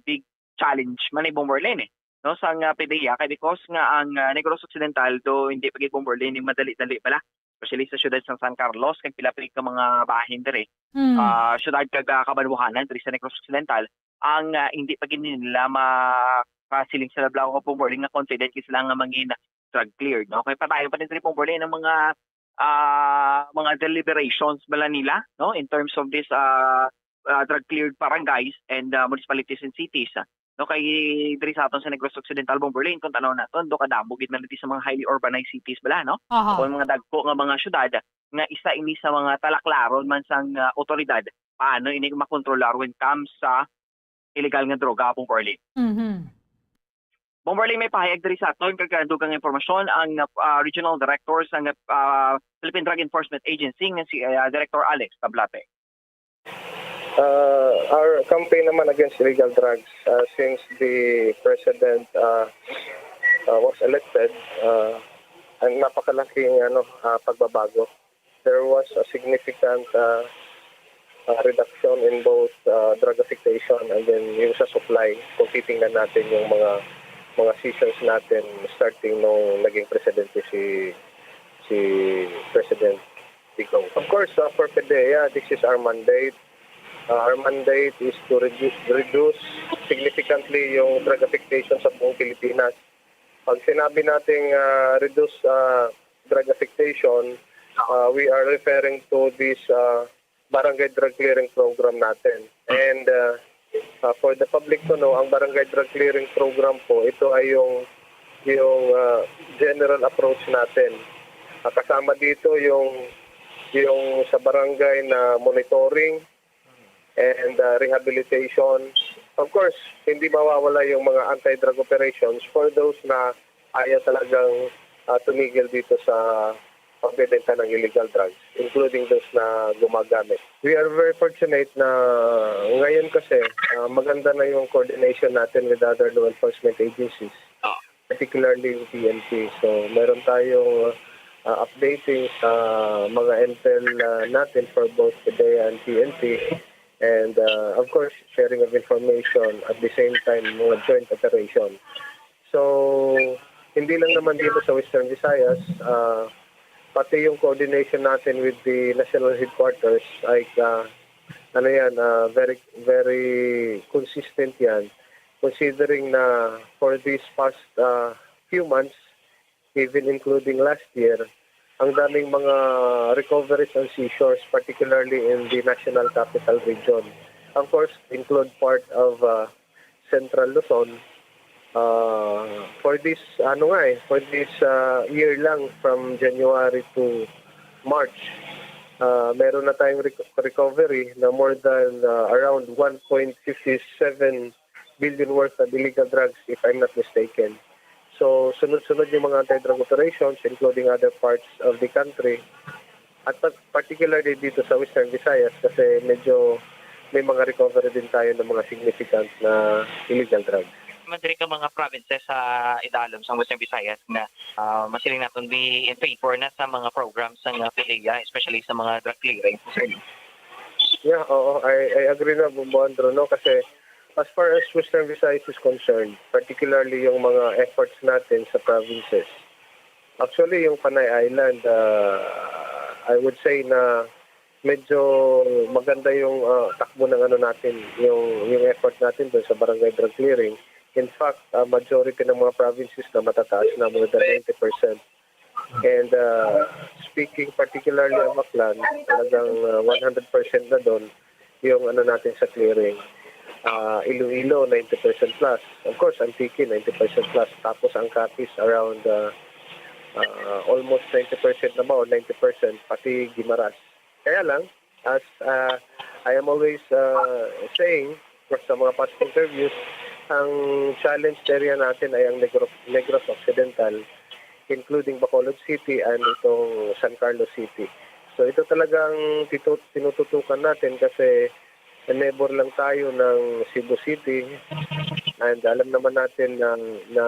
big challenge man ni, Bombo Orlin, eh, no, sa nga P D E A, kay because nga ang, ah, Negros Occidental, do hindi pa gid, Bombo Orlin, madali-dali bala, especially sa siyudad sang San Carlos, kag pila pa gid ka mga bahin diri, Mm. ah, siyudad kag, ah, kabanwahanan diri sa Negros Occidental, ang, ah, hindi pa gid nila makasiling sa lablaw, Bombo Orlin, nga confident gid sila nga mangin drug cleared, no? Kay padayon pa din diri, Bombo Orlin, ang mga, ah, mga deliberations bala nila, no, in terms of this, ah, ah, drug cleared barangays and, ah, municipalities and cities, ah. No, kay diri sa aton sa Negros Occidental, Bombo Orlin, kung tanaw naton, do kadamo gid man diri sa mga highly urbanized cities bala, no? Aha. O mga dagko nga mga syudad, nga isa ini sa mga talaklaron man sang, ah, otoridad paano ini makontrolar when comes sa illegal nga droga, Bombo Orlin. Mhm. Bombo Orlin, may pahayag diri sa aton kag dugang impormasyon ang, ah, Regional Director sang, ah, Philippine Drug Enforcement Agency nga si, ah, Director Alex Tablate. Uh, our campaign naman against illegal drugs, uh, since the president, uh, uh, was elected, uh, ang napakalaking, ano, uh, pagbabago. There was a significant, uh, uh, reduction in both, uh, drug affectation and then yung sa supply. Kung titingnan natin yung mga, mga seasons natin starting nung naging presidente si, si President Digong. Of course, uh, for P D E A, this is our mandate. Uh, our mandate is to redu-, reduce significantly yung drug affectation sa buong Pilipinas. Pag sinabi nating, uh, reduce, uh, drug affectation, uh, we are referring to this, uh, barangay drug clearing program natin. And, uh, uh, for the public to know, ang barangay drug clearing program po, ito ay yung, yung, uh, general approach natin. Uh, kasama dito yung, yung sa barangay na monitoring and, uh, rehabilitation. Of course, hindi mawawala yung mga anti-drug operations for those na ayaw talagang, uh, tumigil dito sa pagbebenta ng illegal drugs, including those na gumagamit. We are very fortunate na ngayon kasi, ah, maganda na yung coordination natin with other law enforcement agencies, Ah. particularly yung P N P. So, meron tayong, ah, updating sa mga intel, ah, natin for both PDEA and P N P. And, ah, of course, sharing of information, at the same time, mga joint operation. So, hindi lang naman dito sa Western Visayas, ah, pati yung coordination natin with the national headquarters ay, ah, ano yan, ah, very, very consistent yan. Considering na for these past, ah, few months, even including last year, ang daming mga recoveries and seizures, particularly in the National Capital Region. Of course, include part of, ah, Central Luzon. Ah, for this, ano nga eh, for this, ah, year lang, from January to March, ah, meron na tayong rec-, recovery na more than, ah, around one point fifty seven billion worth of illegal drugs, if I'm not mistaken. So, sunod-sunod yung mga anti-drug operations, including other parts of the country, at pa-, particularly dito sa Western Visayas, kasi medyo may mga recovery din tayo ng mga significant na illegal drugs. Man diri ka mga provinces sa idalom sa Western Visayas nga, ah, masiling naton, be in favor na sa mga programs sang, ah, PDEA, especially sa mga drug clearing, sir? Yeah, oo, I, I agree na, Bombo Andrew, no? Kasi as far as Western Visayas is concerned, particularly yung mga efforts natin sa provinces, actually, yung Panay Island, ah, I would say na medyo maganda yung, ah, takbo ng ano natin, yung, yung effort natin dun sa barangay drug clearing. In fact, ah, majority ng mga provinces na matataas na, more than ninety percent. And, ah, speaking particularly of Aklan, talagang, ah, one hundred percent na dun yung ano natin sa clearing. Ah, Iloilo, ninety percent plus. Of course, Antique, ninety percent plus. Tapos ang Capiz, around, ah, ah, almost ninety percent na ba o ninety percent, pati Guimaras. Kaya lang, as, ah, I am always, ah, saying, sa mga past interviews, ang challenge area natin ay ang Negros, Negros Occidental, including Bacolod City and itong San Carlos City. So, ito talagang titu-, tinututukan natin kasi neighbor lang tayo ng Cebu City, and alam naman natin na, na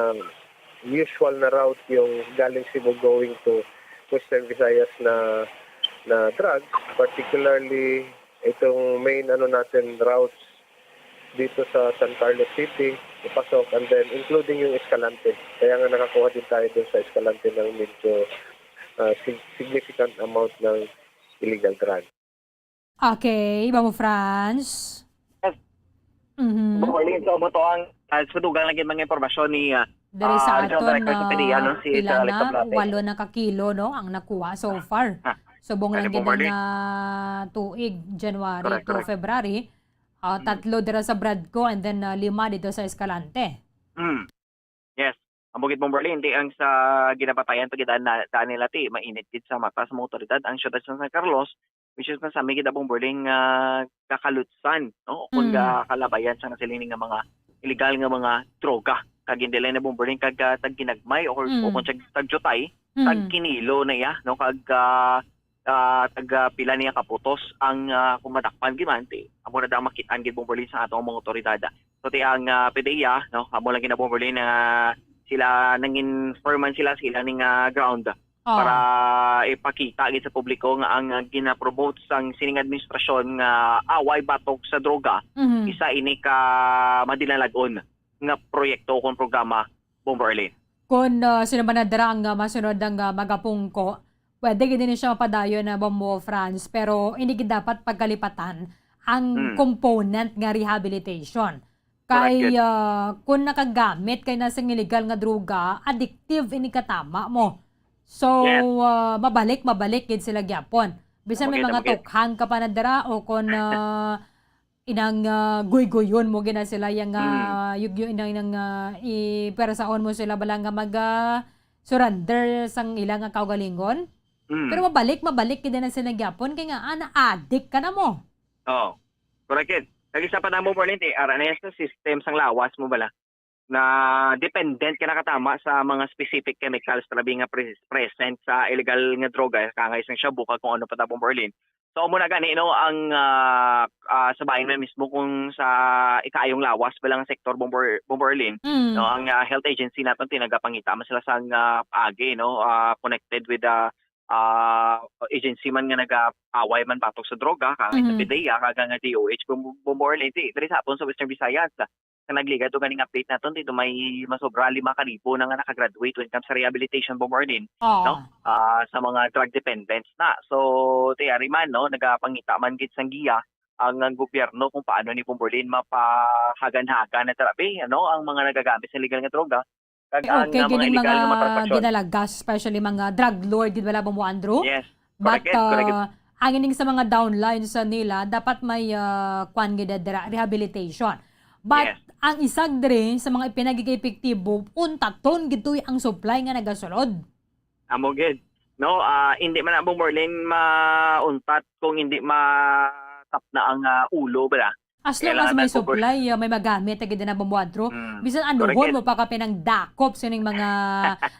usual na route yung galing Cebu going to Western Visayas na, na drugs, particularly itong main ano natin routes dito sa San Carlos City, ipasok, and then including yung Escalante. Kaya nga nakakuha din tayo dun sa Escalante ng medyo, ah, sig-, significant amount ng illegal drugs. Okay, Bombo Franz. Yes. Mhm. Good morning. So, mo to ang, ah, sa dugang lagi mga impormasyon ni, ah, Dari sa ah, Regional aton Director sa na PDEA, no, si pila Sir Alex na, Tablate. Walo na ka kilo, no, ang nakuha so far. Ah, Subong lang Kani po, gid Marlene? nga tuig, January Correct, to correct. February. Ah, Mm. Tatlo dira sa Bradco and then ah, lima dito sa Escalante. Mm. Yes. Ang bukid Bomberlin, di ang sa ginapatayan pa gid na daan nila ti mainit gid sa mata sa mga otoridad ang siyudad sa San Carlos, which is nasami gid ang Bomberlin nga kakalutsan, no? Kung Mm. ga kalabayan sa nasiling nga mga illegal nga mga droga. Kag hindi lang na Bomberlin kag ah, tag ginagmay o, Mm. o kung tag, tag jutay, Mm. tag kinilo na iya, no? Kag ah, ah, tag ah, pila niya kaputos ang ah, kung madakpan gid man ti amo na daw makitaan gid Bomberlin sa atong mga otoridad. So ti ang ah, PDEA, no, amo lang gina Bomberlin na sila nangin-informan sila sa ilang ah, ground Oh. para ipakita gid sa publiko nga ang ah, gina-promote sang sining administrasyon nga away batok sa droga, Mhm. isa ini ka madinalag-on nga proyekto o kung programa, Bomberlin. Kung ah, sino man na dira ang ah, masunod ang ah, magapungko, pwede gid ni siya mapadayon na Bombo Franz, pero hindi gid dapat pagkalipatan ang Mm. component nga rehabilitation. Correct Kay yun. ah, kung nakagamit kay na sing illegal nga droga, addictive ini katama mo. So, Yes. ah, mabalik, mabalik gid sila gyapon. Bisan Amo may gid, mga amo gid. tukhang ka pa na dira o kung ah, inang ah, guyguyon mo gina sila yang Mm. ah, yugyo inang, inang ah, ipwersaon mo sila bala nga mag ah, surrender sang ila nga kaugalingon. Mm. Pero mabalik, mabalik gid na sila gyapon kay nga ana adik ka na mo. Oo. Correct yun. Kag isa pa na mo, Marlene, ti, ara na yan sa system sang lawas mo bala na dependent ka nakatama sa mga specific chemicals na labi nga pre- present sa illegal nga droga, kangay sang shabu kag kung ano pa tabong Berlin. So, amo na gani, no, ang, ah, ah, sa bahin man mismo kung sa ikaayong lawas ba lang sektor, Bomber-, Bomberlin, Mm. no, ang, ah, health agency naton, tinagapangita man sila sang, ah, paagi, no, ah, connected with the, ah, agency man nga nag-aaway man batok sa droga, kang Mhm. F F D A, kag ang D O H, Bom-, Bomberlin, di, diri sa aton sa Western Visayas, ah, nga nagligad to ganing update naton, dito may masobra lima ka libo na nga nakagraduate when it comes sa rehabilitation, Bomberlin, Oo. no? Ah, sa mga drug dependents na. So, ti ari man, no, nagapangita man gid sang giya ang, ang gobyerno kung paano ni Bomberlin mapahagan-hagan na terapi, ano, ang mga nagagamit sa illegal nga droga, kag Eh, ang, okay, ah, mga gining illegal mga nga mga transaksyon. ginalagas, especially mga drug lord, gid wala ba mo, Andrew? Yes. But, Correct, correct. uh, ang ining sa mga downlines sa nila, dapat may, uh, kwan gid dira, rehabilitation. But Yes. ang isag diri sa mga ipinagigepektibo, untaton gid to ang supply nga nagasulod. Amo gid. No, ah, hindi man ang Bomberlin mauntat kung hindi matapna ang, ah, ulo, bala. As long Kailangan as may ang Bomber- supply, uh, may magamit, gid na bumuadro. Mm. Bisan Correct anuhon gid. mo pa ka pinangdakop sining mga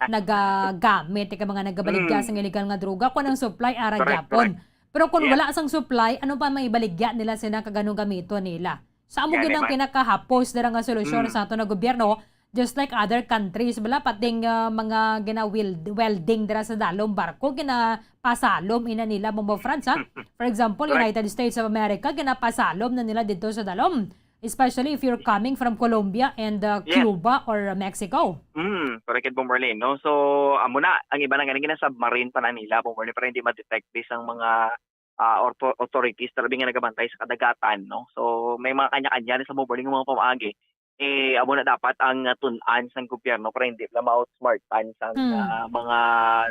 nagagamit, ika mga nagabaligya Mm. sang illegal nga droga, kung ang supply, ara Correct, gyapon. correct. Pero kung Yeah. wala sang supply, ano pa may baligya nila sila kag anong gamiton nila? Sa amo Gani gid ang man. pinakahapos dira nga solusyon Mm. sa ato na gobyerno, just like other countries, bala, pating, ah, mga gina-weld-, welding dira sa dalom barko, ginapasalom ina nila, Bombo Franz, ha? For example, Correct. United States of America, ginapasalom na nila dito sa dalom. Especially if you're coming from Colombia and, uh, Yes. Cuba or Mexico. Mm, correct, Bomberlin, no? So, amo na, ang iba na ganing gina-submarine pa na nila, Bomberlin, para hindi ma-detect based ang mga, ah, auto-, authorities, talabi nga nagabantay sa kadagatan, no? So, may mga kanya-kanya na sa Bomberlin nga mga pamaagi. Eh, amo na dapat ang, ah, tun-an sang gobyerno para hindi sila ma-outsmartan sang, Hmm. ah, mga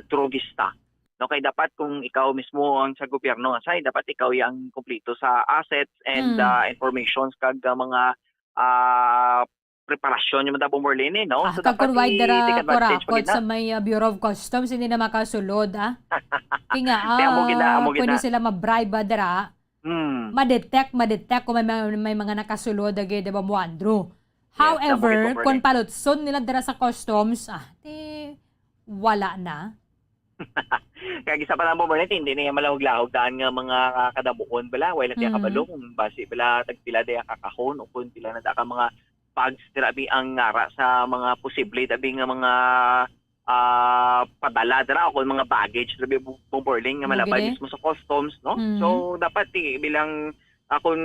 drogista. No, kay dapat kung ikaw mismo ang sa gobyerno nga side, dapat ikaw yang kompleto sa assets and, Hmm. ah, informations kag, ah, mga, ah, preparasyon yung mga Bomberlin, eh, no? Ah, So, kag dapat kung why i-take dara advantage pa kurakot gid na. sa may, ah, Bureau of Customs, hindi na makasulod, ah. Kaya nga, Kaya amo gid na, ah, amo gid pwede na. sila ma-bribe, ah, dira. Hmm. Ma-detect, ma-detect kung may, may, may mga nakasulod, agi, di ba, mo, Andrew? Yes, However, amo gid, Bomberlin. kung palutson nila dira sa customs, ah, di, wala na. Kag isa pa lang, Bomberlin, hindi na yan malahog-lahog daan nga mga kadamuhon bala. Wala tiya Mm. kabalo kung basi bala tagpila diya kakahon o kung pila na da ka mga bags, grabe ang ngara sa mga posible, tabi nga mga, ah, padala dira o kung mga baggage, grabe, Bu-, Bomberlin, nga Mo malabay gid, eh. mismo sa customs, no? Mm. So, dapat, eh, bilang, ah, kung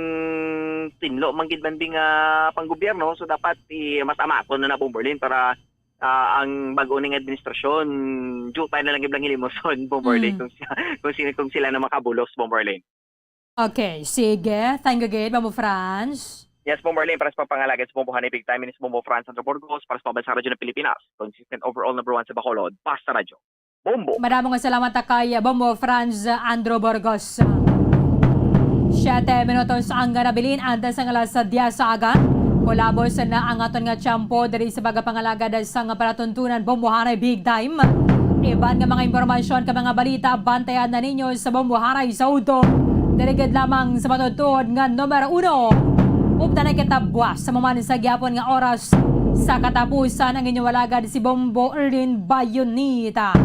tinlo man gid man di nga panggobyerno, so dapat, eh, mas amaton na na, Bomberlin, para ah, ang bag-o ning administrasyon, jutay na lang gid lang hilimuson, Bomberlin, Mm. kung si-, kung sino, kung sila na makabulos, Bomberlin. Okay, sige. Thank you, gid, Bombo Franz. Yes, Bomberlin, para sa pagpangalagad sa Bombo Honey Big Time, inis Bombo Franz Sandro Burgos, para sa Pambansang Radyo ng Pilipinas, consistent overall number one sa Bacolod, basta radyo. Bombo. Madamo nga salamat ta kay Bombo Franz Andro Burgos. Siyete minutos ang nabilin antes ang alas diyes sa aga. Kulabos na ang aton nga tiyempo diri sa pagpangalagad sang palatuntunan Bombo Haray Big Time. Iban nga mga impormasyon kag mga balita, bantayan na ninyo sa Bombo Haray sa udto. Diri gid lamang sa matutuod nga numero uno. Updan na kita buwas sa maman sa gyapon nga oras. Sa katapusan, ang inyong alagad si Bombo Erlin Bayonita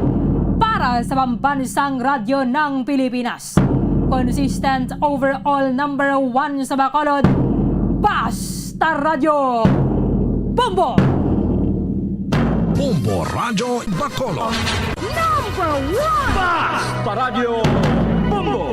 para sa Pambansang Radyo ng Pilipinas. Consistent overall number one sa Bacolod, Basta Radyo Bombo! Bombo Radyo Bacolod. Number one! Basta Radyo Bombo!